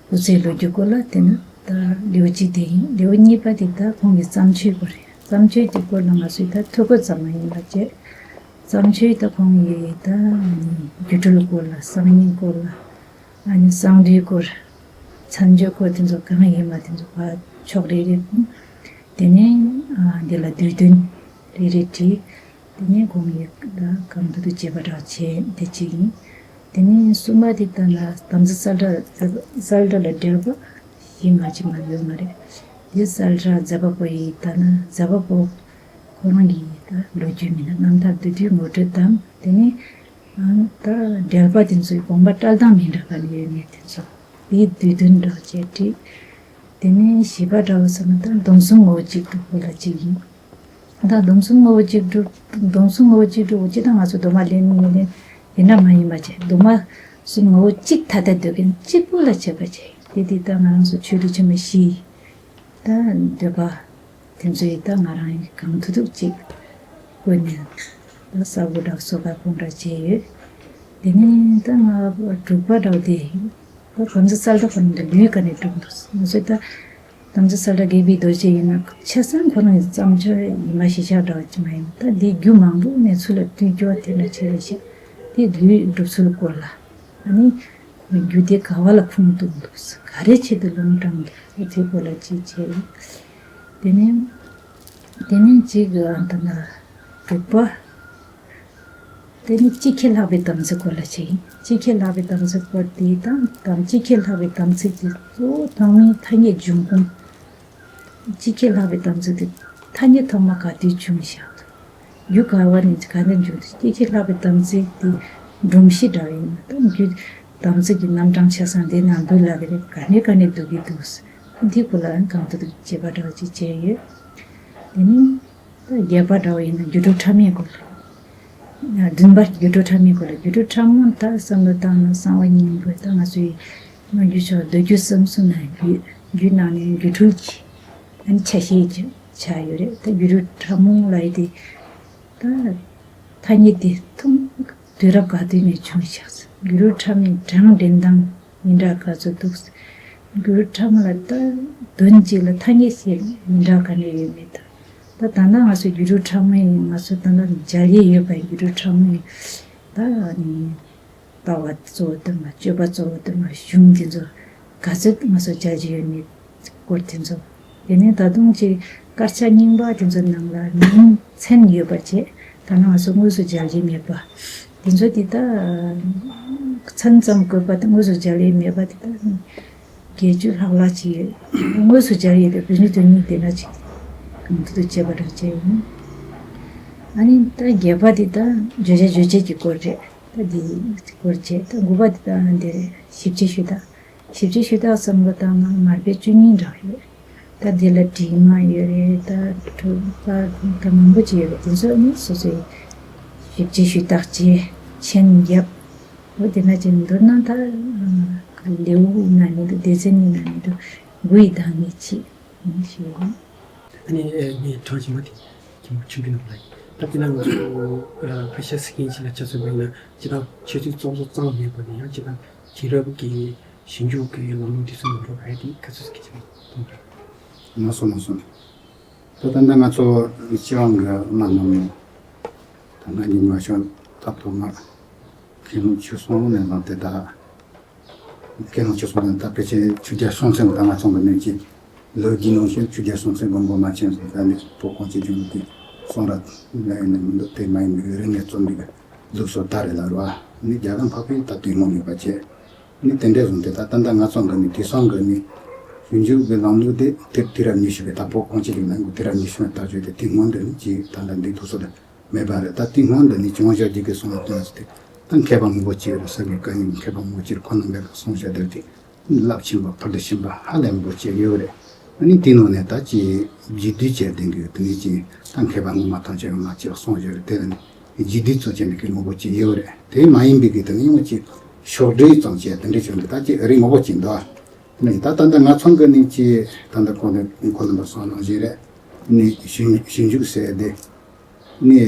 སྐུ་ཚེའི་ལོ་རྒྱུས་སྐོར་ལ་དེ་ནི་ད་ལེའུ་གཅིག་དེ་ཡིན། ལེའུ་གཉིས་པ་དེ་ད་ཁོང་གི་བརྩམས་ཆོས་སྐོར་རེད། བརྩམས་ཆོས་དེ་སྐོར་ལ་ང་ཚོས་ད་ཐོ་འགོད་ཙམ་མ་ཡིན་པ་བྱས། བརྩམས་ཆོས་ད་ཁོང་གིས་ད་སྒྱུ་འཕྲུལ་སྐོར་ལ། གསར་རྙིང་སྐོར་ལ། ཨ་ནི་གསང་འདུས་སྐོར། མཚན་བརྗོད་སྐོར་དེ་ཚོ་གང་ཡིན་པ་དེ་ཚོ་ཕར་ཕྱོགས་རེ་རེ་ཁུངས། དེ་ནས་ཨ་འདི་ལ་བསྡུས་དོན་རེ་རེ་བྲིས། དེ་ནས་ཁོང་ཡི་ད་གང་ཐུབ་ཐུབ་བྱས་པ་འདྲ་བྱས་དེ་གཅིག་ཡིན། དེ་ནས་གསུམ་པ་དེ་ལྟར་ན་དམ་ཚིག་གསལ་བསྒྲགས། གསལ་བསྒྲགས་ལ་འགྲེལ་པ་ཞིག་མ་ཅིག་མ་ཡོད་མ་རེད། དེ་གསལ་བསྒྲགས་མཛད་པ་པོ་ཡི་ད་ན་མཛད་པ་པོ་ཁོ་རང་གི་ད་ལོ་རྒྱུས་མིན་ན་རྣམ་ཐར་བསྡུས་དུས་ངོ་སྤྲོད་དང་། དེ་ནས་ཨང་ད་འགྲེལ་པ་དེ་ཚོའི་དགོངས་པ་བཀྲལ་སྟངས་མི་འདྲ་ག་ནས་ཡོད་མེད་དེ་ཚོ་དེའི་བསྡུས་དོན་འདྲ་བྱས་བྲིས། དེ་ནས་བཞི་པ་འདྲ་བོ་ཟེར་ན་ད་སྡོམ་གསུམ་ངོ་བོ་གཅིག་སྒྲུབ་པོ་ལ་གཅིག་ཡིན། ད་སྡོམ་གསུམ་ངོ་བོ་གཅིག་སྒྲུབ། སྡོམ་གསུམ་ངོ་བོ་གཅིག་སྒྲུབ་པོ་ཅི་ད་ང་ཚོ་སྡོམ་པ་ལེན་མི་ལེན་ཡིན་ན་མ་ཡིན་པ་བྱས། སྡོམ་པ་གསུམ་ངོ་བོ་གཅིག་ཐ་དད་འདོད་མཁན་གཅིག་པུ་ལ་བྱེད་པ་བྱས། དེ་དེ་ད་ང་རང་ཚོ་ཆོས་ལུགས་ཆེན་མོ་བཞི་ད་འདོད་པ་དེ་ཚོ་ཡི་ད་ང་རང་གིས་གང་ཐུབ་ཐུབ་ཅིག་བཀོད་ནས་ད་གསར་བུ་འདྲ་བོ་གསོ་བ་སྐོང་འདྲ་བྱས་ཡོད། དེ་ནས་ད་ང་དྲུག་པ་འདྲ་བོ་དེ་ད་དམ་ཚིག་གསལ་བསྒྲགས་ཁོ་རང་གི་ལུས་ག་ནས་གྲུབ་འདུག་ང་ཚོས་ད་དམ་ཚིག་གསལ་བསྒྲགས་དགེ་བའི་རྡོ་རྗེ་ཡིན་ན་ཆ་ཚང་ཁོ་རང་གི་བརྩམས་ཆོས་ཡིན་པ་གཞི་བཞག་འདྲ་བ་ཅིག་མ་ཡིན་པ། ད་འདི་རྒྱུ་མང་པོ་ནས་ཚུར་ལ་བཏུས་རྒྱུ་བ་དེ་འདྲ་བྱས་རེད་ཤག་དེ་ལུས་གྲུབ་ཚུལ་སྐོར་ལ། ཨ་ནི་རྒྱུ་དེ་ག་བ་ལ་ཁུངས་གཏུགས་འདུག་ག་རེ་ཆེད་དུ་ལུང་དྲངས་འདུག་དེ་སྐོར་ལ་ཅིག་བྱས། དེ་ནས་དེ་ནས་གཅིག་ཨ་ད་ན་དྲུག་པ། དེ་ནི་ཅི་ཁེ་ལྷག་པའི་དམ་ཚིག་སྐོར་ལ་ཅིག་ཡིན། ཅི་ཁེ་ལྷག་པའི་དམ་ཚིག་སྐོར་དེ་དང་དམ་ཅི་ཁེ་ལྷག་པའི་དམ་ཚིག་དེ་གཙོ་བོ་ཐོག་མའི་ཐ་སྙད་འབྱུང་ཁུངས། ཅི་ཁེ་ལྷག་པའི་དམ་ཚིག་དེ་ཐ་སྙད་ཐོག་མ་ག་དུས་བྱུང་བཞག་འདུག་རྒྱུ་ག་བ་ནས་ག་ནས་འབྱུང་འདུག་ཅི་ཁེ་ལྷག་པའི་དམ་ཚིག་དེ་སྒྲོམ་གཞི་འདྲ་བ་ཡིན་ན་ད་རྒྱུ་དམ་ཚིག་གི་རྣམ་གྲངས་ཆ་ཚང་དེ་ནང་འདུག་ལབ་ཀྱི་རེད། ག་ནས་ག་ནས་འདུག་གི་འདུག་འདི་སྐོར་ལ་གང་ཐུབ་ཐུབ་བྱེད་པ་འདྲ་བ་ཅིག་བྱས་ཡོད། དེ་ནི། ད་བརྒྱད་པ་འདྲ་བོ་ཡིན་ན་སྒྱུ་འཕྲུལ་ཕྲ་མོའི་སྐོར་ལ། བདུན་པ་སྒྱུ་འཕྲུལ་ཕྲ་མོའི་སྐོར་ལ། སྒྱུ་འཕྲུལ་ཕྲ་མོ་ད་བསམ་བློ་བཏང་ན་གསང་བ་སྙིང་པོ་ད་ང་ཚོའི་སྔ་འགྱུར་ཆོས་མདོ་རྒྱུད་གསུམ་གསུམ་ན་རྒྱུད་རྒྱུད་ནང་ནས་སྒྱུ་འཕྲུལ་གྱི་ཨ་ནི་ཆ་ཤས་ཀྱི་ཆ་ཡོད་རེད། ད་སྒྱུ་འཕྲུལ་ཕྲ་མོ་ལབ་ཡས་དེ་ད་ཐ་སྙད་དེ་ཐུང་དུས་རབས་ག་དུས་ནས་བྱུང་ཤག་སྒྱུ་འཕྲུལ་ཕྲ་མོའི་གྲངས་འདྲེན་སྟངས། མི་འདྲ་ག་ཚོད་འདུག་སྒྱུ་འཕྲུལ་ཕྲ་མོ་ལ་ད་དོན་གཅིག་ལ་ཐ་སྙད་ཞིག་མི་འདྲ་ག་ནས་ཡོད་མེད་དང་། ད་ད་ལྟ་ང་ཚོ་སྒྱུ་འཕྲུལ་ཕྲ་མོ་ཡིན། ང་ཚོ་ད་ལྟ་མཇལ་ཡས་ཡོད་པ་ཡིན། སྒྱུ་འཕྲུལ་ཕྲ་མོ་ཡིན། ད་ནི་ལྟ་བ་གཙོ་བོ་དེ་མ། སྤྱོད་པ་གཙོ་བོ་དེ་མ། གཞུང་དེ་ཚོ་ག་ཚོད་ང་ཚོ་མཇལ་གྱི་ཡོད་མེད་སྐོར་དེ་ཚོ། དེ་ནས་ད་དུང་ཅིག་དཀར་ཆག་རྙིང་པ་དེ་ཚོ་ནང་ལ་མིང་མཚན་ཡོད་པ་བྱས། ད་ནང་སོ་དངོས་སུ་མཇལ་རྒྱུ་མེད་པ། དེ་ཚོ་དེ་ད་མཚན་ཙམ་བཀོད་པ་དེ་དངོས་སུ་མཇལ་ཡས་མེད་པ་དེ་ད་བརྒྱད་ཅུ་ལྷག་ལྷག་ཅིག་ཡོད། དངོས་སུ་མཇལ་ཡས་དེ་བོད་མི་དོན་གཉིས་དེ་འདྲ་ཅིག་གང་ཐུབ་ཐུབ་བྱས་པ་འདྲ་བྱས་ཡིན། ཨ་ནི་ད་བརྒྱད་པ་དེ་ད་བརྗོད་བྱ་རྗོད་བྱེད་ཀྱི་སྐོར་རེད། ད་འདི་སྐོར་བྱས། ད་དགུ་པ་དེ་ད་འདི་རེད། ཞིབ་དཔྱད་ཞུ་དག་ཞིབ་དཔྱད་ཞུ་དག་བསམ་བློ་བཏང་ན་མར་པའི་བཅུ་གཉིས་འདྲ་ཡོད། ད་འདི་ལ་བྲིས་མ་ཡོད་རེད། ད་གྲུབ་པ་ད་མང་པོ་ཅིག་ཡོད་རེད། དེ་ཚོ་ནི་སོ་སོའི་ཞིབ་དཔྱད་ཞུ་དག་བྱས། མཆན་བརྒྱབ། འོ་དེ་འདྲ་ཅིག་འདུག་ན་ད་ལེའུ་ཡིན་ན་མི་འདུག་སྡེ་ཚན་ཡིན་ན་མི་འདུག་དགུ་ཡི་བདག་ཉིད་ཅིག་ཞུ་ཡོད། ཨ་ནི་ངས་དྲང་ཞིང་མ་དེ་ཁྱིམ་ཆུང་གི་ནང་ལ་ཡིན། ད་དེ་ན་ང་ཚོ་ཕལ་ཆེར་སི་ཀིན་ཅིག་ལ་ཆ་མཚོན་པ་ཡིན་ན་སྤྱིར་བཏང་ཆོས་ཚིགས་གཙོ་བོ་གཙང་མ་མེད་པ་དེ་ཡང་སྤྱིར་བཏང་དུས་རབས་ཀྱི་ཞིབ་འཇུག་གི་ལམ་ལུགས་དེ་ཚོ་ནང་འགྲོ་ག་ཡ་དེ་ག་ཚོད་ཀྱི་ཆེད་དུ་གཏོང་དགོས། མ་སོང་མ་སོང་། ད་ད་ལྟ་ང་ཚོ་སྤྱི་དབང་གི་བླ་མ་རྣམས་ནས་ད་ང་གཉིས་མ་ཤོང་ད་ཐོག་མར་མཁན་སློབ་ཆོས་གསུམ་ནས་བཟུང་སྟེ་ད། མཁན་སློབ་ཆོས་གསུམ་ནས་ད་ཕལ་ཆེར་ཆོས་རྒྱལ་སྲོང་བཙན་ད་ང་ཚོ་གི་ནང་གི་ལོ་རྒྱུས་ནང་བཞིན་ཆོས་རྒྱལ་སྲོང་བཙན་སྒམ་པོ་པཎ་ཆེན་ཟེར་ད་ནི་བོད་གངས་ཅན་ལྗོངས་ཀྱི་གསུང་རབ་ལ་ཡིན་ན་མི་འདུག་དེ་མ་ཡིན་པའི་རིག་གནས་རྩོམ་རིག་ལུགས་སྲོལ་དར་རེད་ལ་རེད་བ། ནི་རྒྱལ་ཁམས་འཕགས་པའི་ད་དུས་སྔོན་ཡོད་པ་བྱས། ནི་དེ་འདྲས་བཟུང་སྟེ་ད་ད་ལྟ་ང་ཚོ་གི་ནི་དེང་སང་གི་ནི་ཞིབ་འཇུག་གི་ལམ་ལུགས་དེ་དེ་དུས་རབས་ཉི་ཤུ་པའི་ད་བོད་གངས་ཅན་གྱི་ནང་གི་དུས་རབས་ཉི་ཤུ་པའི་ད་བརྗོད་དེ་དེ་སྔོན་དུ་ནི་ཅིག་ད་ལྟ་འདི་དུས་སུ་ལ། མེད་པ་རེད། ད་དེ་སྔོན་དུ་ནི་བྱུང་བཞག་རྒྱུ་གི་གསུང་ལ་ལྟོས་ཏེ། ད་མཁས་པ་མང་པོ་ཅིག་རེད། ས་གའི་བཀའ་རྙིང་མཁས་པ་མང་པོ་ཅིག་ཁོང་རྣམ་པས་གསུངས་བཞག་དེ་དེ་རླབས་ཆེན་པོ་ཕུལ་དུ་ཕྱིན་པ་ཧ་ལས་མང་པོ་ཅིག་ཡོད་རེད། ཨ་ནི་དེ་ནང་ནས་ད་ཅིག་རྗེས་ཟློས་བྱས་ལྡན་གྱི་དེ་ནས་ཅིག་ད་མཁས་པ་སྔོན་མ་ཐམས་ཅད་ཡོང་ལ་ཅིག་གསུངས་བཞག་རེད། དེ་ལ་ནི་རྗེས་ཟློས་ཚོ་བྱས་ནས་ཀྱི་མང་པོ་ཅིག་ཡོད་རེད། དེ་མ་ཡིན་པའི་གི་དེ་ནི་ཡང་ཅིག་ཕྱོགས་སྒྲིག་ཙམ་བྱས་དེ་འདྲ་བྱུང་གི་ད་ཅིག་རིགས་མང་པོ་ཅིག་འདུག་ཨ་ནི་ད་ད་ལྟ་ང་ཚང་གི་ནི་ཅིག་ད་ལྟ་ཁོང་ནས་ཁོང་རྣམ་པ་གསུངས་ནང་བཞིན་རེད། ནི་ཞིབ་ཞིབ་འཇུག་ཟེར་དེ། ནི་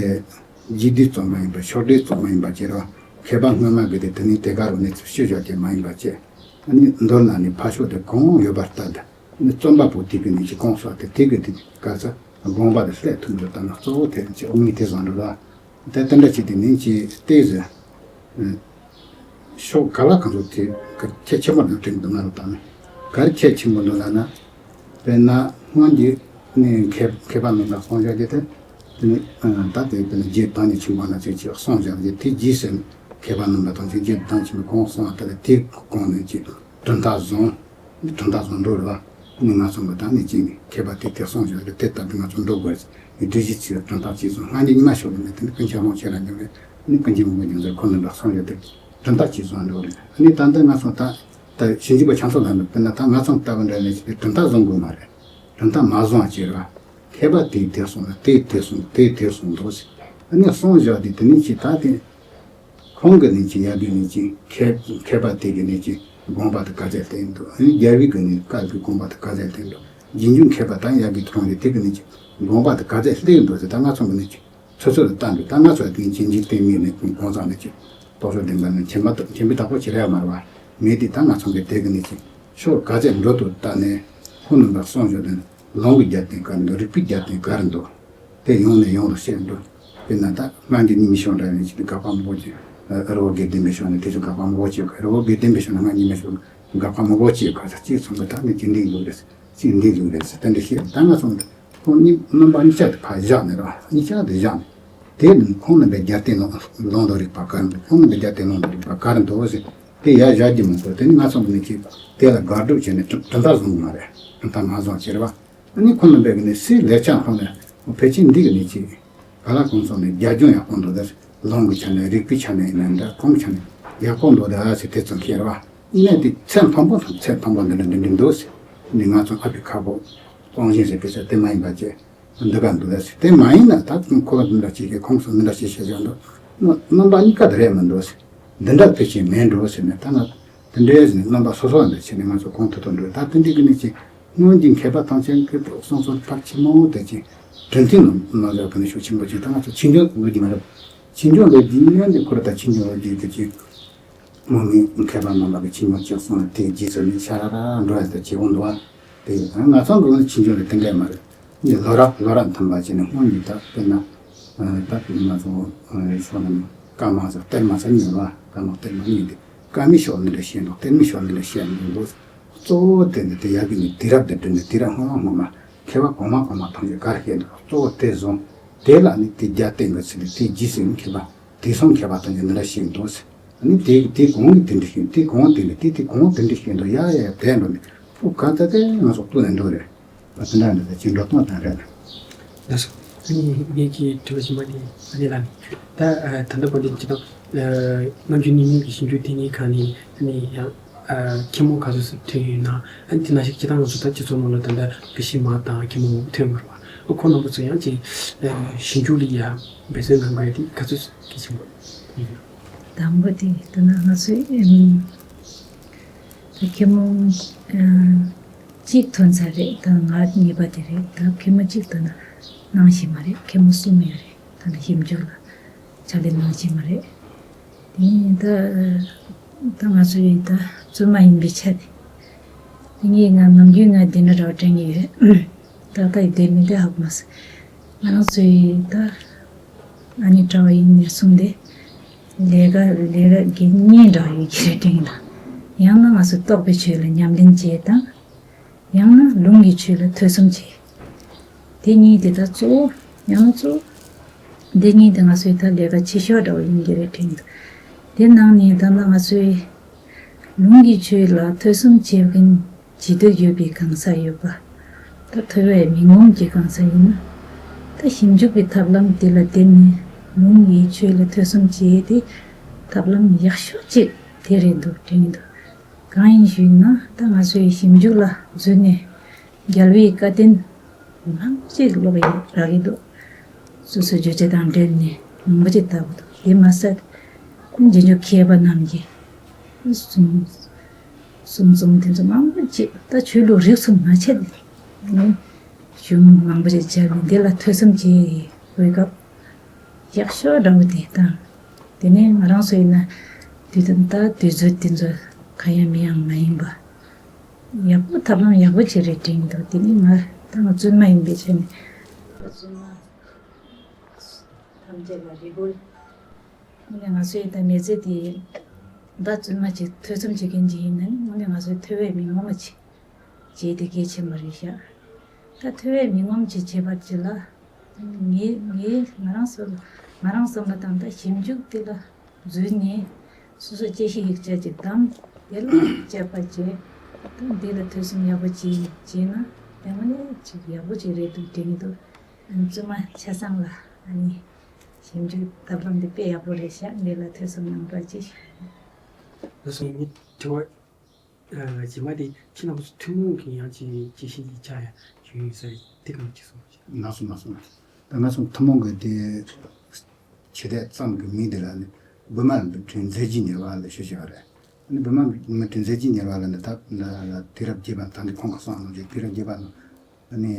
རྗེས་ཟློས་ཙམ་མ་ཡིན་པར་ཕྱོགས་སྒྲིག་ཙམ་མ་ཡིན་པར་བྱས་རོགས། མཁས་པ་སྔོན་མ་གི་དེ་དེ་ནི་དེ་ག་རུ་ནི་ཚུལ་ཤེས་བཞག་ཅིག་མ་ཡིན་པར་བྱས། ནི་མདོར་ན་ནི་ཕར་ཕྱོགས་དེ་གང་ཡོད་པར་ལྟ་སྟེ། ནི་རྩོམ་པ་པོ་དེ་གི་ནི་ཅི་གང་ཟག་དེ་དེ་གི་དེ་ག་ཚ་དགོངས་པ་དེ་སླེབས་ཐུབ་འདུག་ལྟ་ན་གཙོ་བོ་དེ་ཅི་དབུ་མའི་དེ་བཟང་འགྲོ་ལ། དེ་དེ་འདྲ་ཅིག་དེ་ནི་ཅི་ལྟས་ཟེར། ཕྱོགས་ག་ལ་གང་འདུག་དེ་ག་ཁྱད་ཆེན་པོ་འདུག་དྲན་འདུག་ང་རང་ལྟ་ན། ག་རེ་ཁྱད་ཆེན་པོ་འདུག་ལབ་ན། དཔེར་ན་སྔོན་གྱི་ནི་མཁས་མཁས་པ་རྣམས་ལ་གསུངས་བཞག་རྒྱུ་དེ། དེ་ནི་ད་དེ་དཔེར་ན་རྗེ་བདག་ཉིད་ཆེན་པོ་ལ་ཅིག་ཅིག་གསུངས་བཞག་རྒྱུ་དེ་རྗེས་སུ་མཁས་པ་རྣམས་ལ་དང་ཅིག་རྗེ་བདག་ཉིད་ཆེན་པོས་གང་གསུངས་པ་དེ་ལ་དེ་གོང་ནས་ཅིག་གྲུབ་མཐའ་བཟང་། གྲུབ་མཐའ་བཟང་འགྲོ་རེད་བ། ནི་ང་ཚོ་གི་ད་ནི་ཅིག་མཁས་པ་དེ་དེ་གསུངས་བཞག་རྒྱུ་དེ་ལྟར་དུ་ང་ཚོ་འགྲོ་དགོས་རེད། སྒྲིག་གཞི་ཅིག་གྲུབ་མཐའ་ཅིག་བཟང་སྔ་ནས་ཉི་མ་ཤོར་བ་ནི་དེ་ནི་ཀུན་ཁྱབ་དབང་ཆེ་ར་འགྱུར་རེད། ནི་ཀུན་མཁྱེན་མང་པོ་ཉམས་ཚར་ཁོ་ནི་འདྲ་གསུངས་ཡོད་དེ། གྲུབ་མཐའ་ཅིག་བཟང་འགྲོ་རེད། ནི་ད་ལྟ་ང་ཚོ་ད་ད་ཞིབ་འཇུག་པ་ཆ་ཚང་ལ་ནི་དཔེར་ན་ད་ང་ཚོ་ལྟ་བུ་འདྲ་ནི་ཞིག་གིས་གྲུབ་མཐའ་བཟང་དགོས་མ་རེད། གྲུབ་མཐའ་མ་བཟང་ཅིག་རེད་བ། མཁས་པ་དེས་དེ་གསུངས་ལ་དེས་དེ་གསུངས་དེས་དེ་གསུངས་འདུག་ཟེར། ནི་གསུངས་བཞག་དེ་དེ་ནི་ཅིག་ད་དེ། ཁོང་གི་ནི་ཅིག་ཡ་གི་ནི་ཅིག་མཁས་མཁས་པ་དེ་གི་ནི་ཅིག་དགོངས་པ་དེ་ག་ཚད་བསྟན་འདུག་ཨ་ནི་རྒྱལ་བའི་གི་ནི་བཀའ་གི་དགོངས་པ་དེ་ག་ཚད་བསྟན་འདུག་རྗེས་འཇུག་མཁས་པ་དང་ཡ་གི་ཐོག་ནས་དེ་གི་ནི་ཅིག་དགོངས་པ་དེ་ག་ཚད་བསྟན་འདུག་ཟེར། ད་ང་ཚོ་གི་ནི་ཅིག་ཚོད་ཚོད་ལ་བལྟ་འདུག་ད་ང་ཚོ་དེ་ཅིག་འཇིག་རྟེན་མིན་ནི་གང་ཟག་ནི་ཅིག་རྟོགས་བརྗོད་ལྡན་པ་ནི་མཁྱེན་པ་མཁྱེན་པའི་བདག་པོ་ཅིག་རེད་མ་རེད་བ། མེད་དེ་ད་ང་ཚོ་གི་དེ་གི་ནི་ཅིག་ཕྱོགས་ག་ཚད་འགྲོ་འདུག་ལྟ་ནས་ཁོང་རྣམ་པ་གསུངས་བཞག་དེ་ནི་ལུང་གི་རྒྱབ་རྟེན་ག་རེ་འདུག་རིགས་པའི་རྒྱབ་རྟེན་ག་རེ་འདུག་དེ་ཡོང་ནས་ཡོང་རུ་བཤད་འདུག་དཔེར་ན་ད་སྔ་འདི་གཉིས་མི་ཤོང་འདྲ་ཡིན་ཞིག་དགག་པ་མང་པོ་ཅིག་རི་བོ་དགེ་ལྡན་པའི་ཕྱོགས་ནས་དེ་ཚོ་དགག་པ་མང་པོ་ཅིག་རི་བོ་དགེ་ལྡན་པའི་ཕྱོགས་ནས་སྔ་གཉིས་མི་ཤོང་དགག་པ་མང་པོ་ཅིག་ག་ས་གཅིག་ཚང་གི་ད་ནི་གཅིག་འདི་ལུགས་རེད། གཅིག་འདི་ལུགས་རེད་ཟེར་དེ་འདྲ་ཞིག་ད་ང་ཚོ་ཁོང་གཉིས་རྣམ་པ་གཉིས་ཆ་དེ་ཕར་བཞག་ནས་ར་གཉིས་ཆ་དེ་བཞག་ནས་དེ་ནི་ཁོང་རྣམ་པའི་རྒྱབ་རྟེན་ལུང་ལུང་དང་རིགས་པ་ག་རེ་འདུག་ཁོང་རྣམ་པའི་རྒྱབ་རྟེན་ལུང་དང་རིགས་པ་ག་རེ་འདུག་ཟེར་དེ་ཡར་བཞག་རྒྱུ་མ་གཏོགས་དེ་ནི་ང་ཚོ་ནི་གཅིག་དེ་ལ་དགག་སྒྲུབ་བྱས་ནས་གྲུབ་གྲུབ་མཐའ་བཟང་གི་མ་རེད། གྲུབ་མཐའ་མ་བཟང་ཅིག་རེད་བ། ཨ་ནི་ཁོང་རྣམ་པས་ནི་སའི་ལེགས་ཆ་ཁོང་ནས་ཕལ་ཆེར་འདི་གི་ནི་ཅིག་ག་ལ་གོང་སོང་ནས་རྒྱ་སྦྱོང་ཡག་པོ་འདུག་ད། ལུང་གི་ཆ་ནས་རིགས་པའི་ཆ་ནས་ཡིན་ན་འདྲ་གོང་ཆ་ནས་ཡག་པོ་འདུག་ད་ཟེར་དེ་ཙམ་ཤེས་ར་བ། ཡིན་ན་དེ་ཚད་མཐོན་པོ་དང་ཚད་མཐོན་པོ་འདི་འདྲ་འདི་འདྲ་འདུག་ཟེར། ནི་ང་ཚོ་ཨ་ཕི་ཁ་པོ་སྤོང་ཞིང་ཟེར་གི་ཟེར་དེ་མ་ཡིན་པ་བྱས་འདི་ག་འདུག་ད་ཟེར། དེ་མ་ཡིན་ན་ད་ཁོ་ལ་འདི་འདྲ་ཅིག་གིས་ཁོང་ཚོ་འདི་འདྲ་ཅིག་བཤད་ཀྱང་འདུག་རྣམ་པ་གཉིས་ཀ་དེ་རེད་མི་འདུག་ཟེར། འདི་འདྲ་དེ་ཅིག་མེད་འགྲོ་ཟེར་ནས་ད་ང་། དེ་འདྲའི་ནི་རྣམ་པ་སོ་སོ་འདི་བྱས་ནས་ང་ཚོ་གོང་དུ་གཏོང་འགྲོ། ད་དེ་འདྲའི་གི་ནི་ཅིག་སྔོན་གྱི་མཁས་པ་ཐམས་ཅད་ཀྱི་གསུང་སོགས་ཕར་ཕྱིན་མོ་དེ་ཅིག་དྲན་རྟེན་ནང་ནང་ལ་གི་ནི་ཤུགས་ཆེན་པོ་ཅིག་ད་ང་ཚོ་ཕྱིས་འབྱུང་ལོ་རྒྱུས་མ་རེད། ཕྱིས་འབྱུང་ལོ་རྒྱུས་སྔོན་གྱི་ཁོ་ར་ད་ཕྱིས་འབྱུང་ལོ་རྒྱུས་དེ་ཅིག་སྔོན་མའི་མཁས་པ་རྣམ་པ་གི་ཕྱིས་འབྱུང་ཅིག་གསུངས་ནས་དེ་རྗེས་སུ་ནི་ཤ་ར་ར་འགྲོ་ཡ་དེ་བྱེད་འོང་འདུག་བ། དེ་ང་ཚང་གི་ཕྱིས་འབྱུང་ལ་དེ་འདྲ་མ་རེད། ནི་ལོ་རབས་ལོ་རབས་མཐུན་པ་བྱས་ནས་སྔོན་གྱི་ད་དཔེར་ན་ད་དཔེར་ན་ང་ཚོ་ཕྱོགས་ནས་བཀའ་མ་ཟེར་གཏེར་མ་ཟེར་གཉིས་ཡོད་པ། བཀའ་མ་གཏེར་མ་གཉིས་འདི་བཀའ་མའི་ཕྱོགས་འདི་འདྲ་བཤད་འདུག་གཏེར་མའི་ཕྱོགས་འདི་འདྲ་བཤད་འདུག་གཙོ་བོ་དེ་འདི་དེ་ཡ་གི་ནི་དུས་རབས་དེ་བསྟུན་ནས་དུས་རབས་སྔོན་མ་སྔོན་མ་མཁས་པ་གོང་མ་གོང་མ་ཐམས་ཅད་ག་རེ་བཤད་འདུག་གཙོ་བོ་དེ་བཟུང་། དེ་ལ་ནི་དེ་རྒྱབ་རྟེན་གྱི་ཚུལ་ནི་དེ་རྗེས་སུ་ནི་མཁས་པ་དེང་སང་མཁས་པ་དང་ཡང་འདི་འདྲ་ཞིག་འདུག་ཟེར། ཨ་ནི་དེ་དེ་གོང་གི་དེ་འདྲ་ཞིག་དེ་གོང་དེ་འདྲ་དེ་དེ་གོང་དེ་འདྲ་ཞིག་འདུག་ཡ་ཡ་ཡ་དེ་འགྲོ་ནི་ཕུགས་ག་ཚ་དེ་ང་ཚོ་ལྟོས་ནས་འགྲོ་རེད། ཨ་དེ་འདྲ་འདྲ་དེ་ཅིག་འགྲོ་སྟངས་དང་རེད། ལགས་སོ། ཨ་ནི་ངེད་ཀྱི་དྲི་བ་ཞིག་མ་དེ་ཨ་ནི་ལ་ནི་ད་ད་ལྟ་བར་དུ་ཅི་དང་ ནམ་རྒྱུན་ཉིན་ཉིན་གྱི་ཞིབ་འཇུག་དེ་གཉིས་ཁ་ནས་ཨ་ནི་ཡང་ཨ་མཁན་མོ་ག་ཚོད་ཙམ་ཐོན་ཡོད་ན། ཨ་ནི་དེ་ནང་བཞིན་སྤྱིར་བཏང་ང་ཚོ་ད་སྤྱི་ཚོགས་ནང་ལ་ད་ལྟ་དགེ་བཤེས་མ་དང་མཁན་མོ་ཐོན་མ་རེད་པ། ཨ་ཁོང་རྣམ་པ་ཚོ་ཡང་ཅིག་ཨ་ཞིབ་འཇུག་ལ་ཡང་འབད་བརྩོན་གནང་དགོས་ཡ་དེ་ག་ཚོད་ཙམ་གལ་ཆེན་པོ་ཡིན་ན། དང་པོ་དེ་ད་ན་ང་ཚོའི་ཨ་ནི་ད་མཁན་མོ་ཨ་གཅིག་ཐོན་ཚར་རེད། ད་ང་གཉིས་པ་དེ་རེད། ད་མཁན་མོ་གཅིག་ད་ན་གནང་བཞིན་པ་རེད། མཁན་མོ་གསུམ་ཡོད་རེད། ད་ལྟ་ཞིབ་འཇུག་ལ་ཕྱག་ལས་གནང་བཞིན་པ་རེད། དེ་ནས་ད་ད་ང་ཚོ་ཡི་ད་བཙུན་མ་ཡིན་པའི་ཆ་དེ། དེ་ངས་ང་ནམ་རྒྱུན་ང་འདི་འདྲ་ར་དྲན་གྱི་ཡོད། ད་ལྟ་ཡི་དེ་མི་འདྲ་ཧ་གོ་མ་སོང་། ང་རང་ཚོ་ཡི་ད་ཨ་ནི་གྲྭ་བ་ཡིན་ནས་གསུངས་ཏེ་ལས་ཀ་ལས་ཀ་དགེ་བསྙེན་འདྲ་ཡོད་ཀྱི་རེད་དྲན་གྱི་འདུག་ཡང་ན་ང་ཚོ་རྟོགས་པའི་ཆོས་ལ་ཉམས་ལེན་བྱེད་དང་། ཡང་ན་ལུང་གི་ཆོས་ལ་ཐོས་བསམ་བྱེད། དེ་གཉིས་དེ་ད་གཙོ་བོ། ཡང་ན་གཙོ་བོ། འདི་གཉིས་དེ་ང་ཚོའི་ད་ལས་ཀ་ཆེ་ཤོས་འདྲ་བོ་ཡིན་གྱི་རེད་དྲན་གྱི་འདུག་དེ་ནང་ནས་ད་ལྟ་ང་ཚོའི་ལུང་གི་ཆོས་ལ་ཐོས་བསམ་བྱེད་མཁན་བྱེད་འདོད་ཡོད་པའི་གང་ཟག་ཡོད་པ། ད་ཐོས་པའི་མི་ངོམ་གྱི་གང་ཟག་ཡིན་ན། ད་ཞིབ་འཇུག་པའི་ཐབས་ལམ་དེ་ལ་བརྟེན་ནས་ལུང་གི་ཆོས་ལ་ཐོས་བསམ་བྱེད་དེ་ཐབས་ལམ་ཡག་ཤོས་གཅིག་དེ་རེད་འདུག་དྲན་གྱི་འདུག་གང་ཡིན་ཞུས་ན། ད་ང་ཚོའི་ཞིབ་འཇུག་ལ་འཛུལ་ནས་རྒྱལ་བའི་བཀའ་བསྟན་མང་པོ་ཅིག་ཀློག་ཡིན་རག་གི་འདུག་སོ་སོའི་བརྗོད་བྱ་དང་འབྲེལ་ནས་མང་པོ་ཅིག་ལྟ་དགོས་འདུག་དེ་མ་ཟད་རྗེས་འཇུག་མཁས་པ་རྣམས་ཀྱིས་གསུང་གསུང་རྩོམ་དེ་ཚོ་མང་པོ་ཅིག་ད་ཆོས་ལུགས་རིས་སུ་མ་ཆད་ནས་གཞུང་མང་པོ་ཅིག་སྦྱར་ནས་འདི་ལ་ཐོས་བསམ་བྱེད་ཡི་གོ་སྐབས་ཡག་ཤོས་འདྲ་བོ་དེ་དང་། དེ་ནས་ང་རང་ཚོ་ཡིན་ན་དུས་དང་ད་དུས་ཚོད་དེ་ཚོ་གང་ཡང་མི་ཡང་མ་ཡིན་པ། ཡག་པོ་ཐབས་ལམ་ཡག་པོ་ཅིག་རེད་དྲན་གྱི་འདུག་དེ་ནི་ང་ད་ང་བཙུན་མ་ཡིན་པའི་ཆ་ནས་བཙུན་མ་ཐམས་ཅད་ལ་རེ་སྐུལ། དངོས་གནས་ང་ཚོའི་ད་མི་ཚེ་དེ་ད་བཙུན་མ་ཅིག་ཐོས་བསམ་བྱེད་མཁན་ཅིག་ཡིན་ན་ནི་དངོས་གནས་ང་ཚོའི་ཐོས་པའི་མི་ངོ་མ་ཅིག་བྱེད་དེ་གལ་ཆེན་པོ་རེད་ཤག་ད་ཐོས་པའི་མི་ངོམ་ཅིག་བྱེད་པར་ཅིག་ལ། ངའི་ངའི་ང་རང་སོ་ང་རང་བསམ་པ་དང་ད་ཞིབ་འཇུག་དེ་ལ་འཛུལ་ནས་སོ་སོ་དཔྱད་ཞིབ་ཡིག་ཆ་ཅིག་བདམས། དེ་ལ་དཔྱད་པ་བྱས། ད་འདི་ལ་ཐོས་བསམ་ཡག་པོ་བྱས་བྱས་ན་དེ་མ་ནས་ཅིག་ཡག་པོ་ཅིག་རེད་འདུག་དྲན་གྱི་འདུག་བཙུན་མ་ཆ་ཚང་ལ་ཨ་ནི་ཞིབ་འཇུག་ཐབས་ལམ་འདི་དཔེ་ཡག་པོ་རེད་ཤག་འདི་ལ་ཐོས་བསམ་གནང་རོགས་གྱིས། ལགས་སོ། ངའི་དྲི་བ་ཨ་རྗེས་མ་དེ་ཁྱེད་རྣམ་པ་ཚོ་ཐུན་མོང་གི་ཡང་ཅིག་དཔྱད་ཞིབ་ཡིག་ཆ་ཡང་ཞུ་ཡིན་ས་རེད། དེ་གང་ཅི་གསུངས་ཤག་ལགས་སོ། ལགས་སོ། ད་ང་ཚོ་ཐུན་མོང་གི་དེ་ཆེ་དད་ཙམ་གྱི་མིང་དེ་ལ་ནི་བི་མ་ལ་འབུམ་ཕྲེང་མཛད་རྗེས་ཉེར་པ་ལ་ཞུ་བཞག་རེད། ཨ་ནི་བི་མ་ལ་འབུམ་ཕྲེང་མཛད་རྗེས་ཉེར་པ་ལ་ནི་ད་དུས་རབས་བརྒྱད་པ་ད་ནི་ཁོང་གི་གསུང་ནང་བཞིན་དུས་རབས་བརྒྱད་པ་ནང་ཨ་ནི་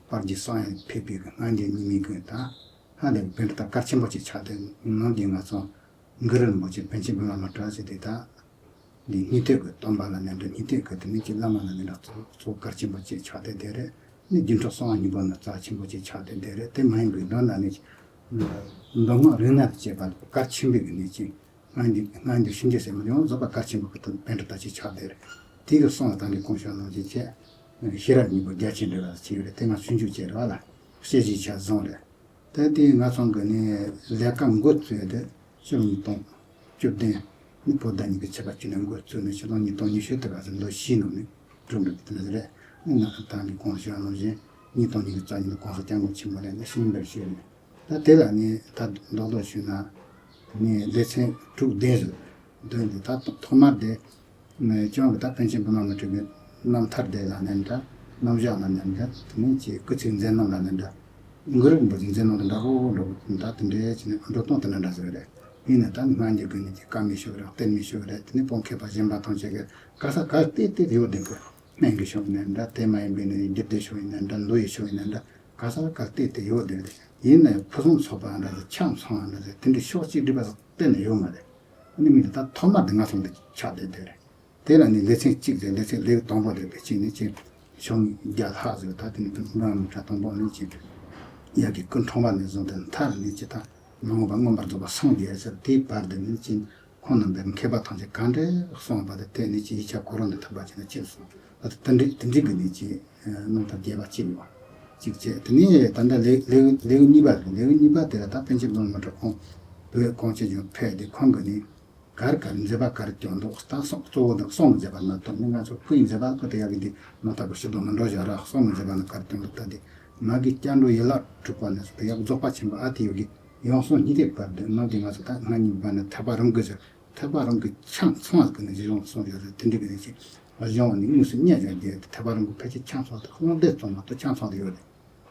དཔལ་གྱི་གསང་ཡང་ཕེབས་པའི་སྔ་འགྱུར་རྙིང་མའི་ཀུན་དང་ཧ་ལས་པའི་བན་དེ་ད་གལ་ཆེན་པོ་ཅིག་ཆགས་ཏེ་ནང་གི་ང་ཚོ་གུ་རུ་རིན་པོ་ཆེ་པཎ་ཆེན་བི་མ་ལ་ཏྲ་ཟེར་དེ་ད། འདི་སྙིང་ཐིག་གི་སྟོན་པ་ལ་ནི་འདྲ། སྙིང་ཐིག་གི་དེ་ནི་ཅི་བླ་མ་ལ་ནི་འདྲ། གཙོ་གཙོ་གལ་ཆེན་པོ་ཅིག་ཆགས་ཏེ་དེ་རེད། ནི་སྒྱུ་འཕྲུལ་གསང་བ་སྙིང་པོ་ནི་རྩ་ཆེན་པོ་ཅིག་ཆགས་ཏེ་དེ་རེད། དེ་མ་ཡིན་པའི་མདོ་ན་ནི་མདོ་སྔགས་རིག་གནས་དང་བཅས་པ་གལ་ཆེན་པོའི་གི་ནི་ཅི་སྔ་འགྱུར་སྔ་འགྱུར་ཕྱི་འགྱུར་ཟེར་མི་ཡོངས་རྫོགས་པ་གལ་ཆེན་པོ་གི་དོན་པཎྜི་ཏ་ཅིག་ཆགས་དེ་རེད། དེ་གི་གསུང་ལ་ད་གིན་གོང་ཞུས་ནང་བཞིན་བྱས། ཤེས་རབ་སྙིང་པོ་རྒྱ་ཆེར་འགྲེལ་བ་ཅིག་ཡོད་རེད། དེ་ང་ཆུང་ཆུང་བྱས་རེད་བ་ལ། དཔྱད་གཞི་ཆ་བཟང་རེད། ད་དེ་ང་ཚོ་གི་ནི་ལས་ཀ་འགོ་བཙུགས་ཏེ་ཕྱི་ལོ་ཉིས་སྟོང་བཅུ་བདུན་ནི་བོད་ཟླ་གཉིས་ཀྱི་ཚེས་པ་བཅུ་ནས་འགོ་བཙུགས་ནས་ཕྱི་ལོ་ཉིས་སྟོང་ཉི་ཤུ་དེ་ག་ཚོད་མདོ་བཞིའི་ནང་ནས་གྲུབ་འགྲོ་གི་དེ་འདྲ་རེད། ཨ་ནི་ད་གིན་གོང་ཞུས་ནང་བཞིན་ཉིས་སྟོང་ཉི་ཤུ་རྩ་གཉིས་ལ་གོང་ས་སྐྱབས་མགོན་ཆེན་པོ་ལ་ནི་ཕྱག་ལེན་ཞུས་ནས། ད་དེ་ལ་ནི་ད་རྡོག་རྡོག་ཞུས་ན་ནི་སྡེ་ཚན་དྲུག་ལྡན་ཟེར། དོན་དེ་ད་ཐོག་མར་དེ་ནི་ཅང་གི་ད་པཎ་ཆེན་བི་མ་ལ་ཏྲ་གི་རྣམ་ཐར་དེ་ལ་ནི་འདྲ། རྣམ་གཞག་ལ་ནི་འདྲ། དེ་ནས་ཀྱི་སྐུ་ཚེའི་མཛད་རྣམ་ལ་ནི་འདྲ། གུ་རུ་རིན་པོ་ཆེའི་མཛད་རྣམ་དང་འདྲ་བོ་འགྲོ་གི་ད་དེ་འདྲའི་ཅི་ནི་འགྲོ་སྟངས་དེ་འདྲ་འདྲ་ཟེར་རེད། ཡིན་ན་ད་ནི་སྔ་འགྱུར་གི་ནི་ཀྱི་བཀའ་མའི་ཕྱོགས་རེད། གཏེར་མའི་ཕྱོགས་རེད། དེ་ནི་བོད་མཁས་པ་གཞན་པ་ཐམས་ཅད་ཀྱི་ག་ས་ག་ལྟོས་ཏེ་ཡོད་བསྡད་གི། སྨན་གྱི་ཕྱོགས་ཡིན་ན་འདྲ། དེ་མ་ཡིན་པའི་ནི་རྒྱུད་སྡེ་ཕྱོགས་ཡིན་ན་འདྲ། མདོ་ཡི་ཕྱོགས་ཡིན་ན་འདྲ། ག་ས་ག་ལྟོས་ཏེ་ཡོད་བསྡད་རེད། ཡིན་ན་ཡང་ཕུན་སུམ་ཚོགས་པའང་འདྲ་ཟེར། ཆ་མཚུངས་པའང་འདྲ་ཟེར། དེ་འདྲའི་ཕྱོགས་གཅིག་སྒྲིལ་པ་ཟེར་གཏན་ནས་ཡོད་མ་རེད། ཨ་ནི་མི་འདི་ད་ཐོག་མ་དེ་ང་ཚོ་འདི་ཆགས་བསྡད་བསྡད་རེད། དེ་ལ་ནི་ལེ་ཚན་གཅིག་རེད། ལེ་ཚན་ལེའུ་དང་པོ་རེད་པས། གཅིག་ནི་གཅིག་ཕྱོགས་རྒྱ་ལྷག་ཟེར། ད་དེ་ནི་ཀུན་སློང་མི་ཁྲ་དང་པོ་ནི་གཅིག་ཡ་གི་སྐུ་འཁྲུངས་པ་ནས་བཟུང་སྟེ་མཐར་ནི་གཅིག་ད་མ་འོངས་པ་མངོན་པར་རྫོགས་པ་སངས་རྒྱས་ཟེར། དེའི་བར་དུ་ནི་གཅིག་ཁོང་རྣམ་པའི་མཁས་པ་ཐམས་ཅད་ག་འདྲའི་གསུངས་པ་དེ་དེ་ནི་གཅིག་ཡིག་ཆ་གོ་རིམ་དུ་ཐུབ་པ་བྱས་ན་གཅིག་གསུངས། ད་དེ་འདྲའི་དེ་འདྲའི་གི་ནི་གཅིག་རྣམ་ཐར་རྒྱས་པ་གཅིག་ཡོད། གཅིག་བྱས། དེ་ནས་ད་ལྟ་ལེའུ་ལེའུ་ལེའུ་གཉིས་པ་རེད། ལེའུ་གཉིས་པ་དེ་ལ་ད་པཎ་ཆེན་བི་མ་ལ་ཏྲ་ཁོང་བོད་གངས་ཅན་ལྗོངས་ཕེབས་ཏེ་ཁོང་གི་ནི་ག་རེ་ག་རེ་མཛད་པ་ག་རེ་བསྐྱངས་འདུག་ད་གསུང་གཙོ་བོ་དང་གསུང་གི་མཛད་པ་མ་གཏོགས་ནི་ང་ཚོ་སྐུ་ཡི་མཛད་པ་ཁོ་དེ་ཡག་གི་འདི་ནང་ལྟ་བུ་ཞིབ་ཏུ་མི་འགྲོ་བཞག་ར། གསུང་གི་མཛད་པ་ནི་ག་རེ་བསྐྱངས་འདུག་ད་འདི་མ་གི་སྐྱབས་འགྲོ་ཡན་ལག་དྲུག་པ་ནས་སུ་དེ་ཡག་རྫོགས་པ་ཆེན་པོ་ཨ་ཏི་ཡོ་གི་ ཡང་སོང་གཉིས་ཀའི་བར་དུ་ནམ་དེ་ང་ཚོ་ད་སྔ་ཉིན་བར་ནས་ཐར་པ་རང་གི་ཟེར། ཐར་པ་རང་གི་ཆང་ཚོང་བ་གི་ནས་གཞུང་སོང་ཡོད་རེད། དེ་འདྲ་གི་ནས་ཅིག་གཞུང་ནས་དངོས་སུ་རྙེད་ཀྱང་བསྡད་དེ། ཐར་པ་རང་གི་ཕལ་ཆེར་ཆང་ཚོང་དེ་དབང་སྡེ་བཙོང་མ་གཏོགས་ཆང་ཚོང་དེ་ཡོད་རེད།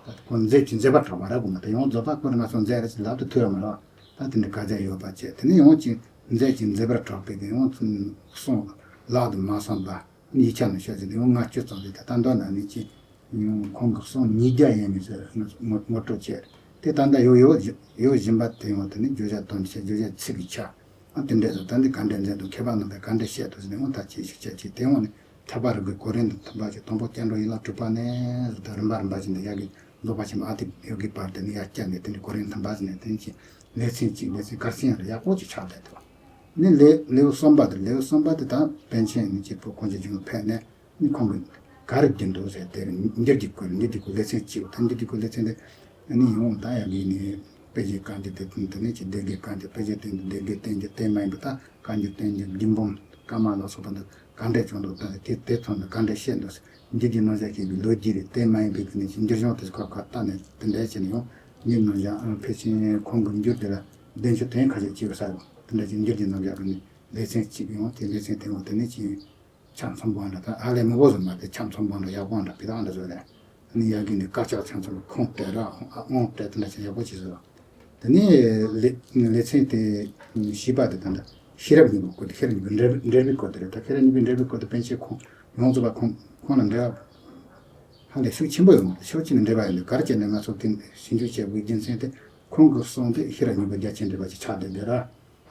ད་ཁོ་མཛད་ཀྱི་མཛད་པ་གྲགས་པ་ར་གོ་མ་ད་ཡང་རྫོགས་པ་ཁོ་རང་ང་ཚོ་མཛད་རེད་ཅེས་ལབ་ཏུ་ཐུབ་ཡ་མ་རེད། ད་དེ་འདྲ་ག་ཚད་ཡོད་པ་བྱས། དེ་ནས་ཡང་ཅིག་མཛད་ཀྱི་མཛད་པར་གྲགས་པའི་དེ་ཡང་གསུང་ལག་ཏུ་མ་སོང་པ། ཡིག་ཆ་ནང་བཤད་ཟིན་ཡང་ལྔ་བཅུ་ཙམ་ཞིག་དེ་ད་ལྟ་འདོན་ན་ནི་ཅི། ཁོང་གི་གསུང་ཉིས་བརྒྱ་ཡན་ནི་ཟེར་ངོ་སྤྲོད་བྱས། དེ་ད་ལྟ་ཡོད་ཡོད་ཡོད་བཞིན་པ་དེ་ཡང་དེ་ནི་བརྗོད་བྱ་དོན་བྱ་བརྗོད་བྱ་ཚིག་གི་ཆ། ཨ་དེ་འདྲ་ཟེར་ད་འདི་ག་འདྲ་མཛད་འདུག་མཁས་པ་རྣམས་ཀྱིས་ག་འདྲ་བཤད་འདུག་ཟེར་ནས་འོང་ད་ཅི་ཞིག་བྱས་ཅི། དེ་འོང་ནི་ཐར་པ་རིགས་ཀྱི་གོ་རིམ་དང་མཐུན་པ་ཅིག་དང་པོ་སྐྱབས་འགྲོ་ཡན་ལག་དྲུག་པ་ནས་ཟེར་ད་རིམ་པ་རིམ་པ་ཅིག་འདི་ཡ་གི་རྫོགས་པ་ཆེན་པོ་ཨ་ཏི་ཡོ་གི་བར་དུ་ནི་ཡར་བསྐྱལ་ནས་དེ་འདྲའི་གོ་རིམ་མཐུན་པ་ཟེར་ནས་དེ་ནི་ཅི་ལེ་ཚན་གཅིག་ལེ་ཚན་གར་སེང་ཡང་ཡག་པོ་ཅིག་ཆགས་བསྡད་འདུག་ནི་ལེའུ་ལེའུ་གསུམ་པ་དེ། ལེའུ་གསུམ་པ་དེ་དང་པཎ་ཆེན་ནི་གཅིག་པུ་ཁོང་ཅི་བྱུང་ཕེབས་ནས་ནི་ཁོང་གིས་ག་རེ་བགྱིས་འདུག་ཟེར་དེ་འགྱུར་གྱི་སྐོར། འགྱུར་གྱི་སྐོར་ལེ་ཚན་གཅིག་དང་འགྱུར་གྱི་སྐོར་ལེ་ཚན་དེ་ནི་ཡང་ད་ཡང་གི་ནི་དཔེ་ཆའི་བཀའ་འགྱུར་དེ་དེ་ནས་ཀྱི་སྡེ་དགེ་བཀའ་འགྱུར། དཔེ་ཆའི་སྟེང་དུ་སྡེ་དགེ་བསྟན་འགྱུར། དེ་མ་ཡིན་པ་ད་བཀའ་འགྱུར་བསྟན་འགྱུར་རྒྱུད་འབུམ་བཀའ་མ་ལ་སོགས་པ་འདི་ག་འདྲས་བྱུང་འདུག་ད་དེ་དེ་ཐོག་ནས་ག་འདྲས་བཤད་འདུག་འགྱུར་གྱི་རྣམ་གཞག་ཤེས་པའི་ལོ་རྒྱུས་རེད། དེ་མ་ཡིན་པའི་གི་ནི་ཅི་འགྱུར་བྱུང་དེ་ཁ་ཁ་བལྟས་ནས་དེ་འདྲས་བྱས་ནས་ཡང་འགྱུར་རྣམ་གཞག་ཕལ་ཆེར་ཁོང་གི་འགྱུར་དེ་ལ་བདེན་ཆོས་དོན་ཁ་ཤས་ཅིག་ཡོད་ས་རེད། དེ་འདྲ་ཅིག་འགྱུར་གྱི་རྣམ་གཞག་གི་ནི་ལེ་ཚན་གཅིག་ཡང་དེ་ལེ་ཚན་དེ་འོང་དེ་ནི་ཅི་ཆ་ཚང་པོ་འདྲ་ད་ཧ་ལས་མི་བོ་བཟོ་མ་དེ་ཆ་ཚང་པོ་འདྲ་ཡག་པོ་འདྲ་བི་དག་འདྲ་བཟོ་རེད། ནི་ཡ་གི་ནི་དཀར་ཆག་ཆང་ཚང་ཁོང་སྤྲད་ར་ཨོང་སྤྲད་དེ་འདྲ་ཆ་ཡག་པོ་ཅིག་བཟོ། དེ་ནས་ལེ་ལེ་ཚན་དེ་བཞི་པ་དེ་ད་ལྟ་ཤེས་རབ་སྙིང་པོའི་སྐོར་དེ། ཤེས་རབ་སྙིང་པོའི་འགྲེལ་འགྲེལ་པའི་སྐོར་དེ་རེད། ད་ཤེས་རབ་སྙིང་པོའི་འགྲེལ་པའི་སྐོར་དེ་པཎ་ཆེན་ཁོང་ཡོངས་རྫོགས་པ་ཁོང་ཁོང་ལ་འགྲེལ་ཧ་ལས་ཤུགས་ཆེན་པོ་ཡོད་མ་རེད། ཤུགས་ཆེན་པོ་འགྲེལ་པ་ཡོད་འདུག་ག་རེ་བྱས་ནས་ང་ཚོ་དེ་ཞིབ་འཇུག་བྱས་པའི་རྒྱུ་མཚན་དེ་ཁོང་གི་གསུང་དེ་ཤེས་རབ་སྙིང་པོ་རྒྱ་ཆེན་འགྲེལ་པ་ཅིག་ཆགས་བསྡད་འདུག་ར།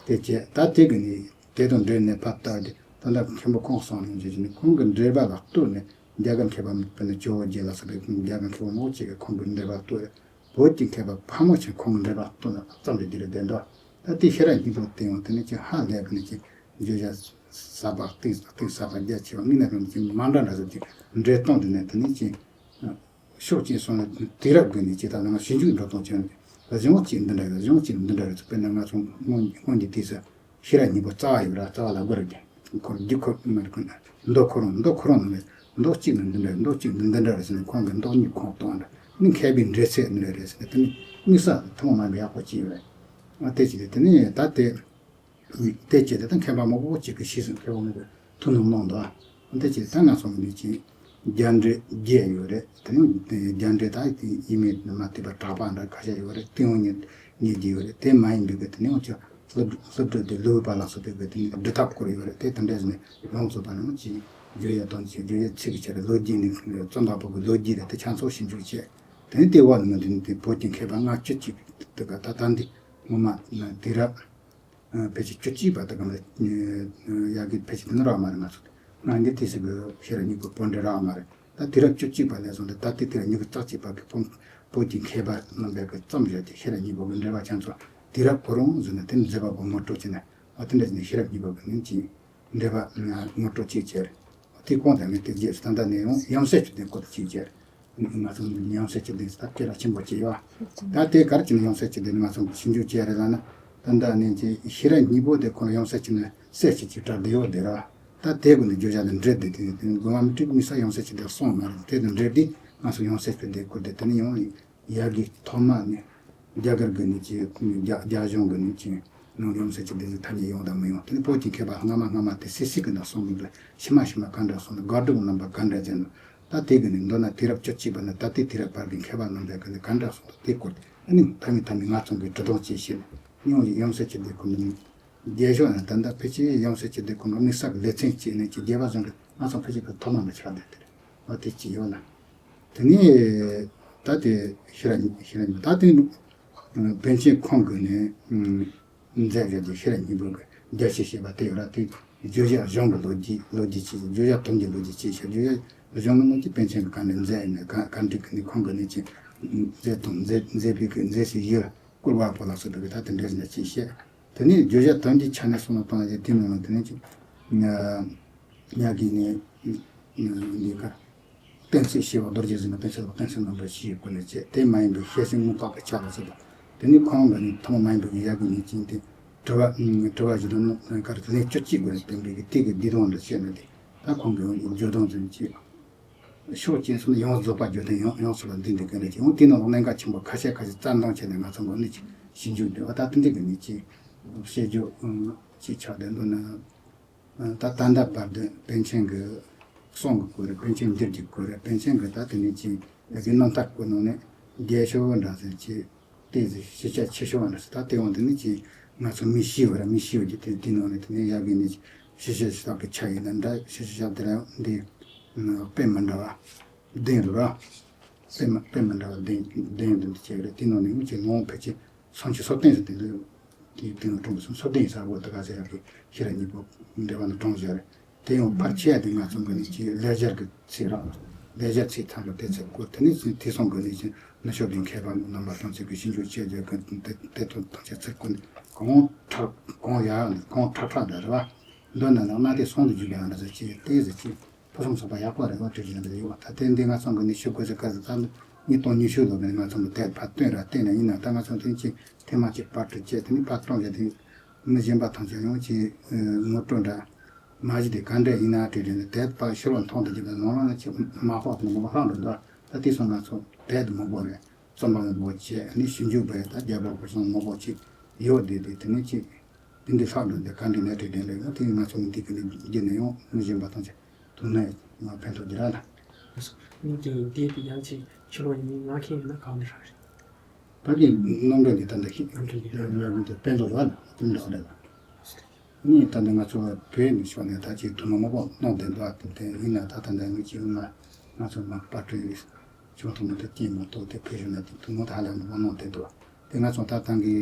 དེ་བྱས་ད་དེ་གི་ནི་དེ་དང་འབྲེལ་ནས་ཕར་བལྟ་དེ་ད་ལྟ་མཁན་པོ་ཁོང་གསུང་ནས་བྱས་ནས་ཁོང་གི་འགྲེལ་པ་ལ་ལྟོས་ནས་རྒྱ་གར་མཁས་པ་དཔེར་ན་ཇོ་བོ་རྗེ་ལ་སོགས་པའི་རྒྱ་གར་མཁས་པ་མང་པོ་ཅིག་གིས་ཁོང་གི་འགྲེལ་པ་ལྟོས། བོད་ཀྱི་མཁས་པ་ཕལ་མོ་ཆེ་ཁོང་གི་འགྲེལ་པ་ལྟོས་ན་ཙམ་ཞིག་འདི་རུ་བསྡད་འདུག་ད་དེ་ཤེས་རབ་སྙིང་པོ་དེ་ཡང་དེ་ནི་ཅིག་ཧ་ལས་པ་ནི་ཅིག་བརྗོད་བྱ་ཟབ་པ་གཏིང་གཏིང་ཟབ་པ་རྒྱ་ཆེ་བ་དངོས་གནས་རང་ཅིག་མ་འདྲ་འདྲ་ཟེར་ཅིག་འགྲེལ་སྟངས་དེ་ནི་དེ་ནི་ཅིག་ཕྱོགས་གཅིག་སོང་ན་དུས་རབས་ཀྱི་ནི་ཅིག་ད་ནང་ཞིབ་འཇུག་འགྲོ་སྟངས་ཅན་གཞུང་གཅིག་འདི་འདྲ་ཡོད། གཞུང་གཅིག་འདི་འདྲ་ཡོད་ཚུལ་དཔེར་ན་ང་ཚོ་སྔོན་སྔོན་གྱི་དུས་སུ་ཤེས་རབ་སྙིང་པོ་རྩ་བ་ཡོད་ར། རྩ་བ་ལ་སྒོ་རུ་རྒྱན་འཁོར་རྒྱུ་འཁོར་མ་རེད། མདོ་ཁོ་རང་མདོ་ཁོ་རང་ནང་ནས་མདོ་གཅིག་ནི་འདི་འདྲ་མདོ་གཅིག་ནི་འདི་འདྲ་རེད་ཟེར་ནས་ཁོང་གི་མདོ་གཉིས་ཁོངས་གཏོང་བ་འདྲ་ནི་མཁས་པའི་འགྲེལ་ཚད་འདི་འདྲ་རེད་ཟེར་ནས་དེ་ནི་དམིགས་བསལ་ཐུན་མོང་མ་ཡིན་པའི་ཡག་པོ་ཅིག་ཡོད་རེད། ཨ་དེ་ཅི་རེད། དེ་ནི་ད་དེ། དེ་བྱས་ཏེ་ད་མཁས་པ་མང་པོ་ཅིག་གིས་ཤེས་ཟིན། མཁས་པ་མང་པོས་ཐུགས་སྣང་གནང་འདུག་དེ་བྱས་ད་ང་ཚོ་ནི་ཅིག་རྒྱ་འགྲེལ་བརྒྱད་ཡོད་རེད། དེ་ནི་རྒྱ་འགྲེལ་ད་ཡིན་མིན་མ་བསྟན་པ་གྲགས་པ་འདྲ་ཁ་ཤས་ཡོད་རེད། ཏིང་ངེ་འཛིན་ཉིད་ཀྱི་ཡོད་རེད། དེ་མ་ཡིན་པའི་གི་དེ་ནི་འོ་ཅག་སློབ་སློབ་སྒྲོན་དེ་ལེའུ་པ་ལ་སོགས་པའི་གི་དེ་ནི་སྒྲུབ་ཐབས་སྐོར་ཡོད་རེད། དེ་དེ་འདྲ་ཟེར་ནས་ཡོངས་རྫོགས་པ་ནི་ཅིག་བརྗོད་ཡ་དང་ཅིག་བརྗོད་ཡ་ཚིག་གི་ཆ་རེད། ལོ་རྒྱུས་ནི་རྩོམ་པ་པོ་གི་ལོ་རྒྱུས་རེད། དེ་ཆ་ཚང་ཞིབ་འཇུག་བྱས། དེ་ནི་དེ་བ་ནི་དེ་ནི་དེ་བོད་ཀྱི་མཁས་པ་ལྔ་བཅུ་ཅིག་དེ་ག་ད་ལྟ་འདི་ངོ་མ་དུས་རབས། ཕལ་ཆེར་བཅུ་གཅིག་པ་དང་གང་ལ་ཡ་གི་ཕལ་ཆེར་དེ་ནི་རག་མ་རེད། ང་ཚོ་ང་འདི་དུས་སུ་གི་ཤེས་རབ་སྙིང་པོའི་བོད་འགྲེལ་རག་མ་རེད། ད་དུས་རབས་བཅུ་གཅིག་པ་ནས་བཟུང་སྟེ་ད་ལྟའི་དུས་རབས་ཉི་ཤུ་རྩ་གཅིག་པ་གི་བོད་བོད་ཀྱི་མཁས་པ་རྣམ་པས་གི་རྩོམ་བཞག་གི་ཤེས་རབ་སྙིང་པོ་གི་འགྲེལ་པ་ཆ་ཚང་དུས་རབས་གོ་རིམ་བཟུང་ནས་དེ་ནི་མཛད་པ་པོ་ངོ་སྤྲོད་བྱས་ནས་ཨ་དེ་འདྲ་བྱས་ནས་ཤེས་རབ་སྙིང་པོ་གི་ནི་ཅིག་འགྲེལ་པ་ངོ་སྤྲོད་ཅིག་བྱས། དེ་གོང་དུ་ངས་དེ་རྗེས་སུ་ད་ལྟ་ནས་ཡང་ཡང་སྲིད་ཀྱི་དོན་སྐོར་དུ་ཅིག་བྱས། ང་ཚོ་ཡང་སྲིད་ཀྱི་ལས་ད་སྐད་གྲགས་ཆེན་པོ་ཅིག་ཡོད། ད་དེ་ག་རེ་བྱས་ནས་ཡང་སྲིད་ཀྱི་ལས་ང་ཚོ་ཞིབ་འཇུག་བྱས་རེད་ལ་ན། ད་ལྟ་ནས་ཀྱི་ཤེས་རབ་སྙིང་པོ་དེ་ཁོ་ན་ཡང་སྲིད་ཀྱི་ནས་སྲིད་ཀྱི་ཅིག་གྲགས་བསྡད་ཡོད་དེ་ར། ད་དེ་དགོས་ནས་བརྗོད་བྱ་དེ་འགྲེལ་བསྡད་དེ་དེ་དགོས་མ་མི་འགྲིག་མི་ས་ཡང་སྲིད་ཀྱི་དེ་གསུངས་མ་རེད། དེ་དེ་འགྲེལ་དེ་ང་ཚོ་ཡང་སྲིད་ཀྱི་དེ་སྐོར་དེ་དེ་ནས་ཡང་ཡ་གི་ཐོག་མ་ནས་རྒྱ་གར་གི་ནས་ཀྱི་རྒྱ་རྒྱ་གཞུང་གི་ནས་ཀྱི་ནང་ཡང་སྲིད་ཀྱི་དེ་ཚོ་ཐ་སྙད་ཡོང་དང་མི་ཡོང་དེ་ནས་བོད་ཀྱི་མཁས་པ་སྔ་མ་སྔ་མ་དེ་སྲིད་སྲིད་ཀྱི་ནང་གསུངས་མི་འདྲ་ཕྱི་མ་ཕྱི་མ་ག་འདྲ་གསུངས་འདུག་དགག་སྒྲུབ་རྣམ་པ་ག་འདྲ་བྱས་འདུག་ད་དེ་གི་ནི་མདོར་ན་དུས་རབས་བཅུ་གཅིག་པ་ནས་ད་ལྟའི་དུས་རབས་བར་གྱི་མཁས་པ་རྣམ་པས་གི་ནི་ག་འདྲ་གསུངས་འདུག་དེ་སྐོར་ཨ་ནི་མཐའ་མའི་མཐའ་མའི་ང་ཚོ་གི་འབྲི་སྟངས་ཅིག་བཤད་ནས་ཡང་ཡང་སྲིད་ཀྱི་དེ་ཁོ་ནི་རྒྱལ་ཤོག་ནས་ད་ལྟ་ཕལ་ཆེར་ཡང་སྲིད་ཀྱི་དེ་ཁོ་ནི་དམིགས་བསལ་གྱི་ལེ་ཚན་གཅིག་ནས་ཀྱི་རྒྱལ་བ་གཞུང་གི་ང་ཚོ་ཕལ་ཆེར་གི་ཐོག་མ་མི་ཆགས་བསྡད་དེ་རེད། འོ་དེ་གཅིག་ཡོད་ལ། དེ་ནས་ད་དེ་ཤེས་རབ་ཤེས་རབ་ད་དེ་པཎ་ཆེན་ཁོང་གི་ནས། མཛད་བཞག་རྒྱུ་ཤེས་རབ་སྙིང་པོ་གི་རྒྱ་ཆེ་ཞེས་པ་དེ་ཡོད་ར། དེ་བརྗོད་བྱ་གཞུང་གི་ལོ་རྒྱུས་ལོ་རྒྱུས་ཆེ་ཞེས་བརྗོད་བྱ་དོན་གྱི་ལོ་རྒྱུས་ཆེ་ཞེས་བརྗོད་བྱ་གཞུང་གི་ལོ་རྒྱུས་པཎ་ཆེན་གྱི་བཀའ་འགྲེལ་མཛད་ནས་ག་ག་འགྲིག་གི་ནི་ཁོང་གི་ནི་ཅི་མཛད་དང་མཛད་མཛད་པའི་གི་མཛད་ཞེས་ཡོད། བསྐུར་བ་པོ་ལ་སོགས་པའི་གི་ད་དེ་འདྲ་ཞིག་ན་ཅི་བཤད། དེ་ནས་བརྗོད་བྱ་དོན་གྱི་ཆ་ནས་གསུངས་ལ་བཏང་ཡ་དེ་མིན་ལ་དེ་ནས་ཅི། ཉག་གི་ནི། འདི་ག་གཏན་ཚིགས་ཞེས་པ་རྡོ་རྗེ་འཛིན་པ་གཏན་ཚིགས་ལ་གཏན་ཚིགས་རྣམ་པ་བཞིའི་སྒོ་ནས་བྱས། དེ་མ་ཡིན་པའི་ཤེས་བཞིན་དངོས་བཀག་གི་ཆ་ལ་ཟེར་བ། དེ་ནི་ཁོང་གི་ནི་ཐུན་མོང་མ་ཡིན་པའི་ཡ་གི་ཉིན་ཅིང་དེ། དྲི་བ་དྲི་བ་བཞི་དང་གར་ལན་བཅུ་གཅིག་སྒོ་ནས་བསྟན་པའི་གི་དེ་གི་བསྡུས་དོན་འདྲ་བཤད་ན་དེ། ད་ཁོང་གི་བརྗོད་དོན་ཚུན་ཆད། ཕྱོགས་གཅིག་སོང་ཡང་རྫོགས་པ་བརྗོད་དོན་ཡང་ཡང་སོགས་ལ་འདི་འདི་ག་འདྲ་ཅིག་འོང་དེ་ནང་ལ་གནད་འགག་ཆེན་པོ་ཁ་ཤས་ཁ་ཤས་རྩ་འདོན་བྱས་ནས་ང་ཚོ་འགོ་ནི་ཅིག་ཞིབ་འཇུག་འདུག་བ། ད་དེ་འདྲ་གི་ནི་ཅིག་བཤད་རྒྱུ་ཅིག་ཆགས་བསྡད་འདུག་ན། ད་ད་ལྟ་བར་དུ་པཎ་ཆེན་གྱི་གསུང་གི་སྐོར་རེད། པཎ་ཆེན་འདིར་གྱི་སྐོར་རེད། པཎ་ཆེན་གྱི་ད་དེ་ནས་ཅིག་ཡ་གི་རྣམ་ཐར་སྐོར་ནང་ནས་རྒྱས་ཤོས་འདྲ་ཟེར་ཅིག་ཏོག་ཙམ་ཞིབ་ཆ་ཆེ་ཤོས་འདྲ་ཟེར། ད་དེ་འོང་དེ་ནས་ཅིག་ང་ཚོ་མི་ཤེས་པ་ར་མི་ཤེས་པ་ཀྱི་དེ་དེ་ནང་ནས་དེ་ནས་ཡ་གི་ནས་ཞིབ་ཆ་ཞིབ་ཆ་གི་ཆ་ཡིན་ན་འདྲ། ཞིབ་ཆ་ཞབས་དེ་ལ་ཡང་འདི་དཔེ་མི་འདྲ་བ་བདུན་རེད་བ། དཔེ་མི་དཔེ་མི་འདྲ་བ་བདུན་བདུན་དེ་འདྲ་ཅིག་རེད། དེ་ནང་ནས་ཅིག་ལོ་ངོ་ཕལ་ཆེར་སུམ་ཅུ་སོ་བདུན་ཟེར་དེ་འདྲ། དེའི་སྟེང་ལ་གྲངས་སུམ་ཅུ་སོ་བདུན་ཡིན་ས་འོ། དེ་ག་ཚད་ཡག་གི་ཤེས་རབ་སྙིང་པོ་འགྲེལ་པ་ནང་གྲངས་བཞག་རེད། དེ་ཡང་ཕལ་ཆེ་བ་དེ་ང་ཚོ་འགོ་ནས་ཀྱི་ལེགས་སྦྱར་གྱི་ཚིག་རང་། ལེགས་སྦྱར་ཚིག་ཐམས་ཅད་དེ་ཚིག་སྐོར་དེ་ནས་ཚིག་དེ་སོང་འགོ་ནས་ཀྱི་ནུབ་ཕྱོགས་པའི་མཁས་པ་རྣམ་པ་ཐམས་ཅད་ཀྱིས་ཞིབ་འཇུག་བྱས་རྒྱུ་གི་དེ་དེ་དོན་ཐམས་ཅད་ཚིག་ཀུན་གང་དྲག་གང་ཡག་གང་དྲག་དྲག་འདྲ་རེད་བ། མདོར་ན་ནང་གནའ་དེང་གསུམ་དུ་བརྗོད་པའི་ཡང་འདྲ་ཟེར་ཅིག་དེ་ཟེར་ཅིག་ཕུན་སུམ་ཚོགས་པ་ཡག་པོ་རེད་བ། དྲི་བཞིན་དུ་ཡོད་བ། ད་ལྟའི་འདི་ང་ཚོ་གི་ནི་ཤོད་དགོས་ཟེར་སྐབས་སུ་ད་ནི་ཉིས་སྟོང་ཉི་ཤུ་ལོ་ནས་ང་ཚོ་གི་དེབ་ཕར་བཏོན་ར་བཏོན་ན་ཡིན་ན། ད་ང་ཚོ་དེ་ཅི་ཐེངས་མ་གཅིག་པར་སྐྲུན་བྱས། དེ་ནི་ཕར་གཏོང་བྱས་དེ་མི་གཞན་པ་ཐམས་ཅད་ཡོང་ཅི་ངོ་སྤྲོད་འདྲ་མ་གཞི་དེ་ག་འདྲ་ཡིན་ན་དྲི་དྲི་ནས་དེབ་ཕར་ཤོར་བ་མཐོང་དུ་གྱུར་པའི་ནང་ལ་ཅི་མ་ཧོག་ནི་མོ་ཧང་འགྲོ་འདུག་ད་དེ་སོང་ང་ཚོ་དེབ་མང་པོ་རེད། རྩོམ་པ་མང་པོ་བྱས་ནི་ཞིབ་འཇུག་པས་ད་རྒྱལ་པོ་ཁོ་ཚོ་མང་པོ་ཅིག་ཡོད་དེ་དེ་དེ་ནི་ཅི། དེ་འདི་ལྷག་འགྲོ་འདི་ག་འདྲ་ནས་དྲི་དྲན་ལས་ང་དེ་ང་ཚོ་མི་འདི་གི་ནི་བརྒྱུད་ནས་ཡོང་མི་གཞན་པ་ཐམས་ཅད་དུ་ནས་ང་ཕན་ཐོགས་ཀྱི་ར་ལ། ནི་དེ་དེ་དེ་ཡང་ཅིག་ཕྱི་ལོགས་ཡིན་ང་མཁན་ཡིན་ན་གང་ནས་རག་རེད། ད་གི་རྣམ་གྲངས་འདི་ད་འདི་ཤི་རྣམ་གྲངས་འདི་ཡང་ཡང་འདི་དཔེ་འདོགས་ར་ལ་དེ་འདྲ་རེད་ལ། ནི་ད་འདི་ང་ཚོ་བོད་ནས་ཤོག་ནས་ད་ཅིག་དུ་མ་མ་པོ་གནང་བསྡད་འདུག་དེ་དེ་ཡིན་ན་ད་ད་འདི་ངུ་ཅིག་ང་ང་ཚོ་མ་པར་སྐྲུན་ཡིན། ཅུང་ཐུང་མ་དེ་སྐྱེས་མ་གཏོགས་དེ་ཕུལ་བཞིན་ན་དེ་ཐུང་མ་དེ་ཧ་ལམ་མ་གནང་བསྡད་འདུག་དེ་ང་ཚོ་ད་ཐང་གི་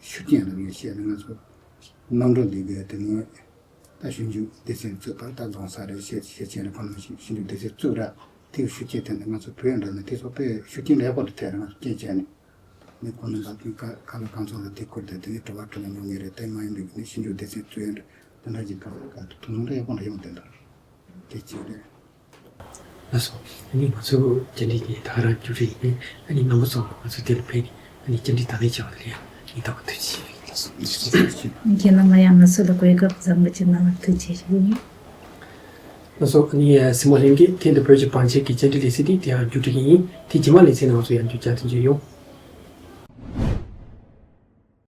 ཤུགས་རྐྱེན་རིགས་ཡོད་བཤད་ནས་ང་ཚོ་རྣམ་གྲངས་འདི་གའི་དེ་ནས་ད་ཞིབ་འཇུག་སྡེ་ཚན་བཙུགས་པར་ད་རྫོང་ས་རེད་བཤད་བཤད་ཆེན་རེད། ཁོ་ནང་ཞིབ་འཇུག་སྡེ་ཚན་བཙུགས་ར་དེ་གི་ཤུགས་རྐྱེན་ཐེབས་ནས་ང་ཚོ་བོད་ཡོངས་འདྲ་ནས་དེ་ཚོ་དཔེ་ཤུགས་རྐྱེན་ལེགས་པོ་རེ་ཐེབས་རེད། ང་ཚོ་རྐྱེན་བྱས་ནས་ནས་ཁོ་ནང་ད་དུང་ག་ག་ལ་གང་ཚོགས་ལ་དེ་ཁུར་ཏེ་དེ་ནས་དྲི་བ་དྲི་ལ་མྱོང་ངེས་རེད། དེ་མ་ཡིན་པའི་ནས་ཞིབ་འཇུག་སྡེ་ཚན་བཙུགས་ཡོད་རེད། དེ་འདྲ་གྱི་ག་ག་ཐུགས་སྣང་ལེགས་པོ་འདྲ་ཡོང་བསྡད་འདུག་དེ་གཅིག་རེད། ལགས་སོ། ཨ་ནི་ང་ཚོ་བཅར་འདྲི་གི་ད་ག་རང་མཇུག་སྒྲིལ་ཡིན། ཨ་ནི་རྣམ་པ་ཚོ་ང་ཚོ་དེ་ལ་ཕེབས་ནས་ཨ་ནི་བཅར་འདྲི་དང་ལེན་བྱས་པ་ལ་ཡང་སྙིང་ཐག་པ་ཐུགས་རྗེ་ཆེ་ཞུ་ཡིན། ལགས་སོ། ཁྱེད་རྣམ་པ་ཡང་ང་ཚོ་ལ་གོ་སྐབས་བཟང་པོ་ཅིག་གནང་བར་ཐུགས་རྗེ་ཆེ་ཞུ་ཡིན། ལགས་སོ། ཨ་ནི་སྲིང་མོ་ལྷན་རྒྱས་ཐེངས་འདི་བོད་ཀྱི་བང་ཆེན་གྱི་བཅར་འདྲི་ལས་ཚན་འདི་དེ་ཡང་མཇུག་སྒྲིལ་གྱི་ཡིན། དེ་རྗེས་མ་ལས་ཚན་ནང་ང་ཚོ་ཡང་བསྐྱར་མཇལ་རྒྱུ་ཡོང་།